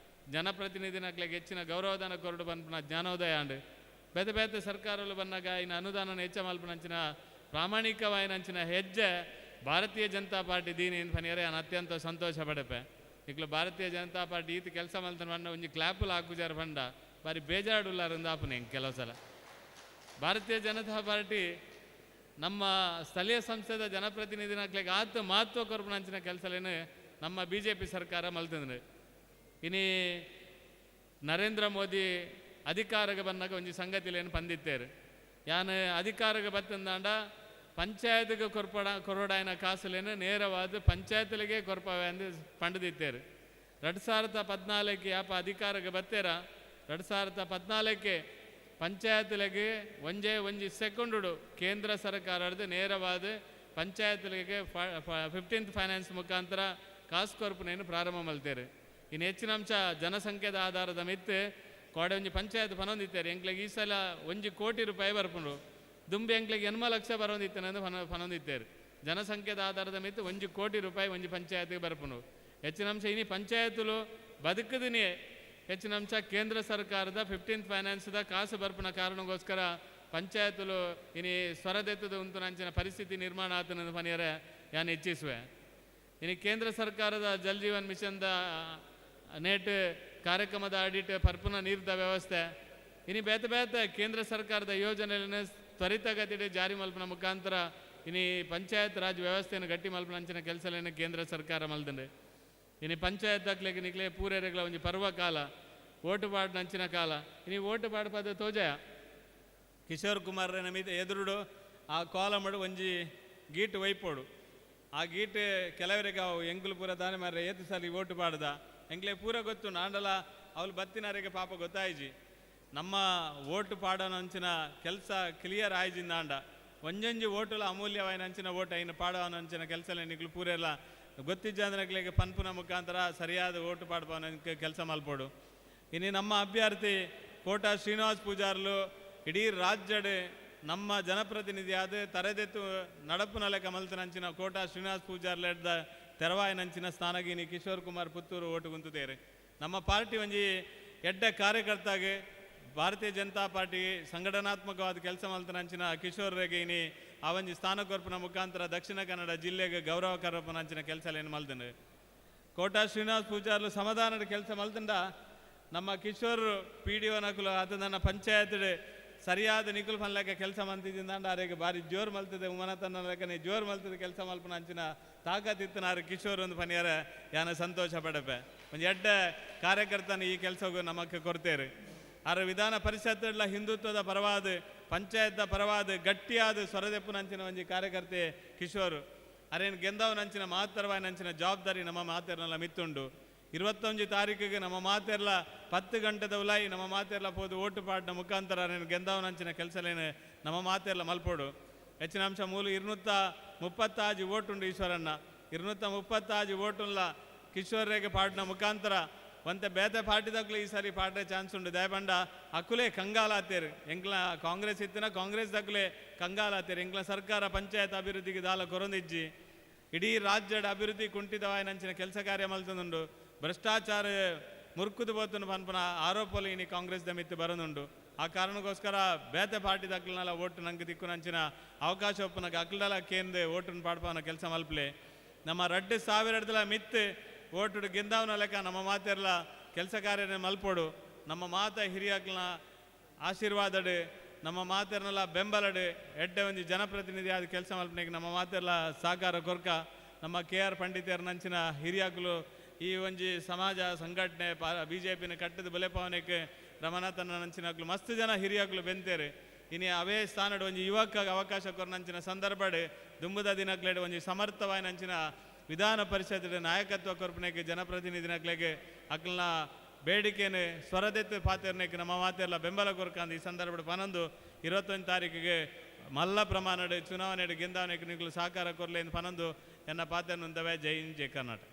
ಜನಪ್ರತಿನಿಧಿನಕ್ಲೆಗ್ ಹೆಚ್ಚಿನ ಗೌರವಧನ ಕೊರಡು ಪನ್ಪುನ ಜ್ಞಾನೋದಯ ಆಂಡ್. ಬೇತೆ ಬೇತೆ ಸರ್ಕಾರಗಳು ಬನ್ನಾಗ ಇನ್ನು ಅನುದಾನ ಹೆಚ್ಚ ಮಲ್ಪುನಂಚಿನ ಪ್ರಾಮಾಣಿಕವಾಯಿನಂಚಿನ ಹೆಜ್ಜೆ ಭಾರತೀಯ ಜನತಾ ಪಾರ್ಟಿ ದೀನಿ ಇನ್ ಪನಿಯರೆ ಅತ್ಯಂತ ಸಂತೋಷ ಪಡಪೆ. ಇಕ್ಲು ಭಾರತೀಯ ಜನತಾ ಪಾರ್ಟಿ ಈತ ಕೆಲಸ ಮಲ್ತನ ಪಂಡ ಒಂಜಿ ಕ್ಲಾಪುಲು ಹಾಕುಜಾರ ಪಂಡ ಬಾರಿ ಬೇಜಾರುಲ್ಲಾರಂದು ಆಪುನೆ. ಕೆಲವು ಸಲ ಭಾರತೀಯ ಜನತಾ ಪಾರ್ಟಿ ನಮ್ಮ ಸ್ಥಳೀಯ ಸಂಸ್ಥೆದ ಜನಪ್ರತಿನಿಧಿನಕ್ಲೆಗ್ ಆತ ಮಹತ್ವ ಕೊರ್ಪುನಂಚಿನ ಕೆಲಸಲೇನು ನಮ್ಮ ಬಿಜೆಪಿ ಸರ್ಕಾರ ಮಲ್ತಂದ್ರೆ. ಇನಿ ನರೇಂದ್ರ ಮೋದಿ ಅಧಿಕಾರಕ್ಕೆ ಬಂದಾಗ ಒಂಜಿ ಸಂಗತಿಲೇನು ಪಂದಿತ್ತೇರು, ಯಾನ್ ಅಧಿಕಾರಕ್ಕೆ ಬತ್ತಂದಾಂಡ ಪಂಚಾಯತ್ಗೆ ಕೊರಡಾಯನ ಕಾಸುಲೇನು ನೇರವಾದ ಪಂಚಾಯತ್ಲಿಗೆ ಕೊರ್ಪವೆ ಅಂದು ಪಂಡದಿತ್ತೇರು. 2014 ಯಾಪ ಅಧಿಕಾರಕ್ಕೆ ಬತ್ತೇರ, 2014 ಪಂಚಾಯತ್ಲಿಗೆ ಒಂಜೇ ಒಂಜಿ ಸೆಕೆಂಡು ಕೇಂದ್ರ ಸರ್ಕಾರದ ನೇರವಾದ ಪಂಚಾಯತ್ಲಿಗೆ 15th finance ಮುಖಾಂತರ ಕಾಸು ಕೊರ್ಪುನೇನು ಪ್ರಾರಂಭ ಮಲ್ತೇರು. ಇನ್ನು ಹೆಚ್ಚಿನ ಅಂಶ ಜನಸಂಖ್ಯೆದ ಆಧಾರದ ಮಿತ್ತು ಕೋಡೆ ಒಂಜಿ ಪಂಚಾಯತ್ ಪನೊಂದಿತ್ತೇರು. ಎಂಕ್ಲೆಗ್ ಈ ಸಲ 1 ಕೋಟಿ ರೂಪಾಯಿ ಬರ್ಪುಂಡು, ದುಂಬಿ ಎಂಕ್ಲೆಗ್ 80 ಲಕ್ಷ ಬರೋಂದಿತ್ತೇನೆ ಪನೊಂದಿತ್ತೇರು. ಜನಸಂಖ್ಯೆದ ಆಧಾರದ ಮಿತ್ತು 1 ಕೋಟಿ ರೂಪಾಯಿ ಒಂಜಿ ಪಂಚಾಯತ್ಗೆ ಬರ್ಪುಂಡು. ಹೆಚ್ಚಿನ ಅಂಶ ಇನಿ ಪಂಚಾಯತ್ಲು ಬದುಕದಿನಿ ಹೆಚ್ಚಿನ ಅಂಶ ಕೇಂದ್ರ ಸರ್ಕಾರದ 15th ಫೈನಾನ್ಸ್ದ ಕಾಸು ಬರ್ಪುನ ಕಾರಣಕ್ಕೋಸ್ಕರ ಪಂಚಾಯತ್ಲು ಇನಿ ಸ್ವರದೆತ್ತದ ಉಂತು ಪರಿಸ್ಥಿತಿ ನಿರ್ಮಾಣ ಆತನ ಪನಿಯರೆ ಯಾನ್ ಇಚ್ಛಿಸುವೆ. ಇನಿ ಕೇಂದ್ರ ಸರ್ಕಾರದ ಜಲ್ ಜೀವನ್ ಮಿಷನ್ದ ನೇಟ್ ಕಾರ್ಯಕ್ರಮದ ಅಡಿಟ್ ಪರ್ಪುನ ನೀರ್ದ ವ್ಯವಸ್ಥೆ ಇನಿ ಬೇತೆ ಬೇತೆ ಕೇಂದ್ರ ಸರ್ಕಾರದ ಯೋಜನೆಯನ್ನು ತ್ವರಿತಗತಿಗೆ ಜಾರಿ ಮಲ್ಪನ ಮುಖಾಂತರ ಇನಿ ಪಂಚಾಯತ್ ರಾಜ್ ವ್ಯವಸ್ಥೆಯನ್ನು ಗಟ್ಟಿ ಮಲ್ಪನ ಅಂಚಿನ ಕೆಲಸಲೇನು ಕೇಂದ್ರ ಸರ್ಕಾರ ಮಲ್ದಂಡೆ. ಇನಿ ಪಂಚಾಯತ್ ದಾಖಲೆಗೆ ನಿಕ್ಲೆ ಪೂರೇರೆಗ್ಲ ಒಂಜಿ ಪರ್ವ ಕಾಲ, ಓಟು ಪಾಡ್ ನಂಚಿನ ಕಾಲ. ಇನಿ ಓಟು ಪಾಡ್ ಪದ ತೋಜಯ. ಕಿಶೋರ್ ಕುಮಾರ್ ನಮಿತ ಎದುರುಡು ಆ ಕಾಲಮಡು ಒಂಜಿ ಗೀಟ್ ವೈಪೋಡು. ಆ ಗೀಟ್ ಕೆಲವರಿಗೆ ಅವು ಎಂಕುಲು ಪೂರ ದಾನೆ ಮಾರ್ರೆ ಏತು ಸಲ ಓಟು ಪಾಡ್ದ ಎಂಕ್ಲೆ ಪೂರ ಗೊತ್ತು ನಾಂಡಲ ಅವಳು ಬತ್ತಿನವರಿಗೆ ಪಾಪ ಗೊತ್ತಾಯ್ಜಿ. ನಮ್ಮ ಓಟು ಪಾಡೋನಂಚಿನ ಕೆಲಸ ಕ್ಲಿಯರ್ ಆಯ್ಜಿಂದ ಆಂಡ ಒಂಜೊಂಜಿ ಓಟುಲ ಅಮೂಲ್ಯವಾಯಿನ ಅಂಚಿನ ಓಟು ಐನು ಪಾಡೋನಂಚಿನ ಕೆಲಸ ನಿಕ್ಲು ಪೂರೆಲ್ಲ ಗೊತ್ತಿಜ್ಜಾಂದ್ರಕ್ಲೆಗೆ ಪನ್ಪುನ ಮುಖಾಂತರ ಸರಿಯಾದ ಓಟು ಪಾಡ್ಪವನ ಕೆಲಸ ಮಲ್ಪೋಡು. ಇನ್ನು ನಮ್ಮ ಅಭ್ಯರ್ಥಿ ಕೋಟ ಶ್ರೀನಿವಾಸ್ ಪೂಜಾರ್ಲು ಇಡೀ ರಾಜ್ಯಡ್ ನಮ್ಮ ಜನಪ್ರತಿನಿಧಿಯಾದ ತರೆದೆತ್ತು ನಡಪುನಲೆಕ ಮಲ್ತನಂಚಿನ ಕೋಟ ಶ್ರೀನಿವಾಸ್ ಪೂಜಾರ್ಲೆಡ್ದ ತೆರವಾಯಿನಂಚಿನ ಸ್ಥಾನಗಿನಿ ಕಿಶೋರ್ ಕುಮಾರ್ ಪುತ್ತೂರು ಓಟು ಗುಂತುದೇರು. ನಮ್ಮ ಪಾರ್ಟಿ ಒಂಜಿ ಎಡ್ಡೆ ಕಾರ್ಯಕರ್ತಾಗೆ ಭಾರತೀಯ ಜನತಾ ಪಾರ್ಟಿ ಸಂಘಟನಾತ್ಮಕವಾದ ಕೆಲಸ ಮಲ್ತನಂಚಿನ ಕಿಶೋರ್ ರೆಗೆ ಇನಿ ಆ ಒಂಜಿ ಸ್ಥಾನ ಕೊರ್ಪುನ ಮುಖಾಂತರ ದಕ್ಷಿಣ ಕನ್ನಡ ಜಿಲ್ಲೆಗೆ ಗೌರವ ಕೊರ್ಪುನಂಚಿನ ಕೆಲಸ ಏನು ಮಲ್ತನು. ಕೋಟಾ ಶ್ರೀನಿವಾಸ್ ಪೂಜಾರ್ಲು ಸಮಾಧಾನದ ಕೆಲಸ ಮಲ್ತಂಡ. ನಮ್ಮ ಕಿಶೋರ್ ಪಿ ಡಿ ನಕುಲು ಅದು ನನ್ನ ಪಂಚಾಯತ್ ಸರಿಯಾದ ನಿಕುಲ್ ಪನ್ಲೆಕ್ಕ ಕೆಲಸ ಮಂತಿದ್ದಿಂದಾಂಡ ಆರೆಗ್ ಬಾರಿ ಜೋರ್ ಮಲ್ತದೆ. ಉಮನತನ ಲೆಕ್ಕನೆ ಜೋರ್ ಮಲ್ತದೆ ಕೆಲಸ ಮಲ್ಪನ ಅಂಚಿನ ತಾಕತ್ ಇತ್ತನಾರು ಕಿಶೋರ್ ಒಂದು ಪನಿಯಾರ ಯಾನ ಸಂತೋಷ ಪಡಪೆ. ಒಂಜಿ ಎಡ್ಡೆ ಕಾರ್ಯಕರ್ತನ ಈ ಕೆಲಸಗೂ ನಮಕ್ ಕೊರ್ತೇರು. ಆರ ವಿಧಾನ ಪರಿಷತ್ ಹಿಂದುತ್ವದ ಪರವಾದ, ಪಂಚಾಯತ್ ಪರವಾದ ಗಟ್ಟಿಯಾದ ಸ್ವರದೆಪ್ಪುನಂಚಿನ ಒಂಜಿ ಕಾರ್ಯಕರ್ತೆ ಕಿಶೋರ್. ಅರೇನು ಗೆಂದವನಂಚಿನ ಮಹತ್ತರವಾಯಿನಂಚಿನ ಜವಾಬ್ದಾರಿ ನಮ್ಮ ಮಾತೆರ್ನೆಲ್ಲ ಮಿತ್ತುಂಡು. 21 ತಾರೀಕಿಗೆ ನಮ್ಮ ಮಾತೆರ್ಲ 10 ಗಂಟೆದ ಉಲಾಯಿ ನಮ್ಮ ಮಾತೆರ್ಲ ಪೋದು ಓಟು ಪಾಡಿನ ಮುಖಾಂತರ ಅರೇನು ಗೆಂದವನಂಚಿನ ಕೆಲಸಲೇನು ನಮ್ಮ ಮಾತೆರ್ಲ ಮಲ್ಪೋಡು. ಹೆಚ್ಚಿನ ಅಂಶ ಮೂಲು 236 ಓಟುಂಡು ಈಶ್ವರಣ್ಣ. 236 ಓಟುಲ್ಲ ಕಿಶೋರ್ಗೆ ಪಾಡಿನ ಮುಖಾಂತರ ಒಂತೆ ಬೇತೆ ಪಾರ್ಟಿದಕ್ಲು ಈ ಸಾರಿ ಪಾಡ್ರೆ ಚಾನ್ಸ್ ಉಂಡು. ದಯಪಂಡ ಅಕುಲೇ ಕಂಗಾಲಾತೇರು. ಎಂಕ್ಲ ಕಾಂಗ್ರೆಸ್ ಇತ್ತಿನ ಕಾಂಗ್ರೆಸ್ ದಕ್ಲೆ ಕಂಗಾಲಾತೇರು. ಎಂಕ್ಲ ಸರ್ಕಾರ ಪಂಚಾಯತ್ ಅಭಿವೃದ್ಧಿಗೆ ದಾಲ ಕೊರೊಂದಿಜ್ಜಿ. ಇಡೀ ರಾಜ್ಯದ ಅಭಿವೃದ್ಧಿ ಕುಂಠಿತವಾಯಿನಂಚಿನ ಕೆಲಸ ಕಾರ್ಯ ಮಲ್ತೊಂದುಂಡು. ಭ್ರಷ್ಟಾಚಾರ ಮುರ್ಕುದು ಪೋತುಂಡು ಪನ್ಪುನ ಆರೋಪಲು ಇನಿ ಕಾಂಗ್ರೆಸ್ ದ ಮಿತ್ತ್ ಬರೊಂದುಂಡು. ಆ ಕಾರಣಕ್ಕೋಸ್ಕರ ಬೇತೆ ಪಾರ್ಟಿ ದಕ್ಲನಲ ಓಟು ನಂಗೆ ದಿಕ್ಕುನಂಚಿನ ಅವಕಾಶ ಒಪ್ಪುನಗ ಅಕ್ಲಲ ಕೇಂದ್ರ ಓಟುನ್ ಪಾಡ್ಪವನ ಕೆಲಸ ಮಲ್ಪಲೆ. ನಮ್ಮ 2000 ಮಿತ್ತು ಓಟುಡು ಗೆಂದಾವನ ಲೆಕ್ಕ ನಮ್ಮ ಮಾತೆರ್ಲ ಕೆಲಸ ಕಾರ್ಯನ ಮಲ್ಪೋಡು. ನಮ್ಮ ಮಾತ ಹಿರಿಯಕ್ಲನ ಆಶೀರ್ವಾದಡು, ನಮ್ಮ ಮಾತೆರ್ನಲ ಬೆಂಬಲಡು ಎಡ್ಡೆ ಒಂಜಿ ಜನಪ್ರತಿನಿಧಿ ಆದ ಕೆಲಸ ಮಲ್ಪನೆಗೆ ನಮ್ಮ ಮಾತೆರ್ಲ ಸಹಕಾರ ಕೊರ್ಕ. ನಮ್ಮ ಕೆ ಆರ್ ಪಂಡಿತೆರ್ನಂಚಿನ ಹಿರಿಯಾಕ್ಲು ಈ ಒಂಜಿ ಸಮಾಜ ಸಂಘಟನೆ ಬಿಜೆಪಿನ ಕಟ್ಟದ ಬುಲೆಪಾವನೆಗೆ ರಮನಾಥನ ನಂಚಿನಕ್ಲು ಮಸ್ತ್ ಜನ ಹಿರಿಯಾಕ್ಲು ಬೆಂತೇರು. ಇನಿ ಅವೇ ಸ್ಥಾನಡ್ ಒಂಜಿ ಯುವಕ ಅವಕಾಶ ಕೊರ್ನಂಚಿನ ಸಂದರ್ಭಡ್ ದುಂಬುದ ದಿನಕ್ಲೆಡ್ ಒಂಜಿ ಸಮರ್ಥವಾಯಿನಂಚಿನ ವಿಧಾನ ಪರಿಷತ್ ನಾಯಕತ್ವ ಕೊರ್ಪನೆಗೆ ಜನಪ್ರತಿನಿಧಿನಕ್ಲೆಗೆ ಅಕ್ಲನ ಬೇಡಿಕೆನೆ ಸ್ವರದೆತ್ತು ಪಾತೆರ್ನೆಕ್ ನಮ್ಮ ಮಾತೆಲ್ಲ ಬೆಂಬಲ ಕೊರ್ಕಂದು ಈ ಸಂದರ್ಭಡ್ ಪನೊಂದು 21 ತಾರೀಕಿಗೆ ಮಲ್ಲ ಪ್ರಮಾಣಡ್ ಚುನಾವಣೆ ಗೆಂದಾವನೆಗೆ ನಿಕ್ಲು ಸಹಕಾರ ಕೊರ್ಲೆ ಪನೊಂದು ಎನ್ನ ಪಾತೆರ್ನುಂದವೆ. ಜೈ ಹಿಂದ್, ಜೈ ಕರ್ನಾಟಕ.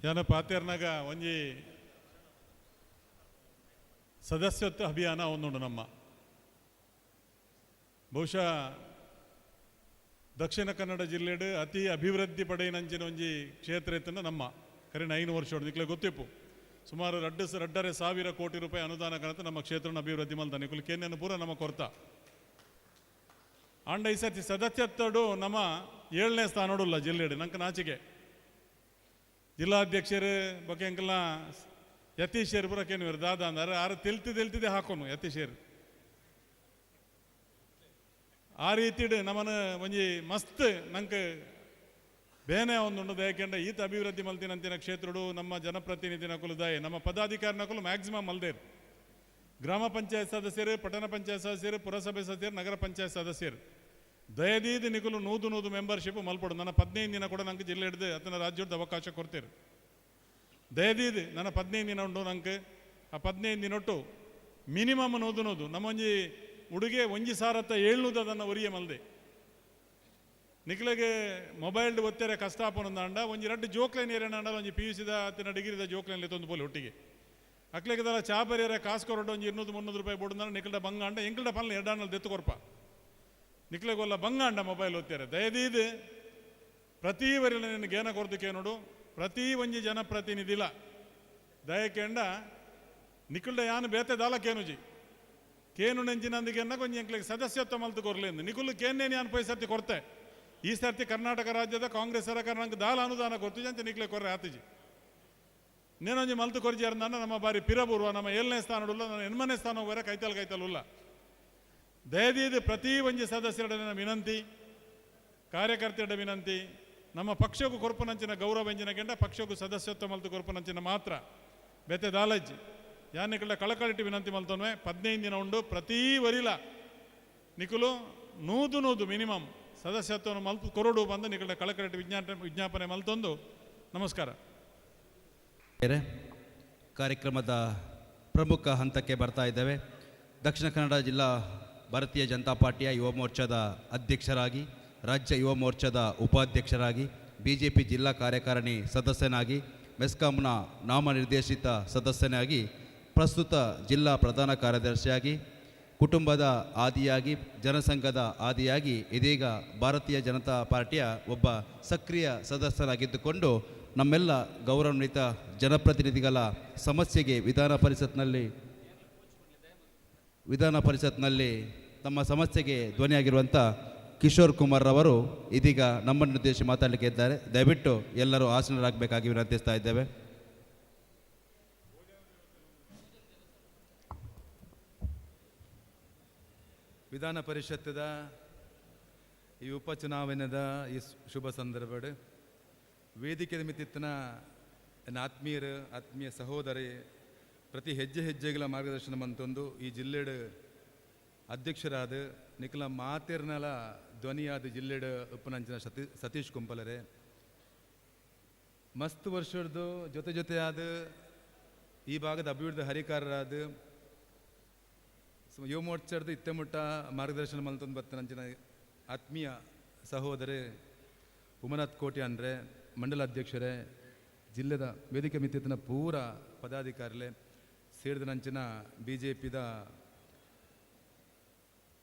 ಯಾನ ಪಾತೆರ್ನಾಗ ಒಂಜಿ ಸದಸ್ಯತ್ವ ಅಭಿಯಾನ ಒಂದುಂಡು. ನಮ್ಮ ಬಹುಶಃ ದಕ್ಷಿಣ ಕನ್ನಡ ಜಿಲ್ಲೆಡು ಅತಿ ಅಭಿವೃದ್ಧಿ ಪಡೆಯಿನಂಚಿನ ಒಂಜಿ ಕ್ಷೇತ್ರ ಇತ್ತಂಡ ನಮ್ಮ ಕರಿನ 5 ವರ್ಷ ನಿಕ್ಲೆ ಗೊತ್ತಿಪ್ಪು. ಸುಮಾರು 2.5 ಸಾವಿರ ಕೋಟಿ ರೂಪಾಯಿ ಅನುದಾನ ಕನತ ನಮ್ಮ ಕ್ಷೇತ್ರನ ಅಭಿವೃದ್ಧಿ ಮಲ್ತ ನಿಕುಲು ಕೇನ್ಯನ ಪೂರ ನಮ್ಮ ಕೊರ್ತ. ಆಂಡ ಈ ಸರ್ತಿ ಸದಸ್ಯತ್ವಡು ನಮ್ಮ 7ನೇ ಸ್ಥಾನಡುಲ್ಲ ಜಿಲ್ಲೆಡು. ನಂಗೆ ನಾಚಿಕೆ. ಜಿಲ್ಲಾಧ್ಯಕ್ಷರು ಬೊಕ್ಕೆ ಎಂಕಲ್ನ ಯತೀಶೇರ್ ಪೂರ ಕೇನುವೆರ್ ದಾದ ಅಂದಾರೆ ಆರು ತೆಲ್ತಿ ತೆಲ್ತಿದೆ ಹಾಕೋನು ಯತೀಶೇರ್. ಆ ರೀತಿಡ್ ನಮನ ಒಂಜಿ ಮಸ್ತ್ ನಂಗೆ ಬೇನೆ ಒಂದುಂಡು. ದಯಕೆಂಡ ಈತ ಅಭಿವೃದ್ಧಿ ಮಲ್ತಿನಂತಿನ ಕ್ಷೇತ್ರಡು ನಮ್ಮ ಜನಪ್ರತಿನಿಧಿ ನಕುಲು ದಾಯ ನಮ್ಮ ಪದಾಧಿಕಾರಿ ನಕುಲು ಮ್ಯಾಕ್ಸಿಮಮ್ ಮಲ್ದೇರು. ಗ್ರಾಮ ಪಂಚಾಯತ್ ಸದಸ್ಯರು, ಪಟ್ಟಣ ಪಂಚಾಯತ್ ಸದಸ್ಯರು, ಪುರಸಭೆ ಸದಸ್ಯರು, ನಗರ ಪಂಚಾಯತ್ ಸದಸ್ಯರು ದಯದೀದಿ ನಿಕುಲು ನೂದು ನೂದು ಮೆಂಬರ್ಶಿಪ್ ಮಲ್ಪಡು. ನನ್ನ 15 ದಿನ ಕೂಡ ನಂಗೆ ಜಿಲ್ಲೆ ಹಿಡ್ದು ಅತನ ರಾಜ್ಯದ ಅವಕಾಶ ಕೊಡ್ತೀರಿ. ದಯದೀದಿ ನನ್ನ 15 ದಿನ ಉಂಟು ನಂಗೆ. ಆ 15 ದಿನೊಟ್ಟು ಮಿನಿಮಮ್ ನೂದು ನೂದು. ನಮ್ಮ ಒಂಜಿ ಉಡುಗೆ ಒಂಜಿ ಸಾರತ್ತ ಏಳ್ನೂದು ಅದನ್ನು ಒರಿಯ ಮಲ್ದೆ. ನಿಕ್ಲೆಗೆ ಮೊಬೈಲ್ ಒತ್ತೆರೆ ಕಷ್ಟ ಆಪನೊಂದಾಂಡ ಒಂಜಿ ರಡ್ಡು ಜೋಕ್ಲೈನ್ ಏರೇನಾಂಡ ಒಂಜಿ ಪಿ ಯು ಸಿದ ಅತ್ತಿನ ಡಿಗ್ರಿದ ಜೋಕ್ಲೈನ್ ತೊಂದು ಪೋಲಿ ಒಟ್ಟಿಗೆ ಅಕ್ಲೆಗೆ ದರ ಚಾ ಬರಿಯರೆ ಕಾಸು ಕೊರಡು ಒಂಜಿ 200-300 ರೂಪಾಯಿ ಬೋಡು ನಿಕ್ಲ್ಡ ಬಂಗಾಂಡ ಎಂಕಲ್ಡ ಪಲ್ಲೆ ಎರಡಾಣಲ್ ದೆತ್ತು ಕೊರ್ಪ. ನಿಕ್ಲೆಗೊಲ್ಲ ಬಂಗಾಂಡ ಮೊಬೈಲ್ ಒತ್ತಾರೆ. ದಯದೀದು ಪ್ರತಿ ವರಿಲ ನಿನ್ನ ಗೇನ ಕೊರ್ದಕ್ಕೆ ನೋಡು. ಪ್ರತಿ ಒಂಜಿ ಜನಪ್ರತಿನಿಧಿಲ ದಯಕೆಂಡ ನಿಕ್ಲ್ಡ ಯಾನು ಬೇತೆ ದಾಲ ಕೇನುಜಿ ಕೇನು ನೆಂಚಿನಂದಿಗೆ ಕೊಂಚ ಎಂಕ್ಲೆಗೆ ಸದಸ್ಯತ್ವ ಮಲ್ತು ಕೊರ್ಲಿಂದು. ನಿಕುಲು ಕೇನ್ನೇನು ಯಾನು ಪೈ ಸರ್ತಿ ಕೊರ್ತೆ. ಈ ಸರ್ತಿ ಕರ್ನಾಟಕ ರಾಜ್ಯದ ಕಾಂಗ್ರೆಸ್ ಸರ್ಕಾರ ನಂಗೆ ದಾಲ ಅನುದಾನ ಕೊರ್ತಿಜಿ ಅಂತ ನಿಕ್ಲೆ ಕೊರ್ರೆ ಆತಿಜಿ. ನೇನೊಂಜಿ ಮಲ್ತು ಕೊರ್ಜಿ ನಮ್ಮ ಬಾರಿ ಪಿರಬೂರ್ವ ನಮ್ಮ 7ನೇ ಸ್ಥಾನ ಉಲ್ಲ, ನನ್ನ 8ನೇ ಸ್ಥಾನ ಹೋಗ್ರೆ ಕೈತಲ್ ಕೈತಲ್ ಉಲ್ಲ. ದಯದೀದು ಪ್ರತಿ ಒಂಜಿ ಸದಸ್ಯರ ವಿನಂತಿ, ಕಾರ್ಯಕರ್ತರ ವಿನಂತಿ, ನಮ್ಮ ಪಕ್ಷಕ್ಕೂ ಕೊರ್ಪುನಂಚಿನ ಗೌರವ ಎಂಜಿನ ಕೆಂಡ ಪಕ್ಷಕ್ಕೂ ಸದಸ್ಯತ್ವ ಮಲ್ತು ಕೊರ್ಪುನಂಚಿನ ಮಾತ್ರ ಬೆತ್ತೆ ದಾಲಜ್ಜಿ. ಯಾನಿಕಲ್ಡ ಕಳಕಳಿಟ್ಟು ವಿನಂತಿ ಮಲ್ತೊನ್ವೆ. 15 ದಿನ ಉಂಡು. ಪ್ರತಿ ವರಿಲ ನಿಕುಲು ನೂದು ನೂದು ಮಿನಿಮಮ್ ಸದಸ್ಯತ್ವವನ್ನು ಮಲ್ತು ಕೊರಡು ಬಂದು ನಿಕಲ್ಡ ಕಳಕಳಿಟ್ಟು ವಿಜ್ಞಾಪನೆ ಮಲ್ತೊಂದು ನಮಸ್ಕಾರ. ಕಾರ್ಯಕ್ರಮದ ಪ್ರಮುಖ ಹಂತಕ್ಕೆ ಬರ್ತಾ ಇದ್ದೇವೆ. ದಕ್ಷಿಣ ಕನ್ನಡ ಜಿಲ್ಲಾ ಭಾರತೀಯ ಜನತಾ ಪಾರ್ಟಿಯ ಯುವ ಮೋರ್ಚಾದ ಅಧ್ಯಕ್ಷರಾಗಿ, ರಾಜ್ಯ ಯುವ ಮೋರ್ಚಾದ ಉಪಾಧ್ಯಕ್ಷರಾಗಿ, ಬಿಜೆಪಿ ಜಿಲ್ಲಾ ಕಾರ್ಯಕಾರಿಣಿ ಸದಸ್ಯನಾಗಿ, ಮೆಸ್ಕಾಂನ ನಾಮನಿರ್ದೇಶಿತ ಸದಸ್ಯನಾಗಿ, ಪ್ರಸ್ತುತ ಜಿಲ್ಲಾ ಪ್ರಧಾನ ಕಾರ್ಯದರ್ಶಿಯಾಗಿ, ಕುಟುಂಬದ ಆದಿಯಾಗಿ, ಜನಸಂಘದ ಆದಿಯಾಗಿ ಇದೀಗ ಭಾರತೀಯ ಜನತಾ ಪಾರ್ಟಿಯ ಒಬ್ಬ ಸಕ್ರಿಯ ಸದಸ್ಯರಾಗಿದ್ದುಕೊಂಡು ನಮ್ಮೆಲ್ಲ ಗೌರವಾನ್ವಿತ ಜನಪ್ರತಿನಿಧಿಗಳ ಸಮಸ್ಯೆಗೆ ವಿಧಾನ ಪರಿಷತ್ನಲ್ಲಿ ತಮ್ಮ ಸಮಸ್ಯೆಗೆ ಧ್ವನಿಯಾಗಿರುವಂಥ ಕಿಶೋರ್ ಕುಮಾರ್ ಅವರು ಇದೀಗ ನಮ್ಮನ್ನು ಉದ್ದೇಶಿಸಿ ಮಾತಾಡಲಿಕ್ಕೆ ಇದ್ದಾರೆ. ದಯವಿಟ್ಟು ಎಲ್ಲರೂ ಆಸೀನರಾಗಬೇಕಾಗಿ ವಿನಂತಿಸ್ತಾ ಇದ್ದೇವೆ. ವಿಧಾನ ಪರಿಷತ್ತದ ಈ ಉಪಚುನಾವಣೆದ ಈ ಶುಭ ಸಂದರ್ಭಡ್ ವೇದಿಕೆ ಮಿತ್ತಿತ್ತನ ನನ್ನ ಆತ್ಮೀಯರು, ಆತ್ಮೀಯ ಸಹೋದರಿ, ಪ್ರತಿ ಹೆಜ್ಜೆ ಹೆಜ್ಜೆಗಳ ಮಾರ್ಗದರ್ಶನ ಮಂತೊಂದು ಈ ಜಿಲ್ಲೆಡ್ ಅಧ್ಯಕ್ಷರಾದ ನಿಖಲ ಮಾತೆರ್ನಲ ಧ್ವನಿಯಾದ ಜಿಲ್ಲೆಡ್ ಉಪ್ಪನಂಚಿನ ಸತೀಶ್ ಕುಂಪಲರೆ, ಮಸ್ತ್ ವರ್ಷದ್ದು ಜೊತೆ ಜೊತೆಯಾದ ಈ ಭಾಗದ ಅಭಿವೃದ್ಧಿ ಹರಿಕಾರರಾದ ಯುವ ಮೋರ್ಚಾರ್ದು ಇತ್ತೆಮುಟ್ಟ ಮಾರ್ಗದರ್ಶನ ಮಲ್ತೊಂದು ಬತ್ತನಂಚಿನ ಆತ್ಮೀಯ ಸಹೋದರಿ ಉಮನಾಥ್ ಕೋಟಿ ಅಂದರೆ, ಮಂಡಲ ಅಧ್ಯಕ್ಷರೇ, ಜಿಲ್ಲೆದ ವೇದಿಕೆ ಮಿತ್ತಿನ ಪೂರ ಪದಾಧಿಕಾರಿಲೆ, ಸೇರಿದ ನಂಚಿನ ಬಿಜೆಪಿದ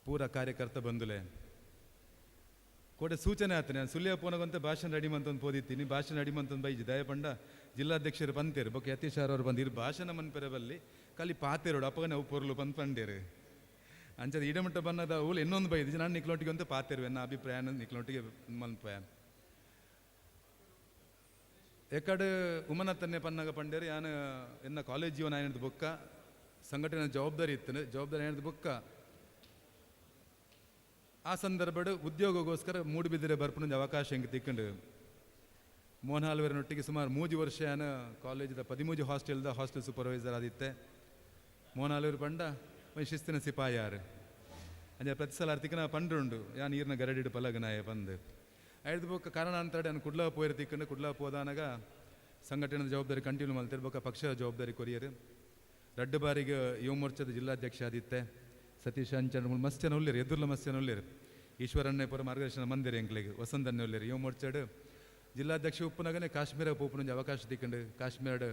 ಪೂರ ಕಾರ್ಯಕರ್ತ ಬಂಧುಲೆ, ಕೋಟೆ ಸೂಚನೆ ಆತನೆ. ನಾನು ಸುಳ್ಯ ಪೋನಗಂತ ಭಾಷಣ ರೆಡಿ ಮಂತೊಂದು ಪೋದಿತ್ತೀನಿ. ಭಾಷಣ ರೆಡಿ ಮಂತೊಂದು ಬೈಜಿ ದಯಪಂಡ ಜಿಲ್ಲಾಧ್ಯಕ್ಷರು ಬಂತೇರು, ಬೊಕ್ಕ ಯತೀಶ್ ಅವರು ಬಂದು ಇರು ಭಾಷಣ ಮನ್ಪೆರೆ ಬಲ್ಲಿ, ಕಲಿ ಪಾತೆರೋಡು ಅಪ್ಪಗನೆ ಅವು ಪೊರ್ಲು ಬಂದು ಪಂಡೇರು. ಅಂಚದ ಇಡಮಟ್ಟ ಬನ್ನದ ಅವುಲು ಇನ್ನೊಂದು ಬೈದು ನಾನು ನಿಕ್ಲೊಟ್ಟಿಗೆ ಅಂತ ಪಾತೆರು ಎನ್ನ ಅಭಿಪ್ರಾಯ ನಿಕ್ಲೊಟ್ಟಿಗೆ ಮನ್ಪೆ. ಎಕಡೆ ಉಮನತ್ತನ್ನೇ ಪನ್ನಾಗ ಪಂಡೇರು. ಯಾನು ಎನ್ನ ಕಾಲೇಜ್ ಜೀವನ ಏನಿದ್ದು ಬೊಕ್ಕ ಸಂಘಟನೆ ಜವಾಬ್ದಾರಿ ಇತ್ತು, ಜವಾಬ್ದಾರಿ ಏನಿದ್ದು ಬೊಕ್ಕ ಆ ಸಂದರ್ಭಡ್ ಉದ್ಯೋಗಗೋಸ್ಕರ ಮೂಡುಬಿದಿರೆ ಬರ್ಪುನೊಂಜಿ ಅವಕಾಶ ಎಂಕ್ ತಿಕ್ಕಂಡು. ಮೋಹನ್ ಹಾಲ್ವೆರನೊಟ್ಟಿಗೆ ಸುಮಾರು 3 ವರ್ಷ ಯಾನ ಕಾಲೇಜಿದ 13 ಹಾಸ್ಟೆಲ್ದ ಹಾಸ್ಟೆಲ್ ಸೂಪರ್ವೈಸರ್ ಆದಿತ್ತೆ. ಮೋಹನ್ ಹಾಲ್ವೆರ್ ಪಂಡ ಒಂಜಿ ಶಿಸ್ತಿನ ಸಿಪಾಯಾರು. ಅಂಚ ಪ್ರತಿ ಸಲ ಅರ್ತಿಕನ ಪಂಡ್ರುಂಡು, ಯಾನ್ ಈರ್ನ ಗರಡಿಡ್ ಪಲಗನಾಯ ಪಂದ್. ಐದು ಬೊಕ್ಕ ಕಾರಣ ಅಂತಾಡೆ ನಾನು ಕುಡ್ಲ ಪೋಯಿರ ತಿಕ್ಕಂಡು. ಕುಡ್ಲ ಪೋದಾನಗ ಸಂಘಟನೆದ ಜವಾಬ್ದಾರಿ ಕಂಟಿನ್ಯೂ ಮಲ್ತಿರ್. ಬೊಕ್ಕ ಪಕ್ಷದ ಜವಾಬ್ದಾರಿ ಕೊರಿಯರ್. ರಡ್ಡು ಬಾರಿಗೆ ಯುವ ಮೋರ್ಚಾದ ಜಿಲ್ಲಾಧ್ಯಕ್ಷ ಆದಿತ್ತೆ. ಸತೀಶ್ ಅಂಚನ್ ಮಸ್ತ್ ಜನ ಉಲ್ಲೇರು, ಎದುರ್ಲ ಮಸ್ತ್ ಜನ ಉಲ್ಲೇರು. ಈಶ್ವರಣ್ಣೆ ಪೂರ ಮಾರ್ಗದರ್ಶನ ಮಂದಿರ ಎಂಕ್ಲೆಗ್, ವಸಂತನ್ನೇ ಉಲ್ಲೇರು. ಯುವ ಮೋರ್ಚಾಡ್ ಜಿಲ್ಲಾಧ್ಯಕ್ಷ ಉಪ್ಪುನಗನೆ ಕಾಶ್ಮೀರ ಪೋಪುನೊಂಜಿ ಅವಕಾಶ ತಿಕ್ಕಂಡು. ಕಾಶ್ಮೀರಡ್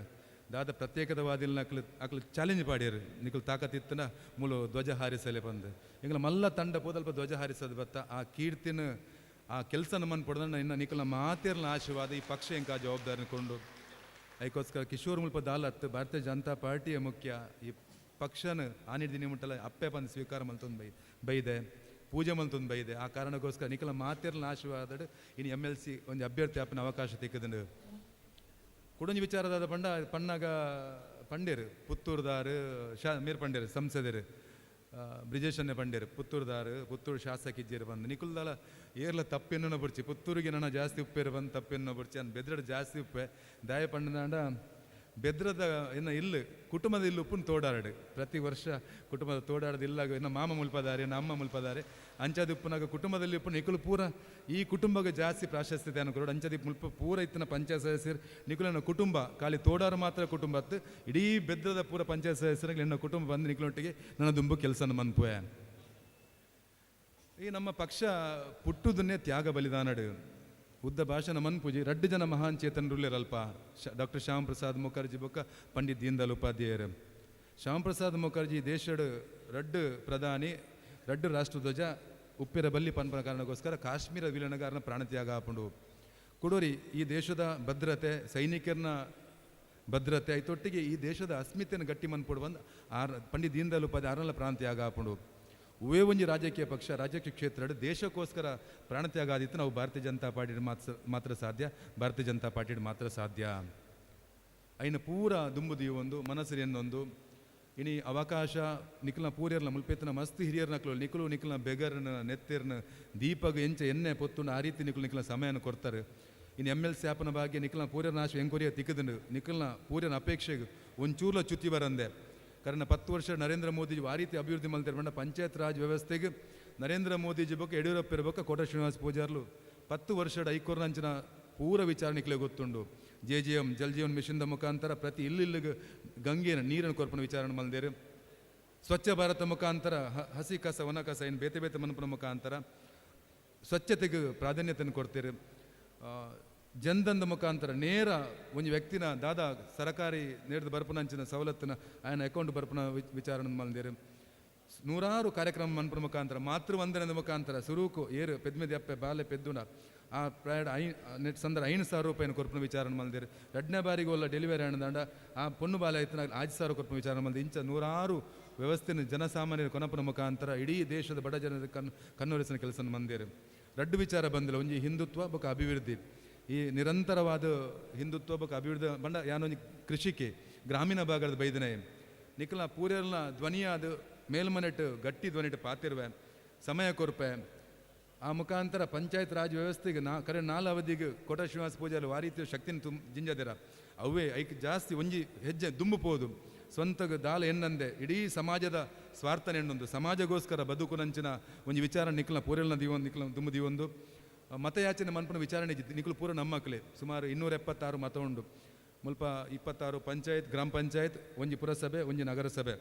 ದಾದ ಪ್ರತ್ಯೇಕತವಾದಿಲ್ನ ಅಕ್ಲು ಅಕ್ಲು ಚಾಲೆಂಜ್ ಪಾಡ್ಯರು, ನಿಕುಲು ತಾಕತ್ತಿತ್ತನ ಮೂಲು ಧ್ವಜ ಹಾರಿಸಲೆ ಬಂದು. ಎಂಗ್ಲ ಮಲ್ಲ ತಂಡ ಪೋದಲ್ಪ ಧ್ವಜ ಹಾರಿಸೋದು ಬತ್ತ. ಆ ಕೀರ್ತಿನ ಆ ಕೆಲಸ ನಮ್ಮನ್ನು ಪಡೆದ ಇನ್ನು ನಿಕುಲ ಮಾತೇರ್ನ ಆಶೀರ್ವಾದ ಈ ಪಕ್ಷ ಎಂಕ ಆ ಜವಾಬ್ದಾರಿನ ಕೊಂಡು. ಅದಕ್ಕೋಸ್ಕರ ಕಿಶೋರ್ ಮುಲ್ಪ ದಾಲತ್ ಭಾರತೀಯ ಜನತಾ ಪಾರ್ಟಿಯ ಮುಖ್ಯ. ಈ ಪಕ್ಷನ ಆನಿಡ್ ದಿನ ಮುಟ್ಟಲ ಅಪ್ಪೆ ಬಂದು ಸ್ವೀಕಾರ ಮಲ್ತೊಂದು ಬೈದೆ, ಪೂಜೆ ಮಲ್ತೊಂದು ಬೈದೆ. ಆ ಕಾರಣಕ್ಕೋಸ್ಕರ ನಿಕಲ ಮಾತೇರ್ನ ಆಶೀರ್ವಾದ ಇನ್ನು ಎಮ್ಎಲ್ಸಿ ಒಂದು ಅಭ್ಯರ್ಥಿ ಅಪ್ಪನ ಅವಕಾಶ ತಿಕ್ಕದಂಡು. ಕುಡೊಂಜಿ ವಿಚಾರದಾದ ಪಂಡ, ಪಣ್ಣಾಗ ಪಂಡೇರು ಪುತ್ತೂರ್ದಾರು, ಶಾ ಮೇರ್ ಪಂಡೇರು, ಸಂಸದರು ಬ್ರಿಜೇಶನ್ನೇ ಪಂಡೇರು, ಪುತ್ತೂರ್ದಾರು, ಪುತ್ತೂರು ಶಾಸಕ ಇಜ್ಜೇರು ಬಂದು. ನಿಕುಲ್ದಾಲ ಏರ್ಲ ತಪ್ಪೆನ್ನು ಬುಡ್ಚಿ, ಪುತ್ತೂರಿಗೆ ನನ್ನ ಜಾಸ್ತಿ ಉಪ್ಪೇರು ಬಂದು ತಪ್ಪೆನ್ನು ಬುಡ್ಚಿ ಅನ್ ಬೆದ್ರಡ್ ಜಾಸ್ತಿ ಉಪ್ಪೆ. ದಾಯ ಪಂಡದಾಂಡ ಬೆದ್ರದ ಇನ್ನು ಇಲ್ಲು ಕುಟುಂಬದ ಇಲ್ಲು ಉಪ್ಪುನ್ ತೋಡಾರಡು. ಪ್ರತಿ ವರ್ಷ ಕುಟುಂಬದ ತೋಡಾಡದ ಇಲ್ಲಾಗ ಇನ್ನು ಮಾಮ ಮುಲ್ಪದಾರೆ, ಇನ್ನು ಅಮ್ಮ ಮುಲ್ಪದಾರೆ. ಅಂಚಾದಿ ಉಪ್ಪುನಾಗ ಕುಟುಂಬದಲ್ಲಿ ಉಪ್ಪು ನಿಕುಲು ಪೂರ ಈ ಕುಟುಂಬಗೆ ಜಾಸ್ತಿ ಪ್ರಾಶಸ್ತ್ಯತೆ ಅನುಕೊಡು. ಅಂಚಾದಿ ಮುಲ್ಪ ಪೂರ ಇತ್ತಿನ ಪಂಚಾಯತ್ ಸದಸ್ಯರು ನಿಕುಲನ ಕುಟುಂಬ, ಖಾಲಿ ತೋಡಾರು ಮಾತ್ರ ಕುಟುಂಬ ಅತ್ತು, ಇಡೀ ಬೆದ್ರದ ಪೂರ ಪಂಚಾಯತ್ ಸದಸ್ಯರಿಗೆ ಎನ್ನ ಕುಟುಂಬ ಬಂದು ನಿಕುಲೊಟ್ಟಿಗೆ ನನ್ನ ದುಂಬು ಕೆಲಸ ಮನ್ಪುವೆ. ಈ ನಮ್ಮ ಪಕ್ಷ ಪುಟ್ಟುದನ್ನೇ ತ್ಯಾಗ ಬಲಿದಾನಡು. ಉದ್ದ ಭಾಷಣ ಮನ್ಪುಜಿ. ರಡ್ಡು ಜನ ಮಹಾನ್ ಚೇತನರುಲ್ಲೇರಲ್ಪ, ಡಾಕ್ಟರ್ ಶ್ಯಾಮ್ ಪ್ರಸಾದ್ ಮುಖರ್ಜಿ ಬೊಕ್ಕ ಪಂಡಿತ್ ದೀನದಯಾಳ್ ಉಪಾಧ್ಯಾಯರು. ಶ್ಯಾಮ್ ಪ್ರಸಾದ್ ಮುಖರ್ಜಿ ದೇಶಡ್ ರಡ್ಡು ಪ್ರಧಾನಿ, ರಡ್ಡು ರಾಷ್ಟ್ರಧ್ವಜ ಉಪ್ಪಿರ ಬಲ್ಲಿ ಪನ್ಪನ ಕಾರಣಕ್ಕೋಸ್ಕರ ಕಾಶ್ಮೀರ ವಿಲನಗಾರನ ಪ್ರಾಣತ್ಯಾಗ ಆಪುಂಡು. ಕುಡೋರಿ ಈ ದೇಶದ ಭದ್ರತೆ, ಸೈನಿಕರನ್ನ ಭದ್ರತೆ ಐತೊಟ್ಟಿಗೆ ಈ ದೇಶದ ಅಸ್ಮಿತೆಯನ್ನು ಗಟ್ಟಿ ಮನ್ಪೊಡು ಬಂದು ಆರ್ ಪಂಡಿತ್ ದೀನದಯಾಳ್ ಉಪಾಧ್ಯಾಯ ಆರ್ನಲ ಪ್ರಾಣತ್ಯಾಗ ಆಪುಂಡು. ಉವೇ ಒಂಜಿ ರಾಜಕೀಯ ಪಕ್ಷ ರಾಜಕೀಯ ಕ್ಷೇತ್ರ ದೇಶಕ್ಕೋಸ್ಕರ ಪ್ರಾಣತ್ಯಾಗ ಆದಿತ್ತು ನಾವು ಭಾರತೀಯ ಜನತಾ ಪಾರ್ಟಿ ಮಾತ್ರ ಮಾತ್ರ ಸಾಧ್ಯ, ಭಾರತೀಯ ಜನತಾ ಪಾರ್ಟಿ ಮಾತ್ರ ಸಾಧ್ಯ. ಐನ ಪೂರ ದುಂಬುದಿ ಒಂದು ಮನಸ್ಸು ಎನ್ನೊಂದು ಇನಿ ಅವಕಾಶ ನಿಖಲ್ನ ಪೂರ್ಯರ್ನ ಮುಲ್ಪೆತ್ತನ ಮಸ್ತ್ ಹಿರಿಯರ್ನಕ್ಲು ನಿಕುಲು ನಿಖಲ್ನ ಬೆಗರ್ನ ನೆತ್ತಿರ್ನ ದೀಪಗ ಎಂಚ ಎಣ್ಣೆ ಪೊತ್ತುಂಡು ಆ ರೀತಿ ನಿಕುಲು ನಿಖಲ್ನ ಸಮಯನ ಕೊಡ್ತಾರೆ. ಇನ್ನು ಎಮ್ಎಲ್ಸಿ ಆಪನ ಭಾಗ್ಯ ನಿಖಲ್ನ ಪೂರ್ಯರ್ನ ಆಶೆ ಎಂಕೊರಿಯ ತಿಕ್ಕದಂಡು. ನಿಖಲ್ನ ಪೂರ್ಯನ ಅಪೇಕ್ಷೆಗೆ ಒಂಚೂರ್ಲ ಚ್ಯುತಿ ಬರಂದೆ. ಕಾರಣ 10 ವರ್ಷ ನರೇಂದ್ರ ಮೋದಿಜಿ ಆ ರೀತಿ ಅಭಿವೃದ್ಧಿ ಮಲ್ತಿರ್ ಪಂಡ ಪಂಚಾಯತ್ ರಾಜ್ ವ್ಯವಸ್ಥೆಗೆ ನರೇಂದ್ರ ಮೋದಿಜಿ ಬೊಕ್ಕ ಯಡಿಯೂರಪ್ಪ ಇರ್ಬೇಕ ಕೋಟ ಶ್ರೀನಿವಾಸ ಪೂಜಾರ್ಲು 10 ವರ್ಷದ ಐಕೋರ್ನಂಚಿನ ಪೂರ ವಿಚಾರಣೆಗೆ ಗೊತ್ತುಂಡು. ಜೆಜೆಎಂ ಜಲ್ ಜೀವನ್ ಮಿಷನ್ದ ಮುಖಾಂತರ ಪ್ರತಿ ಇಲ್ಲಿಲ್ಲಿಗೆ ಗಂಗೆನ ನೀರನ್ನು ಕೊರ್ಪನ ವಿಚಾರಣೆ ಮಲ್ದೇರು. ಸ್ವಚ್ಛ ಭಾರತ ಮುಖಾಂತರ ಹಸಿ ಕಸ, ಒಣ ಕಸ ಏನು ಬೇತೆ ಬೇತೆ ಮನ್ಪುನ ಮುಖಾಂತರ ಸ್ವಚ್ಛತೆಗೆ ಪ್ರಾಧಾನ್ಯತೆಯನ್ನು ಕೊಡ್ತೀರಿ. ಜನಧನದ ಮುಖಾಂತರ ನೇರ ಒಂಜಿ ವ್ಯಕ್ತಿನ ದಾದಾ ಸರಕಾರಿ ನೇರ್ದು ಬರ್ಪುನಂಚಿನ ಸವಲತ್ತಿನ ಆಯನ ಅಕೌಂಟ್ ಬರ್ಪುನ ವಿಚಾರಣೆ ಮಲ್ದೇರು. ನೂರಾರು ಕಾರ್ಯಕ್ರಮ ಮನ್ಪುನ ಮುಖಾಂತರ, ಮಾತೃವಂದನದ ಮುಖಾಂತರ ಸುರೂಕು ಏರು ಪೆದ್ಮೆದಿ ಅಪ್ಪೆ ಬಾಲೆ ಪೆದ್ದುನ ಆ ಪ್ರಾಯಡ್ I net ಸಂದರ 5,000 ರೂಪಾಯಿನ ಕೊರ್ಪುನ ವಿಚಾರಣೆ ಮಲ್ದೇರು. ರಡ್ನೇ ಬಾರಿಗೆ ಒಲ್ಲ ಡೆಲಿವರಿ ಆಣದಾಂಡ ಆ ಪೊಣ್ಣು ಬಾಲೆ ಐತನ 5,000 ಕೊರ್ಪುನ ವಿಚಾರಣೆ ಮಲ್ದೆ. ಇಂಚ ನೂರಾರು ವ್ಯವಸ್ಥೆನ ಜನಸಾಮಾನ್ಯರ ಕೊನಪುನ ಮುಖಾಂತರ ಇಡೀ ದೇಶದ ಬಡ ಜನರ ಕಣ್ಣೊರೆಸಿನ ಕೆಲಸ ಮಂದಿರು. ರಡ್ಡು ವಿಚಾರ ಬಂದಿಲ್ಲ, ಒಂಜಿ ಹಿಂದುತ್ವ ಬೊಕ ಅಭಿವೃದ್ಧಿ. ಈ ನಿರಂತರವಾದ ಹಿಂದುತ್ವ ಬೊಕ ಅಭಿವೃದ್ಧಿ ಬಂಡ ಯಾನೊಂಜಿ ಕೃಷಿಕೆ ಗ್ರಾಮೀಣ ಭಾಗದ ಬೈದನೆ ನಿಖಲ ಪೂರೆಲ್ನ ಧ್ವನಿಯಾದ ಮೇಲ್ಮನೆಟ್ಟು ಗಟ್ಟಿ ಧ್ವನಿಟ್ಟು ಪಾತಿರುವೆ ಸಮಯ ಕೊರ್ಪೆ. ಆ ಮುಖಾಂತರ ಪಂಚಾಯತ್ ರಾಜ್ ವ್ಯವಸ್ಥೆಗೆ ನಾ ಕರೆ ನಾಲ್ ಅವಧಿಗೆ ಕೋಟ ಶ್ರೀನಿವಾಸ ಪೂಜಾರಿ ಆ ರೀತಿಯ ಶಕ್ತಿನ ಜಿಂಜದಿರ ಅವೇ ಐಕ್ ಜಾಸ್ತಿ ಒಂಜಿ ಹೆಜ್ಜೆ ದುಂಬು ಪೋದು ಸ್ವಂತಗ ದಾಲ ಎನ್ನಂದೆ ಇಡೀ ಸಮಾಜದ ಸ್ವಾರ್ಥನ ಎಣ್ಣೊಂದು ಸಮಾಜಗೋಸ್ಕರ ಬದುಕುನಂಚಿನ ಒಂಜಿ ವಿಚಾರ ನಿಖಲ ಪೂರೆಲ್ನ ದೀವೊಂದು ನಿಖಲ ದುಂಬು ದೀವೊಂದು ಮತಯಾಚನೆ ಮನ್ಪುನ ವಿಚಾರಣೆ ನಿಖಲು ಪೂರ ನಮ್ಮಕ್ಲೆ ಸುಮಾರು 276 ಮತ ಉಂಡು. ಮುಲ್ಪ 26 ಪಂಚಾಯತ್, ಗ್ರಾಮ ಪಂಚಾಯತ್, ಒಂಜಿ ಪುರಸಭೆ, ಒಂಜಿ ನಗರಸಭೆ.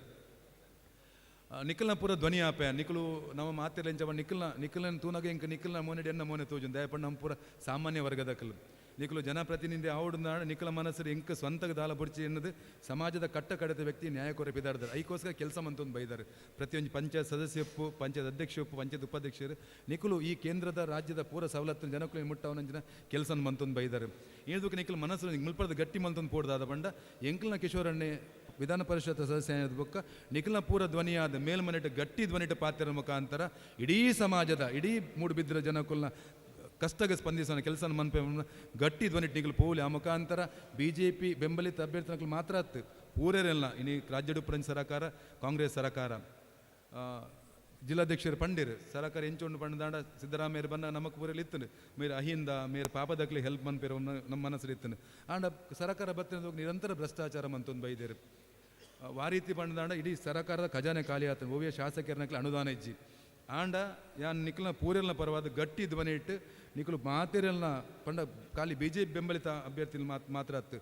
ನಿಖಲ್ನ ಪೂರ ಧ್ವನಿ ಆಪೆ ನಿಖಲು ನಮ್ಮ ಮಾತಿರ್ಲೆಂಚವ ನಿಖಲ್ನ ನಿಖಲನ ತೂನಗ ಇಂಕ ನಿಖಲ್ನ ಮೋನೆಡ್ ಎನ್ನ ಮೋನೆ ತೋಜುಂದು ದಯಪಂಡ ನಮ್ಮ ಪೂರ ಸಾಮಾನ್ಯ ವರ್ಗದಕಲು ನಿಖಲು ಜನಪ್ರತಿನಿಧಿ ಆವುಡು ನಿಖಲ ಮನಸ್ಸು ಇಂಕ ಸ್ವಂತಗ ದಾಲ ಬುಡ್ಚಿ ಎನ್ನದು ಸಮಾಜದ ಕಟ್ಟ ಕಡೆತ ವ್ಯಕ್ತಿ ನ್ಯಾಯ ಕೊರೆ ಪಿದಾಡ್ದಾರೆ. ಐಕೋಸ್ಕರ ಕೆಲಸ ಮಂತೊಂದು ಬೈದಾರೆ. ಪ್ರತಿಯೊಂದು ಪಂಚಾಯತ್ ಸದಸ್ಯಪ್ಪು, ಪಂಚಾಯತ್ ಅಧ್ಯಕ್ಷಪ್ಪು, ಪಂಚಾಯತ್ ಉಪಾಧ್ಯಕ್ಷರು ನಿಖಲು ಈ ಕೇಂದ್ರದ ರಾಜ್ಯದ ಪೂರ ಸವಲತ್ತು ಜನಕ್ಕೂ ಮುಟ್ಟವನಂಚಿನ ಕೆಲಸ ಮಂತೊಂದು ಬೈದಾರೆ. ಏದಕ್ಕೆ ನಿಖಲು ಮನಸ್ಸು ಮುಲ್ಪದ ಗಟ್ಟಿ ಮಂತೊಂದು ಪೋಡ್ದಾದ ಬಂಡ ಎಂಕಲ್ನ ಕಿಶೋರಣ್ಣೆ ವಿಧಾನ ಪರಿಷತ್ ಸದಸ್ಯ ಬೊಕ್ಕ ನಿಖಿಲ್ನ ಪೂರ ಧ್ವನಿಯಾದ ಮೇಲ್ಮನೆಟ್ಟು ಗಟ್ಟಿ ಧ್ವನಿಟ್ಟು ಪಾತ್ರ ಮುಖಾಂತರ ಇಡೀ ಸಮಾಜದ ಇಡೀ ಮೂಡುಬಿದ್ರ ಜನಕುಲ್ನ ಕಷ್ಟಗೆ ಸ್ಪಂದಿಸೋಣ ಕೆಲಸ ಮನ್ಪೆ ಗಟ್ಟಿ ಧ್ವನಿ ನಿಖಲು ಪೋಲಿ. ಆ ಮುಖಾಂತರ ಬಿ ಜೆ ಪಿ ಬೆಂಬಲಿತ ಅಭ್ಯರ್ಥಿಗಳು ಮಾತ್ರ ಅತ್ತು ಪೂರೆಲ್ಲ ಇನಿ ರಾಜ್ಯಡು ಪುರಂಜ್ ಸರಕಾರ ಕಾಂಗ್ರೆಸ್ ಸರಕಾರ ಜಿಲ್ಲಾಧ್ಯಕ್ಷರು ಪಂಡಿರು ಸರಕಾರ ಎಂಚೊಂಡು ಪಂಡದಾಂಡ ಸಿದ್ದರಾಮಯ್ಯರು ಬನ್ನ ನಮಕ್ ಪೂರೆಲ್ಲ ಇತ್ತು ಮೇರೆ ಅಹಿಂದ ಮೇರೆ ಪಾಪದಕ್ಲಿ ಹೆಲ್ಪ್ ಮನ್ಪೇರು ನಮ್ಮ ಮನಸ್ಸು ಇತ್ತು. ಆಂಡ ಸರಕಾರ ಬತ್ತಿನ ನಿರಂತರ ಭ್ರಷ್ಟಾಚಾರ ಮಂತೊಂದು ಬೈದೇರು. ವಾರೀತಿ ಪಂಡದಾಂಡ ಇಡೀ ಸರಕಾರದ ಖಜಾನೆ ಖಾಲಿ ಆತ ಓವಿಯ ಶಾಸಕರನಕ್ಲೆ ಅನುದಾನ ಇಜ್ಜಿ. ಆಂಡ ಯಾನ್ ನಿಖಲ್ನ ಪೂರೆಲ್ನ ಪರವಾದ ಗಟ್ಟಿ ಧ್ವನಿ ಇಟ್ಟು ನಿಖಲು ಮಾತೆರೆಲ್ನ ಪಂಡ ಖಾಲಿ ಬಿ ಜೆ ಪಿ ಬೆಂಬಲಿತ ಅಭ್ಯರ್ಥಿ ಮಾತ್ರ ಅತ್ತು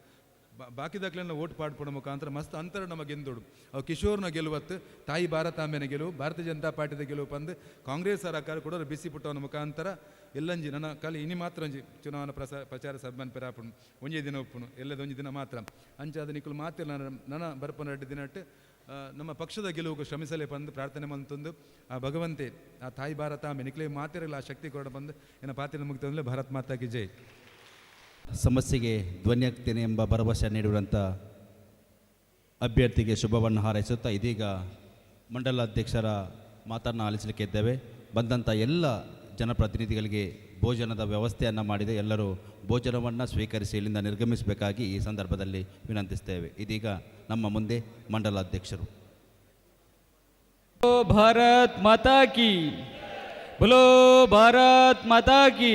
ಬಾಕಿದಾಕ್ಲೆಲ್ಲ ಓಟ್ ಪಾಡ್ಪಡ ಮುಖಾಂತರ ಮಸ್ತ್ ಅಂತರ ನಮ್ಮ ಗೆಂದೋಡು. ಅವು ಕಿಶೋರ್ನ ಗೆಲುವತ್ತು ತಾಯಿ ಭಾರತಾಂಬೆನ ಗೆಲುವು, ಭಾರತೀಯ ಜನತಾ ಪಾರ್ಟಿದ ಗೆಲುವು ಪಂದು ಕಾಂಗ್ರೆಸ್ ಸರ್ಕಾರ ಕೂಡ ಬಿಸಿ ಪುಟ್ಟವನ ಮುಖಾಂತರ ಎಲ್ಲಂಜಿ ನನ್ನ ಖಾಲಿ ಇನಿ ಮಾತ್ರ ಒಂಜಿ ಚುನಾವಣಾ ಪ್ರಚಾರ ಸಭೆ ಪೆರಾಪುಣು ಒಂಜೇ ದಿನ ಒಪ್ಪುಣು ಎಲ್ಲದ ಒಂಜಿ ದಿನ ಮಾತ್ರ ಅಂಚಾದ ನಿಖಲು ಮಾತಿಲ್ಲ. ನನ್ನ ಬರ್ಪನ ರೆಡ್ಡಿ ದಿನಟ್ಟು ನಮ್ಮ ಪಕ್ಷದ ಗೆಲುವು ಶ್ರಮಿಸಲೇ ಬಂದು ಪ್ರಾರ್ಥನೆ ಮಂತೊಂದು ಆ ಭಗವಂತೆ ಆ ತಾಯಿ ಭಾರತಾಂಬೆ ನಿಖಲೇ ಮಾತಿರಲ್ಲ ಆ ಶಕ್ತಿ ಕೊಡ ಬಂದು ಎನ್ನ ಪಾತಿರ ಮುಗಿತಂದ್ರೆ ಭಾರತ್ ಮಾತಾಕಿ ಜೈ. ಸಮಸ್ಯೆಗೆ ಧ್ವನಿಯಾಗ್ತೇನೆ ಎಂಬ ಭರವಸೆ ನೀಡಿರುವಂಥ ಅಭ್ಯರ್ಥಿಗೆ ಶುಭವನ್ನು ಹಾರೈಸುತ್ತಾ ಇದೀಗ ಮಂಡಲಾಧ್ಯಕ್ಷರ ಮಾತನ್ನು ಆಲಿಸಲಿಕ್ಕೆ ಇದ್ದೇವೆ. ಬಂದಂಥ ಎಲ್ಲ ಜನಪ್ರತಿನಿಧಿಗಳಿಗೆ ಭೋಜನದ ವ್ಯವಸ್ಥೆಯನ್ನು ಮಾಡಿದೆ. ಎಲ್ಲರೂ ಭೋಜನವನ್ನು ಸ್ವೀಕರಿಸಿ ಇಲ್ಲಿಂದ ನಿರ್ಗಮಿಸಬೇಕಾಗಿ ಈ ಸಂದರ್ಭದಲ್ಲಿ ವಿನಂತಿಸ್ತೇವೆ. ಇದೀಗ ನಮ್ಮ ಮುಂದೆ ಮಂಡಲಾಧ್ಯಕ್ಷರು. ಭಾರತ್ ಮಾತಾ ಕಿ, बोलो ಭಾರತ್ ಮಾತಾ ಕಿ.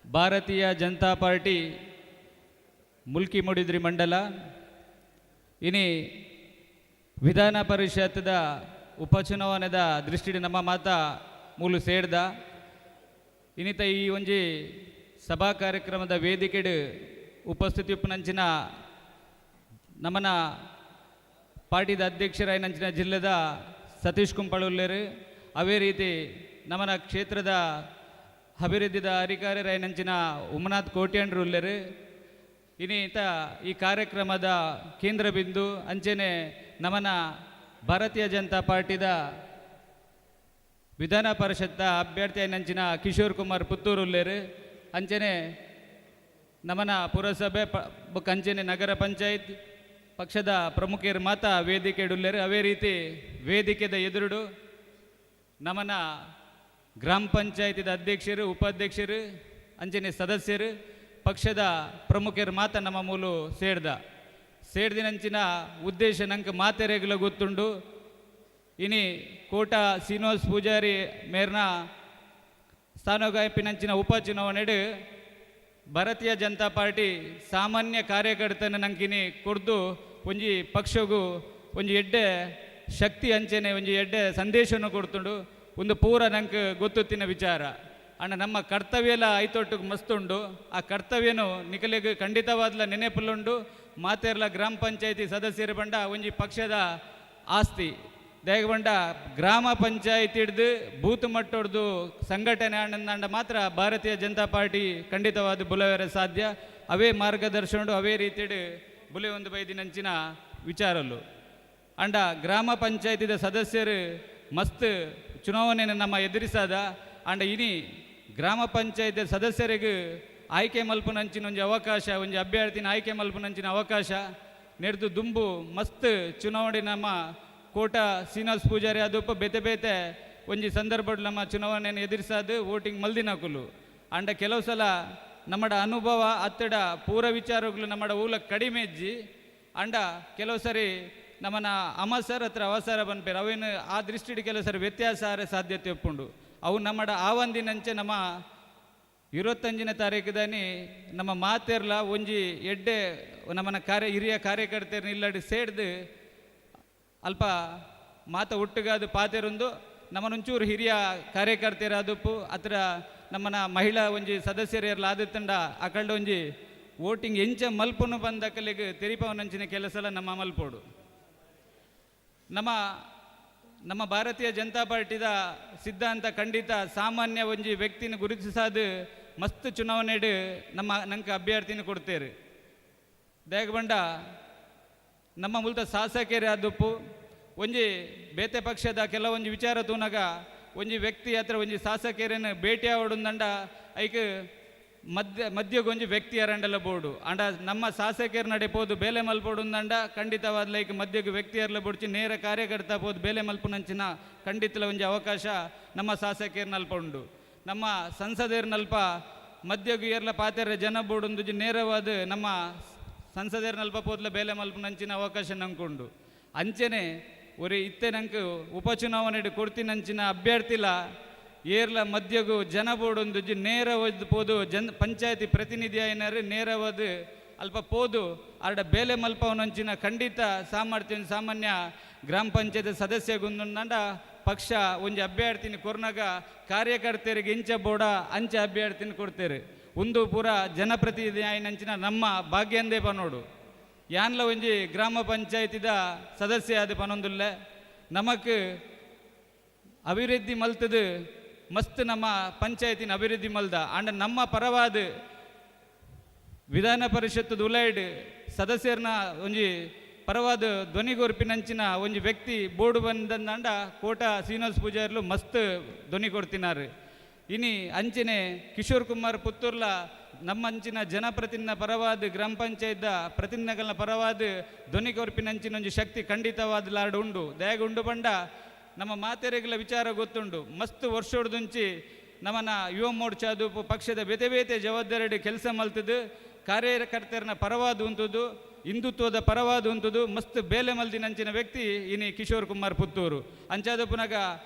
ಭಾರತೀಯ ಜನತಾ ಪಾರ್ಟಿ ಮುಲ್ಕಿ ಮೂಡಿದ್ರಿ ಮಂಡಲ ಇನಿ ವಿಧಾನ ಪರಿಷತ್ದ ಉಪಚುನಾವಣೆದ ದೃಷ್ಟಿಡ್ ನಮ್ಮ ಮಾತ ಮೂಲು ಸೇರ್ದ ಇನ್ನಿತ ಈ ಒಂಜಿ ಸಭಾ ಕಾರ್ಯಕ್ರಮದ ವೇದಿಕೆಡ್ ಉಪಸ್ಥಿತಿ ಉಪ್ಪುನಂಚಿನ ನಮ್ಮನ ಪಾರ್ಟಿದ ಅಧ್ಯಕ್ಷರಾಯಿನಂಚಿನ ಜಿಲ್ಲೆದ ಸತೀಶ್ ಕುಂಪಳುಲ್ಲೇರು, ಅವೇ ರೀತಿ ನಮ್ಮನ ಕ್ಷೇತ್ರದ ಅಭಿವೃದ್ಧಿದ ಅಧಿಕಾರಿರಾಯಿನಂಚಿನ ಉಮನಾಥ್ ಕೋಟ್ಯಾಂಡ್ರು ಉಲ್ಲೇರು. ಇನ್ನಿತ ಈ ಕಾರ್ಯಕ್ರಮದ ಕೇಂದ್ರ ಬಿಂದು ಅಂಚೆನೆ ನಮನ ಭಾರತೀಯ ಜನತಾ ಪಾರ್ಟಿದ ವಿಧಾನ ಪರಿಷತ್ತ ಅಭ್ಯರ್ಥಿ ನಂಚಿನ ಕಿಶೋರ್ ಕುಮಾರ್ ಪುತ್ತೂರು ಉಲ್ಲೇರು. ಅಂಚೆನೆ ನಮನ ಪುರಸಭೆ ಬೊಕ್ಕ ಅಂಚೆನೆ ನಗರ ಪಂಚಾಯತ್ ಪಕ್ಷದ ಪ್ರಮುಖರು ಮಾತ ವೇದಿಕೆ ಉಲ್ಲೇರು. ಅವೇ ರೀತಿ ವೇದಿಕೆದ ಎದುರುಡು ನಮನ ಗ್ರಾಮ ಪಂಚಾಯತಿದ ಅಧ್ಯಕ್ಷರು, ಉಪಾಧ್ಯಕ್ಷರು, ಅಂಚನೆ ಸದಸ್ಯರು, ಪಕ್ಷದ ಪ್ರಮುಖರು ಮಾತ ನಮ್ಮ ಮೂಲು ಸೇರ್ದ ಸೇರ್ದಿನಂಚಿನ ಉದ್ದೇಶ ನಂಗೆ ಮಾತೆರೆಗ್ಲ ಗೊತ್ತುಂಡು. ಇನಿ ಕೋಟ ಶ್ರೀನಿವಾಸ್ ಪೂಜಾರಿ ಮೇರ್ನ ಸ್ಥಾನಗಾಯಪಿನಂಚಿನ ಉಪಚುನಾವಣೆಡು ಭಾರತೀಯ ಜನತಾ ಪಾರ್ಟಿ ಸಾಮಾನ್ಯ ಕಾರ್ಯಕರ್ತನ ನಂಕಿನಿ ಕೊಡ್ದು ಒಂಜಿ ಪಕ್ಷಗೂ ಒಂಜಿ ಎಡ್ಡೆ ಶಕ್ತಿ ಅಂಚೆನೆ ಒಂಜಿ ಎಡ್ಡೆ ಸಂದೇಶವನ್ನು ಕೊಡ್ತುಂಡು. ಒಂದು ಪೂರ ನಂಗೆ ಗೊತ್ತುತ್ತಿನ ವಿಚಾರ ಅಣ್ಣ, ನಮ್ಮ ಕರ್ತವ್ಯ ಎಲ್ಲ ಐತೊಟ್ಟಿಗೆ ಮಸ್ತುಂಡು. ಆ ಕರ್ತವ್ಯನು ನಿಕಲಿಗೆ ಖಂಡಿತವಾದ್ಲ ನೆನೆಪುಲ್ಲುಂಡು. ಮಾತೇರ್ಲ ಗ್ರಾಮ ಪಂಚಾಯತಿ ಸದಸ್ಯರು ಬಂಡ ಒಂಜಿ ಪಕ್ಷದ ಆಸ್ತಿ. ದಯಗೊಂಡ ಗ್ರಾಮ ಪಂಚಾಯತ್ ಹಿಡ್ದು ಬೂತ್ ಮಟ್ಟೊಡ್ದು ಸಂಘಟನೆ ಆನಂದಾಂಡ ಮಾತ್ರ ಭಾರತೀಯ ಜನತಾ ಪಾರ್ಟಿ ಖಂಡಿತವಾದ ಬುಲವೆರೆ ಸಾಧ್ಯ. ಅವೇ ಮಾರ್ಗದರ್ಶನ, ಅವೇ ರೀತಿಡ್ ಬುಲೆ ಒಂದು ಬೈದಿನಂಚಿನ ವಿಚಾರಲು. ಅಂಡ ಗ್ರಾಮ ಪಂಚಾಯತಿದ ಸದಸ್ಯರು ಮಸ್ತ್ ಚುನಾವಣೆಯನ್ನು ನಮ್ಮ ಎದುರಿಸಾದ. ಅಂಡ ಇನಿ ಗ್ರಾಮ ಪಂಚಾಯತ್ ಸದಸ್ಯರಿಗೆ ಆಯ್ಕೆ ಮಲ್ಪುನಂಚಿನ ಒಂಜಿ ಅವಕಾಶ, ಒಂಜಿ ಅಭ್ಯರ್ಥಿನ ಆಯ್ಕೆ ಮಲ್ಪುನಂಚಿನ ಅವಕಾಶ ನೆಡ್ದು ದುಂಬು ಮಸ್ತ್ ಚುನಾವಣೆ ನಮ್ಮ ಕೋಟ ಶ್ರೀನಿವಾಸ್ ಪೂಜಾರಿ ಅದಪ್ಪ ಬೇತೆ ಬೇತೆ ಒಂಜಿ ಸಂದರ್ಭಡ್ ನಮ್ಮ ಚುನಾವಣೆಯನ್ನು ಎದುರಿಸಾದು ವೋಟಿಂಗ್ ಮಲ್ದಿನಕುಲು. ಅಂಡ ಕೆಲವು ಸಲ ನಮ್ಮಡ ಅನುಭವ ಅತ್ತಡ ಪೂರ ವಿಚಾರಗಳು ನಮ್ಮಡ ಊಲ ಕಡಿಮೆ ಇಜ್ಜಿ. ಅಂಡ ಕೆಲವು ಸರಿ ನಮ್ಮನ ಅಮಸರ್ ಹತ್ರ ಅವಸರ ಬನ್ಪೇರು ಅವೇನು ಆ ದೃಷ್ಟಿಡ್ ಕೆಲವು ಸರಿ ವ್ಯತ್ಯಾಸ ಆರೆ ಸಾಧ್ಯತೆ ಉಪ್ಪುಂಡು. ಅವು ನಮ್ಮಡ ಆವಂದಿನಂಚೆ ನಮ್ಮ 25ನೇ ತಾರೀಕುದಾನಿ ನಮ್ಮ ಮಾತೆರ್ಲ ಒಂಜಿ ಎಡ್ಡೆ ನಮ್ಮನ ಹಿರಿಯ ಕಾರ್ಯಕರ್ತರನ್ನ ಇಲ್ಲಡಿ ಸೇಡ್ದು ಅಲ್ಪ ಮಾತ ಒಟ್ಟುಗಾದು ಪಾತೆರೊಂದು ನಮ್ಮನೊಂಚೂರು ಹಿರಿಯ ಕಾರ್ಯಕರ್ತೆಯರ ಅದುಪ್ಪು ಅತ್ರ ನಮ್ಮನ ಮಹಿಳಾ ಒಂಜಿ ಸದಸ್ಯರು ಆದಿತ್ತಂಡ ಅಕಲ್ಡ ಒಂಜಿ ವೋಟಿಂಗ್ ಎಂಚ ಮಲ್ಪುನು ಬಂದಕಲಿಗೆ ತೆರಿಪವನಂಚಿನ ಕೆಲಸ ನಮ್ಮ ಮಲ್ಪೋಡು. ನಮ್ಮ ನಮ್ಮ ಭಾರತೀಯ ಜನತಾ ಪಾರ್ಟಿದ ಸಿದ್ಧಾಂತ ಖಂಡಿತ ಸಾಮಾನ್ಯ ಒಂಜಿ ವ್ಯಕ್ತಿನ ಗುರುತಿಸಾದು ಮಸ್ತ್ ಚುನಾವಣೆಡು ನಮ್ಮ ನಂಗೆ ಅಭ್ಯರ್ಥಿನ ಕೊಡ್ತೇವೆ. ದೇಗಬಂಡ ನಮ್ಮ ಮುಲ್ತ ಶಾಸಕರೇ ಆದುಪ್ಪು ಒಂಜಿ ಬೇತೆ ಪಕ್ಷದ ಕೆಲವೊಂಜಿ ವಿಚಾರ ತೂನಗ ಒಂಜಿ ವ್ಯಕ್ತಿ ಹತ್ರ ಒಂಜಿ ಶಾಸಕರನ್ನು ಭೇಟಿ ಆವಡುಂದಂಡ ಐಕ್ ಮಧ್ಯ ಮಧ್ಯಗೊಂಜಿ ವ್ಯಕ್ತಿ ಅರಂಡಲ ಬೋರ್ಡು. ಅಂಡ ನಮ್ಮ ಶಾಸಕರ ನಡೆ ಪೋದು ಬೇಲೆ ಮಲ್ಪೋಡುಂದಂಡ ಖಂಡಿತವಾದ ಲೈಕ್ ಮಧ್ಯಗೆ ವ್ಯಕ್ತಿ ಅರ್ಲ ಬೊಡ್ಚಿ ನೇರ ಕಾರ್ಯಕರ್ತ ಪೋದು ಬೇಲೆ ಮಲ್ಪುನಂಚಿನ ಖಂಡಿತಲ ಒಂಜಿ ಅವಕಾಶ ನಮ್ಮ ಶಾಸಕರ ಉಂಡು. ನಮ್ಮ ಸಂಸದರ್ನಲ್ಪ ಮಧ್ಯಗು ಏರ್ಲ ಪಾತೆರ ಜನ ಬೋಡುಂದು ನೇರವಾದ ನಮ್ಮ ಸಂಸದರ್ನಲ್ಪ ಪೋದ್ಲ ಬೇಲೆ ಮಲ್ಪುನಂಚಿನ ಅವಕಾಶ ನಂಕುಂಡು. ಅಂಚೆನೆ ಒರಿ ಇತ್ತೆ ನಂಗೆ ಉಪಚುನಾವಣೆ ಕೊಡ್ತಿನಂಚಿನ ಅಭ್ಯರ್ಥಿಲ ಏರ್ಲ ಮಧ್ಯಗು ಜನ ಬೋಡೊಂದು ನೇರವಾದ ಪೋದು ಜನ್ ಪಂಚಾಯತಿ ಪ್ರತಿನಿಧಿ అయినారు ನೇರವಾದ ಅಲ್ಪ ಪೋದು ಆಡ ಬೇಲೆ ಮಲ್ಪವನಂಚಿನ ಖಂಡಿತ ಸಾಮರ್ಥ್ಯ ಸಾಮಾನ್ಯ ಗ್ರಾಮ ಪಂಚಾಯತ್ ಸದಸ್ಯ ಗುಂದುಂಡ ಪಕ್ಷ ಒಂಜಿ ಅಭ್ಯರ್ಥಿನ ಕೊರ್ನಾಗ ಕಾರ್ಯಕರ್ತರಿಗೆ ಇಂಚ ಬೋಡ ಅಂಚ ಅಭ್ಯರ್ಥಿನ ಕೊಡ್ತೇವೆ. ಒಂದು ಪೂರ ಜನಪ್ರತಿನಿಧಿ ಆಯಿನಂಚಿನ ನಮ್ಮ ಭಾಗ್ಯಂದೇ ಪನೋಡು. ಯಾನ್ಲ ಒಂಜಿ ಗ್ರಾಮ ಪಂಚಾಯತಿದ ಸದಸ್ಯ ಆದ ಪನೊಂದುಲ್ಲ ನಮಕ್ ಅಭಿವೃದ್ಧಿ ಮಲ್ತದು ಮಸ್ತ್ ನಮ್ಮ ಪಂಚಾಯತಿನ ಅಭಿವೃದ್ಧಿ ಮಲ್ದ. ಅಂಡ ನಮ್ಮ ಪರವಾದ ವಿಧಾನ ಪರಿಷತ್ ಉಲೈಡ್ ಸದಸ್ಯರನ್ನ ಒಂಜಿ ಪರವಾದ ಧ್ವನಿಗೊರ್ಪಿನಂಚಿನ ಒಂಜಿ ವ್ಯಕ್ತಿ ಬೋರ್ಡು ಬಂದಂಡ ಕೋಟ ಶ್ರೀನಿವಾಸ್ ಪೂಜಾರ್ಲು ಮಸ್ತ್ ಧ್ವನಿ ಕೊಡ್ತಿನಾರು. ಇನಿ ಅಂಚನೆ ಕಿಶೋರ್ ಕುಮಾರ್ ಪುತ್ತೂರ್ಲ ನಮ್ಮ ಅಂಚಿನ ಜನಪ್ರತಿನಿಧಿನ ಪರವಾದ ಗ್ರಾಮ ಪಂಚಾಯತ್ ಪ್ರತಿನಿಧಿಗಳ ಪರವಾದ ಧ್ವನಿ ಕೊರ್ಪಿನಂಚಿನ ಒಂಜಿ ಶಕ್ತಿ ಖಂಡಿತವಾದ ಲಾರ್ಡ್ ಉಂಡು. ದಯಾಗ ಉಂಡು ಬಂಡ ನಮ್ಮ ಮಾತೆರೆಗಳ ವಿಚಾರ ಗೊತ್ತುಂಡು. ಮಸ್ತ್ ವರ್ಷೊಡ್ದುಂಚಿ ನಮ್ಮನ ಯುವ ಮೋರ್ಚಾದು ಪಕ್ಷದ ಬೇತೆ ಬೇತೆ ಜವಾಬ್ದಾರಿ ಕೆಲಸ ಮಲ್ತದು ಕಾರ್ಯಕರ್ತರನ್ನ ಪರವಾದ ಉಂಟುದು, ಹಿಂದುತ್ವದ ಪರವಾದ ಉಂಟುದು ಮಸ್ತ್ ಬೇಲೆ ಮಲ್ದಿನಂಚಿನ ವ್ಯಕ್ತಿ ಇನಿ ಕಿಶೋರ್ ಕುಮಾರ್ ಪುತ್ತೂರು. ಅಂಚಾದ ಪುನಗ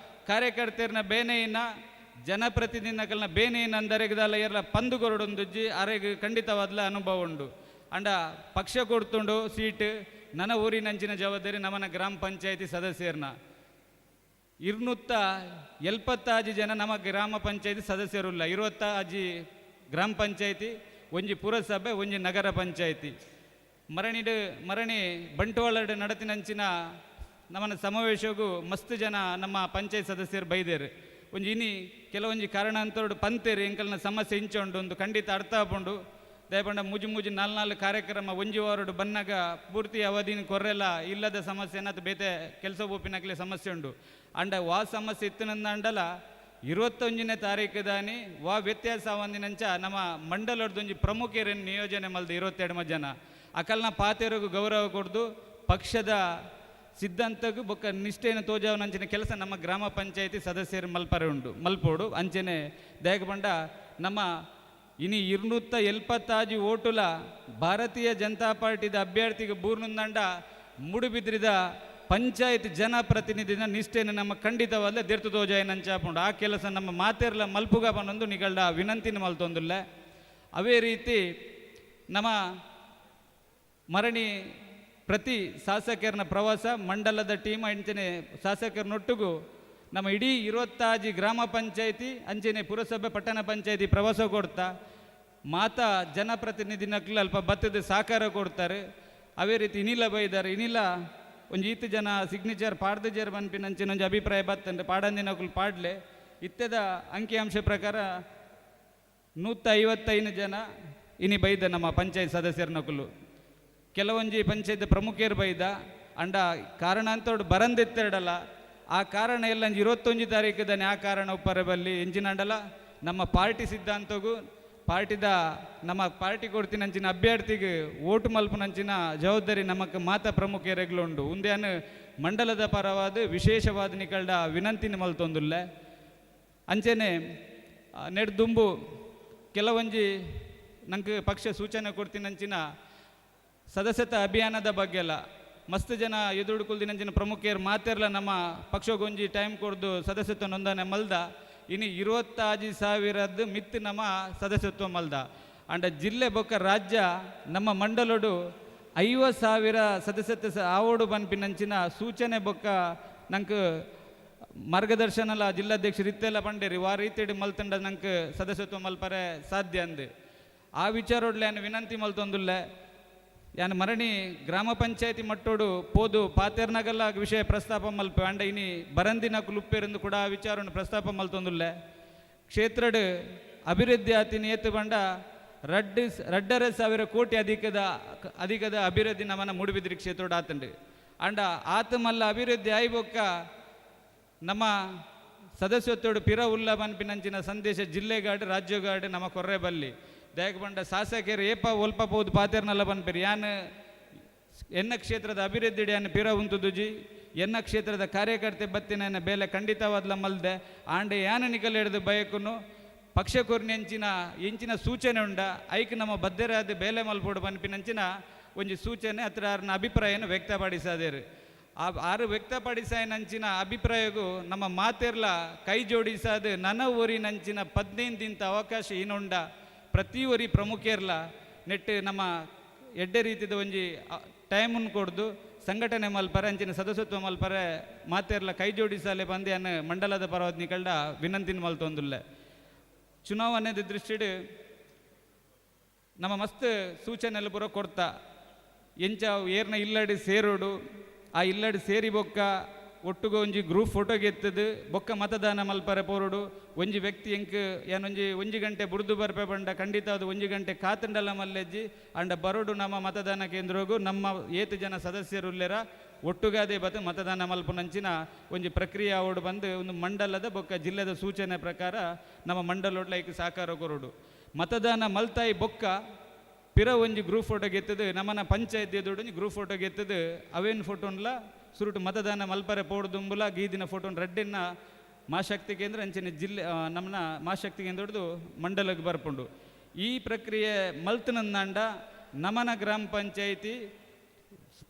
ಕಾರ್ಯಕರ್ತರನ್ನ ಬೇನೆಯಿನ ಜನಪ್ರತಿನಿಧಿಗಳನ್ನ ಬೇನೆಯಿನ ಅಂದರೆಗದಲ್ಲ ಎರ್ಲ ಪಂದು ಕೊರಡೊಂದುಜ್ಜಿ ಅರೆಗ್ ಖಂಡಿತವಾದ್ಲ ಅನುಭವ ಉಂಡು. ಅಂಡ ಪಕ್ಷ ಕೊಡ್ತುಂಡು ಸೀಟ್ ನನ್ನ ಊರಿನಂಚಿನ ಜವಾಬ್ದಾರಿ ನಮ್ಮನ ಗ್ರಾಮ ಪಂಚಾಯತಿ ಸದಸ್ಯರನ್ನ 275 ಜನ ನಮ್ಮ ಗ್ರಾಮ ಪಂಚಾಯತಿ ಸದಸ್ಯರುಲ್ಲ. 25 ಗ್ರಾಮ ಪಂಚಾಯತಿ, ಒಂಜಿ ಪುರಸಭೆ, ಒಂಜಿ ನಗರ ಪಂಚಾಯತಿ. ಮರಣಿಡು ಮರಣಿ ಬಂಟ್ವಾಳಡು ನಡತಿನಂಚಿನ ನಮ್ಮನ ಸಮಾವೇಶಗೂ ಮಸ್ತ್ ಜನ ನಮ್ಮ ಪಂಚಾಯತ್ ಸದಸ್ಯರು ಬೈದೇರು. ಒಂಜಿ ಇನಿ ಕೆಲವೊಂಜಿ ಕಾರಣ ಅಂತೋಡು ಪಂತೇರು ಎಂಕಲ್ನ ಸಮಸ್ಯೆ ಇಂಚ ಉಂಡು ಒಂದು ಖಂಡಿತ ಅರ್ಥ ಆಪುಂಡು. ದಯಪಂಡ ಮುಜು ಮುಜು ನಾಲ್ ನಾಲ್ ಕಾರ್ಯಕ್ರಮ ಒಂಜಿ ವಾರಡು ಬನ್ನಾಗ ಪೂರ್ತಿ ಅವಧಿನ ಕೊರ್ರೆಲ್ಲ ಇಲ್ಲದ ಸಮಸ್ಯೆ ಅನ್ನತ್ ಬೇತೆ ಕೆಲಸ ಒಪ್ಪಿನಕ್ಲೆ ಸಮಸ್ಯೆ ಉಂಡು. ಅಂಡ ವಾ ಸಮಸ್ಯೆ ಇತ್ತಿನಂದ ಅಂಡಲ 21ನೇ ತಾರೀಕು ದಾನಿ ವಾ ವ್ಯತ್ಯಾಸ ಒಂದಿನಂಚ ನಮ್ಮ ಮಂಡಲದೊಂಜಿ ಪ್ರಮುಖರನ್ನು ನಿಯೋಜನೆ ಮಲ್ದು 22 ಜನ ಅಕಲ್ನ ಪಾತೆರಗು ಗೌರವ ಕೊಡ್ದು ಪಕ್ಷದ ಸಿದ್ಧಾಂತಗೂ ಬೊಕ್ಕ ನಿಷ್ಠೆಯನ್ನು ತೋಜಾವನಂಚಿನ ಕೆಲಸ ನಮ್ಮ ಗ್ರಾಮ ಪಂಚಾಯತಿ ಸದಸ್ಯರು ಮಲ್ಪರೆ ಉಂಡು ಮಲ್ಪೋಡು. ಅಂಚೆನೆ ದಯಕಬಂಡ ನಮ್ಮ ಇನಿ 275 ಓಟುಲ ಭಾರತೀಯ ಜನತಾ ಪಾರ್ಟಿದ ಅಭ್ಯರ್ಥಿಗೆ ಬೂರ್ನುಂದಂಡ ಮೂಡುಬಿದ್ರಿದ ಪಂಚಾಯತ್ ಜನಪ್ರತಿನಿಧಿನ ನಿಷ್ಠೆಯನ್ನು ನಮ್ಮ ಖಂಡಿತವಾದ ದೆರ್ತು ತೋಜಾಯ ನಂಚಾಪುಂಡು. ಆ ಕೆಲಸ ನಮ್ಮ ಮಾತೆರ್ಲ ಮಲ್ಪುಗ ಪನ್ನೊಂದು ನಿಗಳ್ಡ ವಿನಂತಿನ ಮಲ್ತೊಂದುಲ್ಲ. ಅವೇ ರೀತಿ ನಮ್ಮ ಮರಣಿ ಪ್ರತಿ ಶಾಸಕರನ್ನ ಪ್ರವಾಸ ಮಂಡಲದ ಟೀಮ್ ಅಂಚನೆ ಶಾಸಕರನ್ನೊಟ್ಟಿಗೂ ನಮ್ಮ ಇಡೀ 25 ಗ್ರಾಮ ಪಂಚಾಯತಿ ಅಂಚನೆ ಪುರಸಭೆ ಪಟ್ಟಣ ಪಂಚಾಯತಿ ಪ್ರವಾಸ ಕೊಡ್ತಾ ಮಾತಾ ಜನಪ್ರತಿನಿಧಿನಕ್ಲು ಅಲ್ಪ ಬತ್ತದ ಸಹಕಾರ ಕೊಡ್ತಾರೆ. ಅವೇ ರೀತಿ ಇನಿಲ ಬೈದಾರೆ ಇನಿಲ ಒಂಜಿ ಈತ್ ಜನ ಸಿಗ್ನೇಚರ್ ಪಾಡ್ದಜೇರ್ ಪನ್ಪಿನಂಚಿನ ಒಂಜಿ ಅಭಿಪ್ರಾಯ ಬತ್ತಂಡು ಪಾಡಂದಿನಕುಲು ಪಾಡ್ಲೆ. ಇತ್ತೆದ ಅಂಕಿಅಂಶ ಪ್ರಕಾರ 155 ಜನ ಇನಿ ಬೈದ ನಮ್ಮ ಪಂಚಾಯತ್ ಸದಸ್ಯರನಕುಲು. ಕೆಲವೊಂಜಿ ಪಂಚಾಯತ್ ಪ್ರಮುಖರು ಬೈದ ಅಂಡ ಕಾರಣ ಅಂತೋಡು ಬರಂದಿತ್ತೆರಡಲ್ಲ ಆ ಕಾರಣ ಎಲ್ಲ 21 ತಾರೀಕು ಆ ಕಾರಣ ಉಪ್ಪರೆ ಬಲ್ಲಿ ಎಂಜಿನಂಡಲ ನಮ್ಮ ಪಾರ್ಟಿ ಸಿದ್ಧಾಂತಗೂ ಪಾರ್ಟಿದ ನಮ್ಮ ಪಾರ್ಟಿ ಕೊಡ್ತಿನಂಚಿನ ಅಭ್ಯರ್ಥಿಗೆ ಓಟು ಮಲ್ಪುನಂಚಿನ ಜವಾಬ್ದಾರಿ ನಮಕ್ ಮಾತ ಪ್ರಮುಖ ಉಂಡು. ಉಂದ್ಯಾನ್ ಮಂಡಲದ ಪರವಾದ ವಿಶೇಷವಾದ ನಿಕಲ್ಡ ವಿನಂತಿನ ಮಲ್ತೊಂದುಲ್ಲೆ. ಅಂಚೆನೆ ನೆಡ್ದುಂಬು ಕೆಲವೊಂಜಿ ನಂಗೆ ಪಕ್ಷ ಸೂಚನೆ ಕೊಡ್ತಿನಂಚಿನ ಸದಸ್ಯತ ಅಭಿಯಾನದ ಬಗ್ಗೆ ಎಲ್ಲ ಮಸ್ತ್ ಜನ ಎದುರು ಕುಲ್ದಿನಂಚಿನ ಪ್ರಮುಖರು ಮಾತೆರ್ಲ ನಮ್ಮ ಪಕ್ಷಗೊಂಜಿ ಟೈಮ್ ಕೊಡ್ದು ಸದಸ್ಯತ್ವ ನೋಂದಣಿ ಮಲ್ದ. ಇನ್ನು 26,000 ಮಿತ್ ನಮ್ಮ ಸದಸ್ಯತ್ವ ಮಲ್ದ. ಅಂಡ ಜಿಲ್ಲೆ ಬೊಕ್ಕ ರಾಜ್ಯ ನಮ್ಮ ಮಂಡಲೋಡು 50,000 ಸದಸ್ಯತ್ವ ಆವೋಡು ಪನ್ಪಿನಂಚಿನ ಸೂಚನೆ ಬೊಕ್ಕ ನಂಗೆ ಮಾರ್ಗದರ್ಶನಲ ಜಿಲ್ಲಾಧ್ಯಕ್ಷರು ಇತ್ತೆಲ್ಲ ಪಂಡೇರಿ ವಾ ರೀತಿಡ್ ಮಲ್ತಂಡ ನಂಗೆ ಸದಸ್ಯತ್ವ ಮಲ್ಪರೆ ಸಾಧ್ಯ ಅಂದು. ಆ ವಿಚಾರೋಡ್ಲೆ ಯಾನ್ ವಿನಂತಿ ಮಲ್ತೊಂದುಲ್ಲೆ. ಯಾನ್ ಮರಣಿ ಗ್ರಾಮ ಪಂಚಾಯತಿ ಮಟ್ಟೋಡು ಪೋದು ಪಾತೆರ್ನಗಲ್ಲ ವಿಷಯ ಪ್ರಸ್ತಾಪ ಮಲ್ಪೆ ಅಂಡ ಇನಿ ಬರಂದಿನ ಕುಲುಪ್ಪೇರೆಂದು ಕೂಡ ಆ ವಿಚಾರವನ್ನು ಪ್ರಸ್ತಾಪ ಮಲ್ತೊಂದುಲ್ಲೆ. ಕ್ಷೇತ್ರಡ್ ಅಭಿವೃದ್ಧಿ ಆತಿನ ಏತು ಬಂಡ 2.5 ಸಾವಿರ ಕೋಟಿ ಅಧಿಕದ ಅಧಿಕದ ಅಭಿವೃದ್ಧಿ ನಮ್ಮನ ಮೂಡುಬಿದಿರೆ ಕ್ಷೇತ್ರೋಡು ಆತಂಡು. ಅಂಡ ಆತ ಮಲ್ಲ ಅಭಿವೃದ್ಧಿ ಆಯ್ಬೊಕ್ಕ ನಮ್ಮ ಸದಸ್ಯತ್ವಡು ಪಿರ ಉಲ್ಲ ಪನ್ಪಿನಂಚಿನ ಸಂದೇಶ ಜಿಲ್ಲೆಗಾಡು ರಾಜ್ಯಗಾಡು ನಮ್ಮ ಕೊರ್ರೆ ಬಲ್ಲಿ. ದಯಕ ಪಂಡ ಶಾಸಕರು ಏಪ ಒಲ್ಪ ಪೋದು ಪಾತೆರ್ನಲ್ಲ ಪನ್ಪಿರಿ. ಯಾನ್ ಎನ್ನ ಕ್ಷೇತ್ರದ ಅಭಿವೃದ್ಧಿ ಯಾನ್ ಪಿರ ಉಂತುದುಜಿ. ಎನ್ನ ಕ್ಷೇತ್ರದ ಕಾರ್ಯಕರ್ತೆ ಬತ್ತಿನ ಬೇಲೆ ಖಂಡಿತವಾದ್ಲ ಮಲ್ದೆ. ಆಂಡೆ ಯಾನ ನಿಕಲ್ ಹಿಡಿದು ಬಯಕುನು ಪಕ್ಷ ಕೊರ್ನೆಂಚಿನ ಎಂಚಿನ ಸೂಚನೆ ಉಂಡ ಐಕ್ ನಮ್ಮ ಬದ್ದರಾದ ಬೇಲೆ ಮಲ್ಪೋಡು ಪನ್ಪಿನಂಚಿನ ಒಂಜಿ ಸೂಚನೆ ಅತ್ರ ಆರ್ನ ಅಭಿಪ್ರಾಯನ ವ್ಯಕ್ತಪಡಿಸದೇರು. ಆ ಆರು ವ್ಯಕ್ತಪಡಿಸಾಯನಂಚಿನ ಅಭಿಪ್ರಾಯಗೂ ನಮ್ಮ ಮಾತೆರ್ಲ ಕೈ ಜೋಡಿಸಾದ ನನ ಊರಿನಂಚಿನ 15 ದಿನದ ಅವಕಾಶ ಏನುಂಡ ಪ್ರತಿ ಊರಿ ಪ್ರಮುಖರ್ಲ ನೆಟ್ ನಮ್ಮ ಎಡ್ಡೆ ರೀತಿದ ಒಂಜಿ ಟೈಮನ್ನು ಕೊಡ್ದು ಸಂಘಟನೆ ಮಲ್ಪರೆ ಅಂಚಿನ ಸದಸ್ಯತ್ವ ಮಲ್ಪರೆ ಮಾತೆರ್ಲ ಕೈ ಜೋಡಿಸಾಲೆ ಬಂದು ಮಂಡಲದ ಪರವಾದ ನಿಕಲ್ಡ ವಿನಂತಿನ ಮಲ್ತೊಂದುಲ್ಲೆ. ಚುನಾವಣೆದ ದೃಷ್ಟಿಡ್ ನಮ್ಮ ಮಸ್ತ್ ಸೂಚನೆಲ್ಲ ಪೂರ ಕೊಡ್ತಾ ಎಂಚ ಏರ್ನ ಇಲ್ಲಡಿ ಸೇರೋಡು, ಆ ಇಲ್ಲಡಿ ಸೇರಿ ಬೊಕ್ಕ ಒಟ್ಟುಗ ಒಂಜಿ ಗ್ರೂಪ್ ಫೋಟೋ ಗೆತ್ತದು ಬೊಕ್ಕ ಮತದಾನ ಮಲ್ಪರೆ ಪೋರೋಡು. ಒಂಜಿ ವ್ಯಕ್ತಿ ಎಂಕ್ ಏನೊಂಜಿ ಒಂಜಿ ಗಂಟೆ ಬುಡ್ದು ಬರ್ಪೆ ಬಂಡ ಖಂಡಿತ ಅದು ಒಂಜಿ ಗಂಟೆ ಕಾತಂಡಲ ಮಲ್ಲೆಜ್ಜಿ. ಅಂಡ ಬರೋಡು ನಮ್ಮ ಮತದಾನ ಕೇಂದ್ರಗು ನಮ್ಮ ಏತು ಜನ ಸದಸ್ಯರು ಉಲ್ಲೆರ ಒಟ್ಟುಗಾದೆ ಬತ್ತು ಮತದಾನ ಮಲ್ಪುನಂಚಿನ ಒಂಜಿ ಪ್ರಕ್ರಿಯೆ ಅವಡು ಬಂದು ಒಂದು ಮಂಡಲದ ಬೊಕ್ಕ ಜಿಲ್ಲೆದ ಸೂಚನೆ ಪ್ರಕಾರ ನಮ್ಮ ಮಂಡಲೋಡ್ಲ ಐಕ್ ಸಹಕಾರ ಕೊರೋಡು. ಮತದಾನ ಮಲ್ತಾಯಿ ಬೊಕ್ಕ ಪಿರ ಒಂಜಿ ಗ್ರೂಪ್ ಫೋಟೋ ಗೆತ್ತದು ನಮ್ಮನ ಪಂಚಾಯತ್ ಎದುರು ಒಂಜಿ ಗ್ರೂಪ್ ಫೋಟೋ ಗೆತ್ತದು ಅವೇನು ಫೋಟೋನ್ಲ ಸುರುಟು ಮತದಾನ ಮಲ್ಪರೆ ಪೋಡ್ದುಂಬುಲ ಗೀದಿನ ಫೋಟೋನ್ ರಡ್ಡಿನ ಮಾಶಕ್ತಿ ಕೇಂದ್ರ ಅಂಚಿನ ಜಿಲ್ಲೆ ನಮ್ಮನ ಮಾಶಕ್ತಿ ಕೇಂದ್ರದ್ದು ಮಂಡಲಕ್ಕೆ ಬರ್ಪುಂಡು. ಈ ಪ್ರಕ್ರಿಯೆ ಮಲ್ತನಂದಾಂಡ ನಮನ ಗ್ರಾಮ ಪಂಚಾಯಿತಿ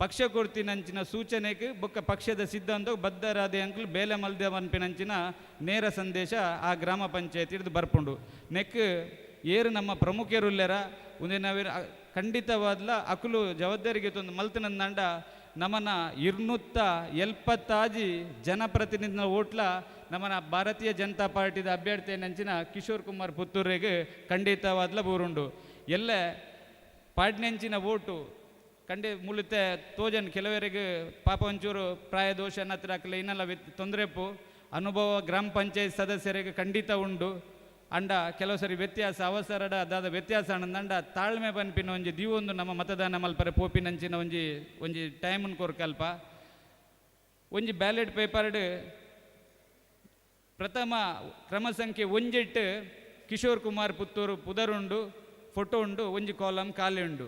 ಪಕ್ಷ ಕೊಡ್ತಿನಂಚಿನ ಸೂಚನೆಗೆ ಬೊಕ್ಕ ಪಕ್ಷದ ಸಿದ್ಧಾಂತ ಬದ್ಧರಾದ ಅಂಕಲ್ ಬೇಲೆ ಮಲ್ದೆ ಪನ್ಪಿನಂಚಿನ ನೇರ ಸಂದೇಶ ಆ ಗ್ರಾಮ ಪಂಚಾಯತಿ ಹಿಡಿದು ಬರ್ಪುಂಡು. ನೆಕ್ ಏರು ನಮ್ಮ ಪ್ರಮುಖರುಲ್ಲೆರ ಒಂದೇ ನಾವೇರು ಖಂಡಿತವಾದ್ಲ ಅಕುಲು ಜವಾಬ್ದಾರಿಗೆ ತೊಂದು ಮಲ್ತನಂದಾಂಡ ನಮನ 276 ಜನಪ್ರತಿನಿಧಿನ ಓಟ್ಲ ನಮನ ಭಾರತೀಯ ಜನತಾ ಪಾರ್ಟಿದ ಅಭ್ಯರ್ಥಿ ನಂಚಿನ ಕಿಶೋರ್ ಕುಮಾರ್ ಪುತ್ತೂರಿಗೆ ಖಂಡಿತವಾದ್ಲ ಬೂರುಂಡು. ಎಲ್ಲ ಪಾಡ್ನೆಂಚಿನ ಓಟು ಕಂಡೆ ಮುಲಿತೆ ತೋಜನ್ ಕೆಲವರಿಗೆ ಪಾಪ ಒಂಚೂರು ಪ್ರಾಯ ದೋಷ ಹತ್ರ ಹಾಕಲ ಇನ್ನೆಲ್ಲ ತೊಂದರೆಪು ಅನುಭವ ಗ್ರಾಮ ಪಂಚಾಯತ್ ಸದಸ್ಯರಿಗೆ ಖಂಡಿತ ಉಂಡು. ಅಂಡ ಕೆಲವು ಸರಿ ವ್ಯತ್ಯಾಸ ಅವಸರಡ ಅದಾದ ವ್ಯತ್ಯಾಸ ಅಂಡ ತಾಳ್ಮೆ ಪನ್ಪಿನ ಒಂಜಿ ದೀವೊಂದು ನಮ್ಮ ಮತದಾನ ಮಲ್ಪರೆ ಪೋಪಿನಂಚಿನ ಒಂಜಿ ಒಂಜಿ ಟೈಮನ್ ಕೊರ್ಕಲ್ಪ. ಒಂಜಿ ಬ್ಯಾಲೆಟ್ ಪೇಪರ್ಡ್ ಪ್ರಥಮ ಕ್ರಮ ಸಂಖ್ಯೆ ಒಂಜಿಟ್ಟು ಕಿಶೋರ್ ಕುಮಾರ್ ಪುತ್ತೂರು ಪುದರುಂಡು, ಫೋಟೋ ಉಂಡು, ಒಂಜಿ ಕಾಲಮ್ ಖಾಲಿ ಉಂಡು.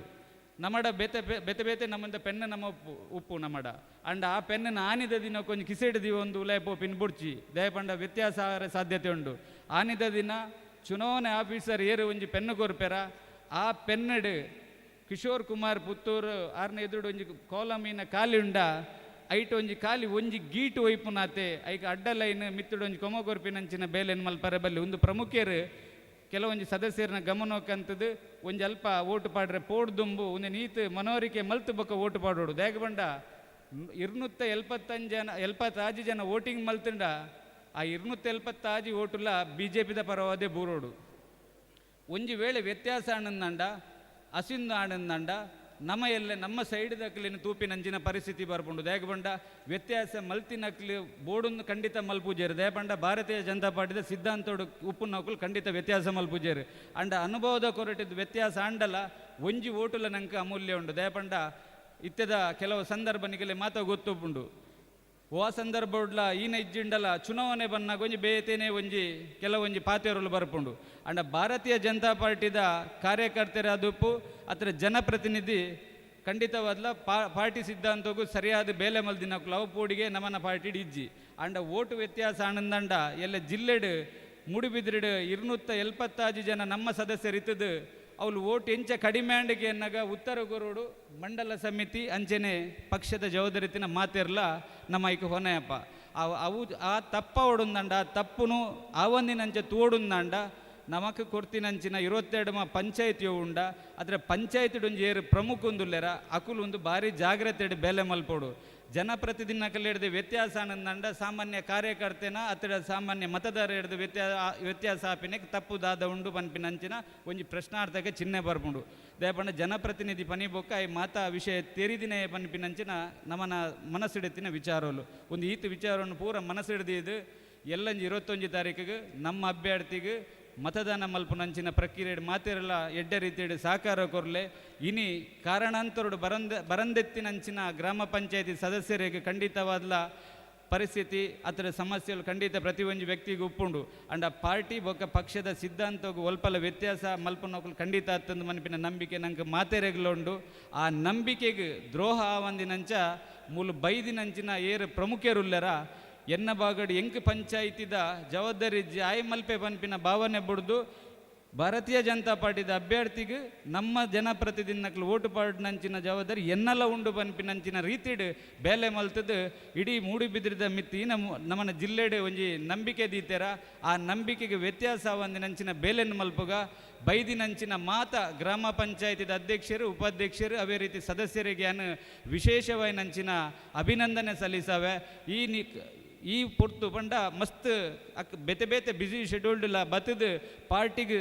ನಮ್ಮಡ ಬೇತೆ ಬೇತೆ ಬೇತೆ ನಮ್ಮಂದ ಪೆನ್ನ ನಮ್ಮ ಉಪ್ಪು ಉಪ್ಪು ನಮ್ಮಡ. ಅಂಡ ಆ ಪೆನ್ನನ ಆನಿದ ದಿನ ಕೊಂಚ ಕಿಸೆಡ್ ದಿವ ಒಂದು ಉಲಾಯ್ ಪೋಪಿನ ಬುಡ್ಚಿ ದಯಪಂಡ ವ್ಯತ್ಯಾಸ ಆವರೆ ಸಾಧ್ಯತೆ ಉಂಡು. ಆನಿದ ದಿನ ಚುನಾವಣೆ ಆಫೀಸರ್ ಏರು ಒಂಜಿ ಪೆನ್ನು ಕೊರ್ಪೆರ ಆ ಪೆನ್ನಡ್ ಕಿಶೋರ್ ಕುಮಾರ್ ಪುತ್ತೂರು ಆರ್ನ ಎದುರು ಒಂಜಿ ಕಾಲಮಿನ ಖಾಲಿ ಉಂಡ ಐಟ್ ಒಂಜಿ ಖಾಲಿ ಒಂಜಿ ಗೀಟು ಒಯ್ಪುನಾತೆ ಐಕ್ ಅಡ್ಡ ಲೈನ್ ಮಿತ್ತುಡು ಒಂಜಿ ಕೊಮ ಕೊರ್ಪಿನಂಚಿನ ಬೇಲೆನ್ ಮಲ್ಪರೆ ಬಲ್ಲಿ. ಒಂದು ಪ್ರಮುಖರು ಕೆಲವೊಂಜಿ ಸದಸ್ಯರನ್ನ ಗಮನಕ್ಕಂತದ್ದು ಒಂಜಿ ಅಲ್ಪ ಓಟು ಪಾಡ್ರೆ ಪೋಡ್ ದುಂಬು ಒಂದು ನೀತು ಮನೋರಿಕೆ ಮಲ್ತು ಬೊಕ್ಕ ಓಟು ಪಾಡೋಡು. ದಾಯೆ ಬಂಡ 275 ಜನ 76 ಜನ ವೋಟಿಂಗ್ ಮಲ್ತುಂಡ ಆ 276 ಓಟುಲ ಬಿಜೆಪಿದ ಪರವಾದೇ ಬೂರೋಡು. ಒಂಜಿ ವೇಳೆ ವ್ಯತ್ಯಾಸ ಆನಂದಂಡ ಅಸಿಂದು ಆನಂದಂಡ. ನಮ್ಮ ಎಲ್ಲ ನಮ್ಮ ಸೈಡ್ ದಕ್ಲಿನ ತೂಪಿನಂಚಿನ ಪರಿಸ್ಥಿತಿ ಬರ್ಪುಂಡು. ದಾಯೆ ಪಂಡ ವ್ಯತ್ಯಾಸ ಮಲ್ತಿನಕ್ಲು ಬೋಡೊಂದು ಖಂಡಿತ ಮಲ್ಪುಜೆರ್. ದಾಯೆ ಪಂಡ ಭಾರತೀಯ ಜನತಾ ಪಾರ್ಟಿದ ಸಿದ್ಧಾಂತೋಡು ಉಪ್ಪುನಕುಲು ಖಂಡಿತ ವ್ಯತ್ಯಾಸ ಮಲ್ಪುಜೆರ್. ಅಂಡ ಅನುಭವದ ಕೊರಟಿದ ವ್ಯತ್ಯಾಸ ಆಂಡಲ ಒಂಜಿ ಓಟುಲ ನಂಗೆ ಅಮೂಲ್ಯ ಉಂಡು. ದಾಯೆ ಪಂಡ ಇತ್ತೆದ ಕೆಲವು ಸಂದರ್ಭ ನಿಕಲೆ ಮಾತ ಗೊತ್ತುಪ್ಪುಂಡು. ವಾ ಸಂದರ್ಭಡ್ಲ ಈನ ಇಜ್ಜಿಂಡಲ ಚುನಾವಣೆ ಬನ್ನಾಗ ಒಂಜಿ ಬೇತೆನೆ ಒಂಜಿ ಕೆಲವೊಂಜಿ ಪಾತೆರುಲು ಬರ್ಪುಂಡು. ಅಂಡ ಭಾರತೀಯ ಜನತಾ ಪಾರ್ಟಿದ ಕಾರ್ಯಕರ್ತರಾದುಪ್ಪು ಅತ್ರ ಜನಪ್ರತಿನಿಧಿ ಖಂಡಿತವಾದ್ಲ ಪಾರ್ಟಿ ಸಿದ್ಧಾಂತಗೂ ಸರಿಯಾದ ಬೇಲೆ ಮಲ್ದಿನಕ್ಲು ಅವು ಪೋಡಿಗೆ ನಮನ ಪಾರ್ಟಿ ಇಜ್ಜಿ. ಅಂಡ ಓಟು ವ್ಯತ್ಯಾಸ ಆನಂದಂಡ ಎಲ್ಲ ಜಿಲ್ಲೆಡ್ ಮೂಡುಬಿದ್ರಿಡ್ 276 ಜನ ನಮ್ಮ ಸದಸ್ಯರಿತ್ತದು ಅವಳು ಓಟ್ ಎಂಚ ಕಡಿಮೆ ಆಂಡಿಗೆ ಎನ್ನಗ ಉತ್ತರ ಗೊರೋಡು ಮಂಡಲ ಸಮಿತಿ ಅಂಚೆನೆ ಪಕ್ಷದ ಜವಾಬ್ದಾರಿತಿನ ಮಾತಿರ್ಲ ನಮ್ಮ ಐಕ್ ಹೊನೆಯಪ್ಪ. ಅವು ಆ ತಪ್ಪ ಓಡುಂದಂಡ ಆ ತಪ್ಪುನು ಆವಂದಿನಂಚೆ ತೋಡುಂದಂಡ ನಮಕ್ ಕೊರ್ತಿನಂಚಿನ 22 ಪಂಚಾಯತಿ ಉಂಡ. ಅದರ ಪಂಚಾಯತಿ ಒಂಜಿ ಏರು ಪ್ರಮುಖ ಉಂದುಲ್ಲೆರ ಅಕುಲು ಒಂದು ಭಾರಿ ಜಾಗ್ರತೆ ಬೇಲೆ ಮಲ್ಪೋಡು. ಜನಪ್ರತಿನಿಧಿನ ಹಿಡ್ದು ವ್ಯತ್ಯಾಸ ಆನಂದಂಡ ಸಾಮಾನ್ಯ ಕಾರ್ಯಕರ್ತನ ಅತಡ ಸಾಮಾನ್ಯ ಮತದಾರ ಹಿಡ್ದು ವ್ಯತ್ಯಾಸ ಆಪಿನಕ್ಕೆ ತಪ್ಪು ದಾದ ಉಂಡು ಪನ್ಪಿನಂಚಿನ ಒಂಜಿ ಪ್ರಶ್ನಾರ್ಥಕ ಚಿಹ್ನೆ ಬರ್ಪುಂಡು. ದಯಪಂಡ ಜನಪ್ರತಿನಿಧಿ ಪನಿ ಬೊಕ್ಕ ಈ ಮಾತಾ ವಿಷಯ ತೆರಿದಿನೇ ಪನ್ಪಿನಂಚಿನ ನಮನ ಮನಸ್ಸಿಡತಿನ ವಿಚಾರಲು ಒಂದು ಈತ ವಿಚಾರವನ್ನು ಪೂರ ಮನಸ್ಸಿಡ್ದಿದ್ದು ಎಲ್ಲಂಜಿ 21 ತಾರೀಕಿಗೆ ನಮ್ಮ ಅಭ್ಯರ್ಥಿಗೆ ಮತದಾನ ಮಲ್ಪುನಂಚಿನ ಪ್ರಕ್ರಿಯೆ ಮಾತಿರಲ್ಲ ಎಡ್ಡೆ ರೀತಿಯಡು ಸಹಕಾರ ಕೊರ್ಲೆ. ಇನಿ ಕಾರಣಾಂತರಡು ಬರಂದೆತ್ತಿನಂಚಿನ ಗ್ರಾಮ ಪಂಚಾಯತಿ ಸದಸ್ಯರಿಗೆ ಖಂಡಿತವಾದ್ಲ ಪರಿಸ್ಥಿತಿ ಅದರ ಸಮಸ್ಯೆಗಳು ಖಂಡಿತ ಪ್ರತಿಯೊಂದು ವ್ಯಕ್ತಿಗೂ ಉಪ್ಪುಂಡು. ಅಂಡ ಪಾರ್ಟಿ ಬೊಕ್ಕ ಪಕ್ಷದ ಸಿದ್ಧಾಂತಗೂ ಒಲ್ಪಲ ವ್ಯತ್ಯಾಸ ಮಲ್ಪನೋಕಲು ಖಂಡಿತ ಅತ್ತಂದು ಮನ್ಪಿನ ನಂಬಿಕೆ ನಂಗೆ ಮಾತೆರೆಗ್ಲುಂಡು. ಆ ನಂಬಿಕೆಗೆ ದ್ರೋಹ ಆವಂದಿನಂಚ ಮೂಲು ಬೈದಿನಂಚಿನ ಏರು ಪ್ರಮುಖರುಲ್ಲರ ಎನ್ನ ಬಾಗಡು ಎಂಕ್ ಪಂಚಾಯಿತಿದ ಜವಾಬ್ದಾರಿ ಜಾಯ್ ಮಲ್ಪೆ ಪನ್ಪಿನ ಭಾವನೆ ಬುಡ್ದು ಭಾರತೀಯ ಜನತಾ ಪಾರ್ಟಿದ ಅಭ್ಯರ್ಥಿಗೆ ನಮ್ಮ ಜನಪ್ರತಿನಿಧಿನಕ್ಲು ಓಟು ಪಾಡ್ನಂಚಿನ ಜವಾಬ್ದಾರಿ ಎನ್ನೆಲ್ಲ ಉಂಡು ಪನ್ಪಿನಂಚಿನ ರೀತಿಡ್ ಬೇಲೆ ಮಲ್ತದ್ದು ಇಡೀ ಮೂಡುಬಿದ್ರಿದ ಮಿತ್ತಿ ನಮ್ಮನ ಜಿಲ್ಲೆಡ್ ಒಂಜಿ ನಂಬಿಕೆ ದೀತೆರ ಆ ನಂಬಿಕೆಗೆ ವ್ಯತ್ಯಾಸ ಒಂದಿನಂಚಿನ ಬೇಲೆನ್ ಮಲ್ಪುಗ ಬೈದಿನಂಚಿನ ಮಾತ ಗ್ರಾಮ ಪಂಚಾಯತಿದ ಅಧ್ಯಕ್ಷರು ಉಪಾಧ್ಯಕ್ಷರು ಅದೇ ರೀತಿ ಸದಸ್ಯರಿಗೆ ಅನು ವಿಶೇಷವಾಯಿನಂಚಿನ ಅಭಿನಂದನೆ ಸಲ್ಲಿಸವೆ. ಈ ಪೊರ್ತು ಪಂಡ ಮಸ್ತ್ ಅಕ್ ಬೇತೆ ಬೇತೆ ಬಿಸಿ ಶೆಡ್ಯೂಲ್ಡ್ ಬತ್ತದು ಪಾರ್ಟಿಗೆ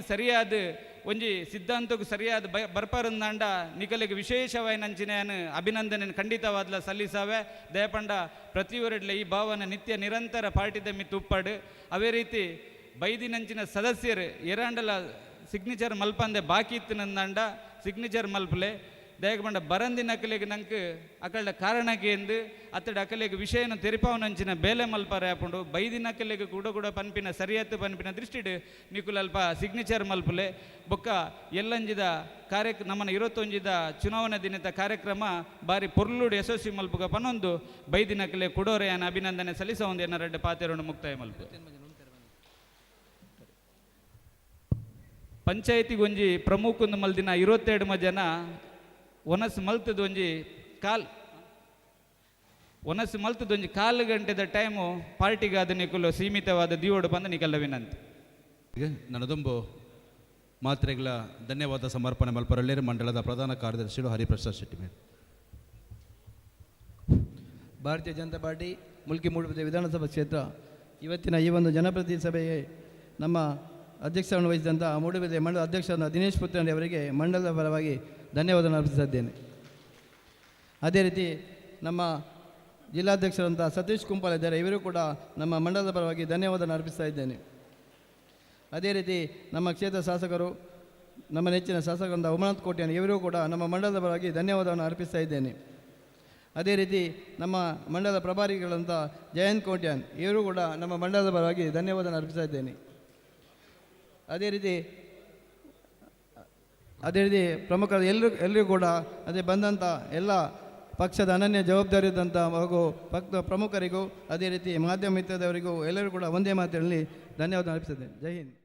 ಸರಿಯಾದ ಒಂಜಿ ಸಿದ್ಧಾಂತಕ್ಕೆ ಸರಿಯಾದ ಬರ್ಪಾರಂದಾಂಡ ನಿಕಲಿಗೆ ವಿಶೇಷವಾಯಿನಂಚಿನ ಅಭಿನಂದನೆ ಖಂಡಿತವಾದ್ಲ ಸಲ್ಲಿಸಾವೆ. ದಯಪಂಡ ಪ್ರತಿಯೊರಡ್ಲ ಈ ಭಾವನೆ ನಿತ್ಯ ನಿರಂತರ ಪಾರ್ಟಿದ ಮಿತ್ತು ಉಪ್ಪಾಡು. ಅದೇ ರೀತಿ ಬೈದಿನಂಚಿನ ಸದಸ್ಯರು ಎರಾಂಡಲ ಸಿಗ್ನೇಚರ್ ಮಲ್ಪಂದೆ ಬಾಕಿ ಇತ್ತು ನಂದಾಂಡ ಸಿಗ್ನೇಚರ್ ಮಲ್ಪಲೆ. ದಯಕ ಪಂಡ ಬರಂದಿನ ಅಕಲೆಗೆ ನಂಗೆ ಅಕಲ್ಡ ಕಾರಣಕ್ಕೆ ಎಂದು ಅತ್ತಡ ಅಕಲೆಗೆ ವಿಷಯನ ತೆರಿಪಾವನಂಚಿನ ಬೇಲೆ ಮಲ್ಪಾರೆ ಆಪುಂಡು. ಬೈದಿನ ಅಕಲೆಗೆ ಕೂಡ ಕೂಡ ಪನ್ಪಿನ ಸರಿಯತ್ತು ಪನ್ಪಿನ ದೃಷ್ಟಿಡ್ ನಿಕುಲ್ ಅಲ್ಪ ಸಿಗ್ನೇಚರ್ ಮಲ್ಪುಲೆ. ಬೊಕ್ಕ ಎಲ್ಲಂಜಿದ ನಮ್ಮನ 21 ಚುನಾವಣೆ ದಿನದ ಕಾರ್ಯಕ್ರಮ ಬಾರಿ ಪೊರ್ಲುಡು ಯಶಸ್ವಿ ಮಲ್ಪುಗ ಪನ್ನೊಂದು ಬೈದಿನ ಅಕಲೆ ಕುಡೋರೆಯನ ಅಭಿನಂದನೆ ಸಲ್ಲಿಸ ಒಂದು ಎನ್ನ ರೆಡ್ಡ ಪಾತೆರೊಂಡು ಮುಕ್ತಾಯ ಮಲ್ಪು. ಪಂಚಾಯತಿಗೆ ಒಂಜಿ ಪ್ರಮುಖ ಒಂದು ಮಲ್ದಿನ 22 ಜನ ಒನಸ್ ಮಲ್ತದ ಒಂಜಿ ಕಾಲ್ ಒನಸ್ ಮಲ್ತದ ಒಂಜಿ ಕಾಲು ಗಂಟೆದ ಟೈಮು ಪಾರ್ಟಿಗಾದ ನಿಕುಲು ಸೀಮಿತವಾದ ದಿಯೋಡು ಬಂದು ನಿಕಲ್ಲ ವಿನಂತಿ. ನನದೊಂಬು ಮಾತ್ರೆಗಳ ಧನ್ಯವಾದ ಸಮರ್ಪಣೆ ಮಲ್ಪರಳ್ಳೇರು ಮಂಡಲದ ಪ್ರಧಾನ ಕಾರ್ಯದರ್ಶಿಗಳು ಹರಿಪ್ರಸಾದ್ ಶೆಟ್ಟಿ ಮೇಲೆ. ಭಾರತೀಯ ಜನತಾ ಪಾರ್ಟಿ ಮುಲ್ಕಿ ಮೂಡುಬಿದಿರೆ ವಿಧಾನಸಭಾ ಕ್ಷೇತ್ರ ಇವತ್ತಿನ ಈ ಒಂದು ಜನಪ್ರತಿನಿಧಿ ಸಭೆಗೆ ನಮ್ಮ ಅಧ್ಯಕ್ಷರನ್ನು ವಹಿಸಿದಂಥ ಮೂಡುಬಿದಿರೆ ಮಂಡಲ ಅಧ್ಯಕ್ಷರಾದ ದಿನೇಶ್ ಪುತ್ರನ್ ಅವರಿಗೆ ಮಂಡಲದ ಪರವಾಗಿ ಧನ್ಯವಾದ ಅರ್ಪಿಸುತ್ತಿದ್ದೇನೆ. ಅದೇ ರೀತಿ ನಮ್ಮ ಜಿಲ್ಲಾಧ್ಯಕ್ಷರಂಥ ಸತೀಶ್ ಕುಂಪಾಲ್ ಇದ್ದಾರೆ, ಇವರು ಕೂಡ ನಮ್ಮ ಮಂಡಲದ ಪರವಾಗಿ ಧನ್ಯವಾದ ಅರ್ಪಿಸ್ತಾ ಇದ್ದೇನೆ. ಅದೇ ರೀತಿ ನಮ್ಮ ಕ್ಷೇತ್ರ ಶಾಸಕರು, ನಮ್ಮ ನೆಚ್ಚಿನ ಶಾಸಕರಂಥ ಉಮಾನಾಥ್ ಕೋಟ್ಯಾನ್ ಇವರು ಕೂಡ ನಮ್ಮ ಮಂಡಲದ ಪರವಾಗಿ ಧನ್ಯವಾದವನ್ನು ಅರ್ಪಿಸ್ತಾ ಇದ್ದೇನೆ. ಅದೇ ರೀತಿ ನಮ್ಮ ಮಂಡಲದ ಪ್ರಭಾರಿಗಳಂಥ ಜಯಂತ್ ಕೋಟ್ಯಾನ್ ಇವರು ಕೂಡ ನಮ್ಮ ಮಂಡಲದ ಪರವಾಗಿ ಧನ್ಯವಾದ ಅರ್ಪಿಸ್ತಾ ಇದ್ದೇನೆ. ಅದೇ ರೀತಿ ಪ್ರಮುಖ ಎಲ್ಲರಿಗೂ ಕೂಡ ಅದೇ ಬಂದಂಥ ಎಲ್ಲ ಪಕ್ಷದ ಅನನ್ಯ ಜವಾಬ್ದಾರಿ ಇದ್ದಂಥ ಹಾಗೂ ಪಕ್ಷದ ಪ್ರಮುಖರಿಗೂ ಅದೇ ರೀತಿ ಮಾಧ್ಯಮ ಮಿತ್ರದವರಿಗೂ ಎಲ್ಲರೂ ಕೂಡ ಒಂದೇ ಮಾತಿನಲ್ಲಿ ಧನ್ಯವಾದ ಅರ್ಪಿಸಿದ್ದೇನೆ. ಜೈ ಹಿಂದ್.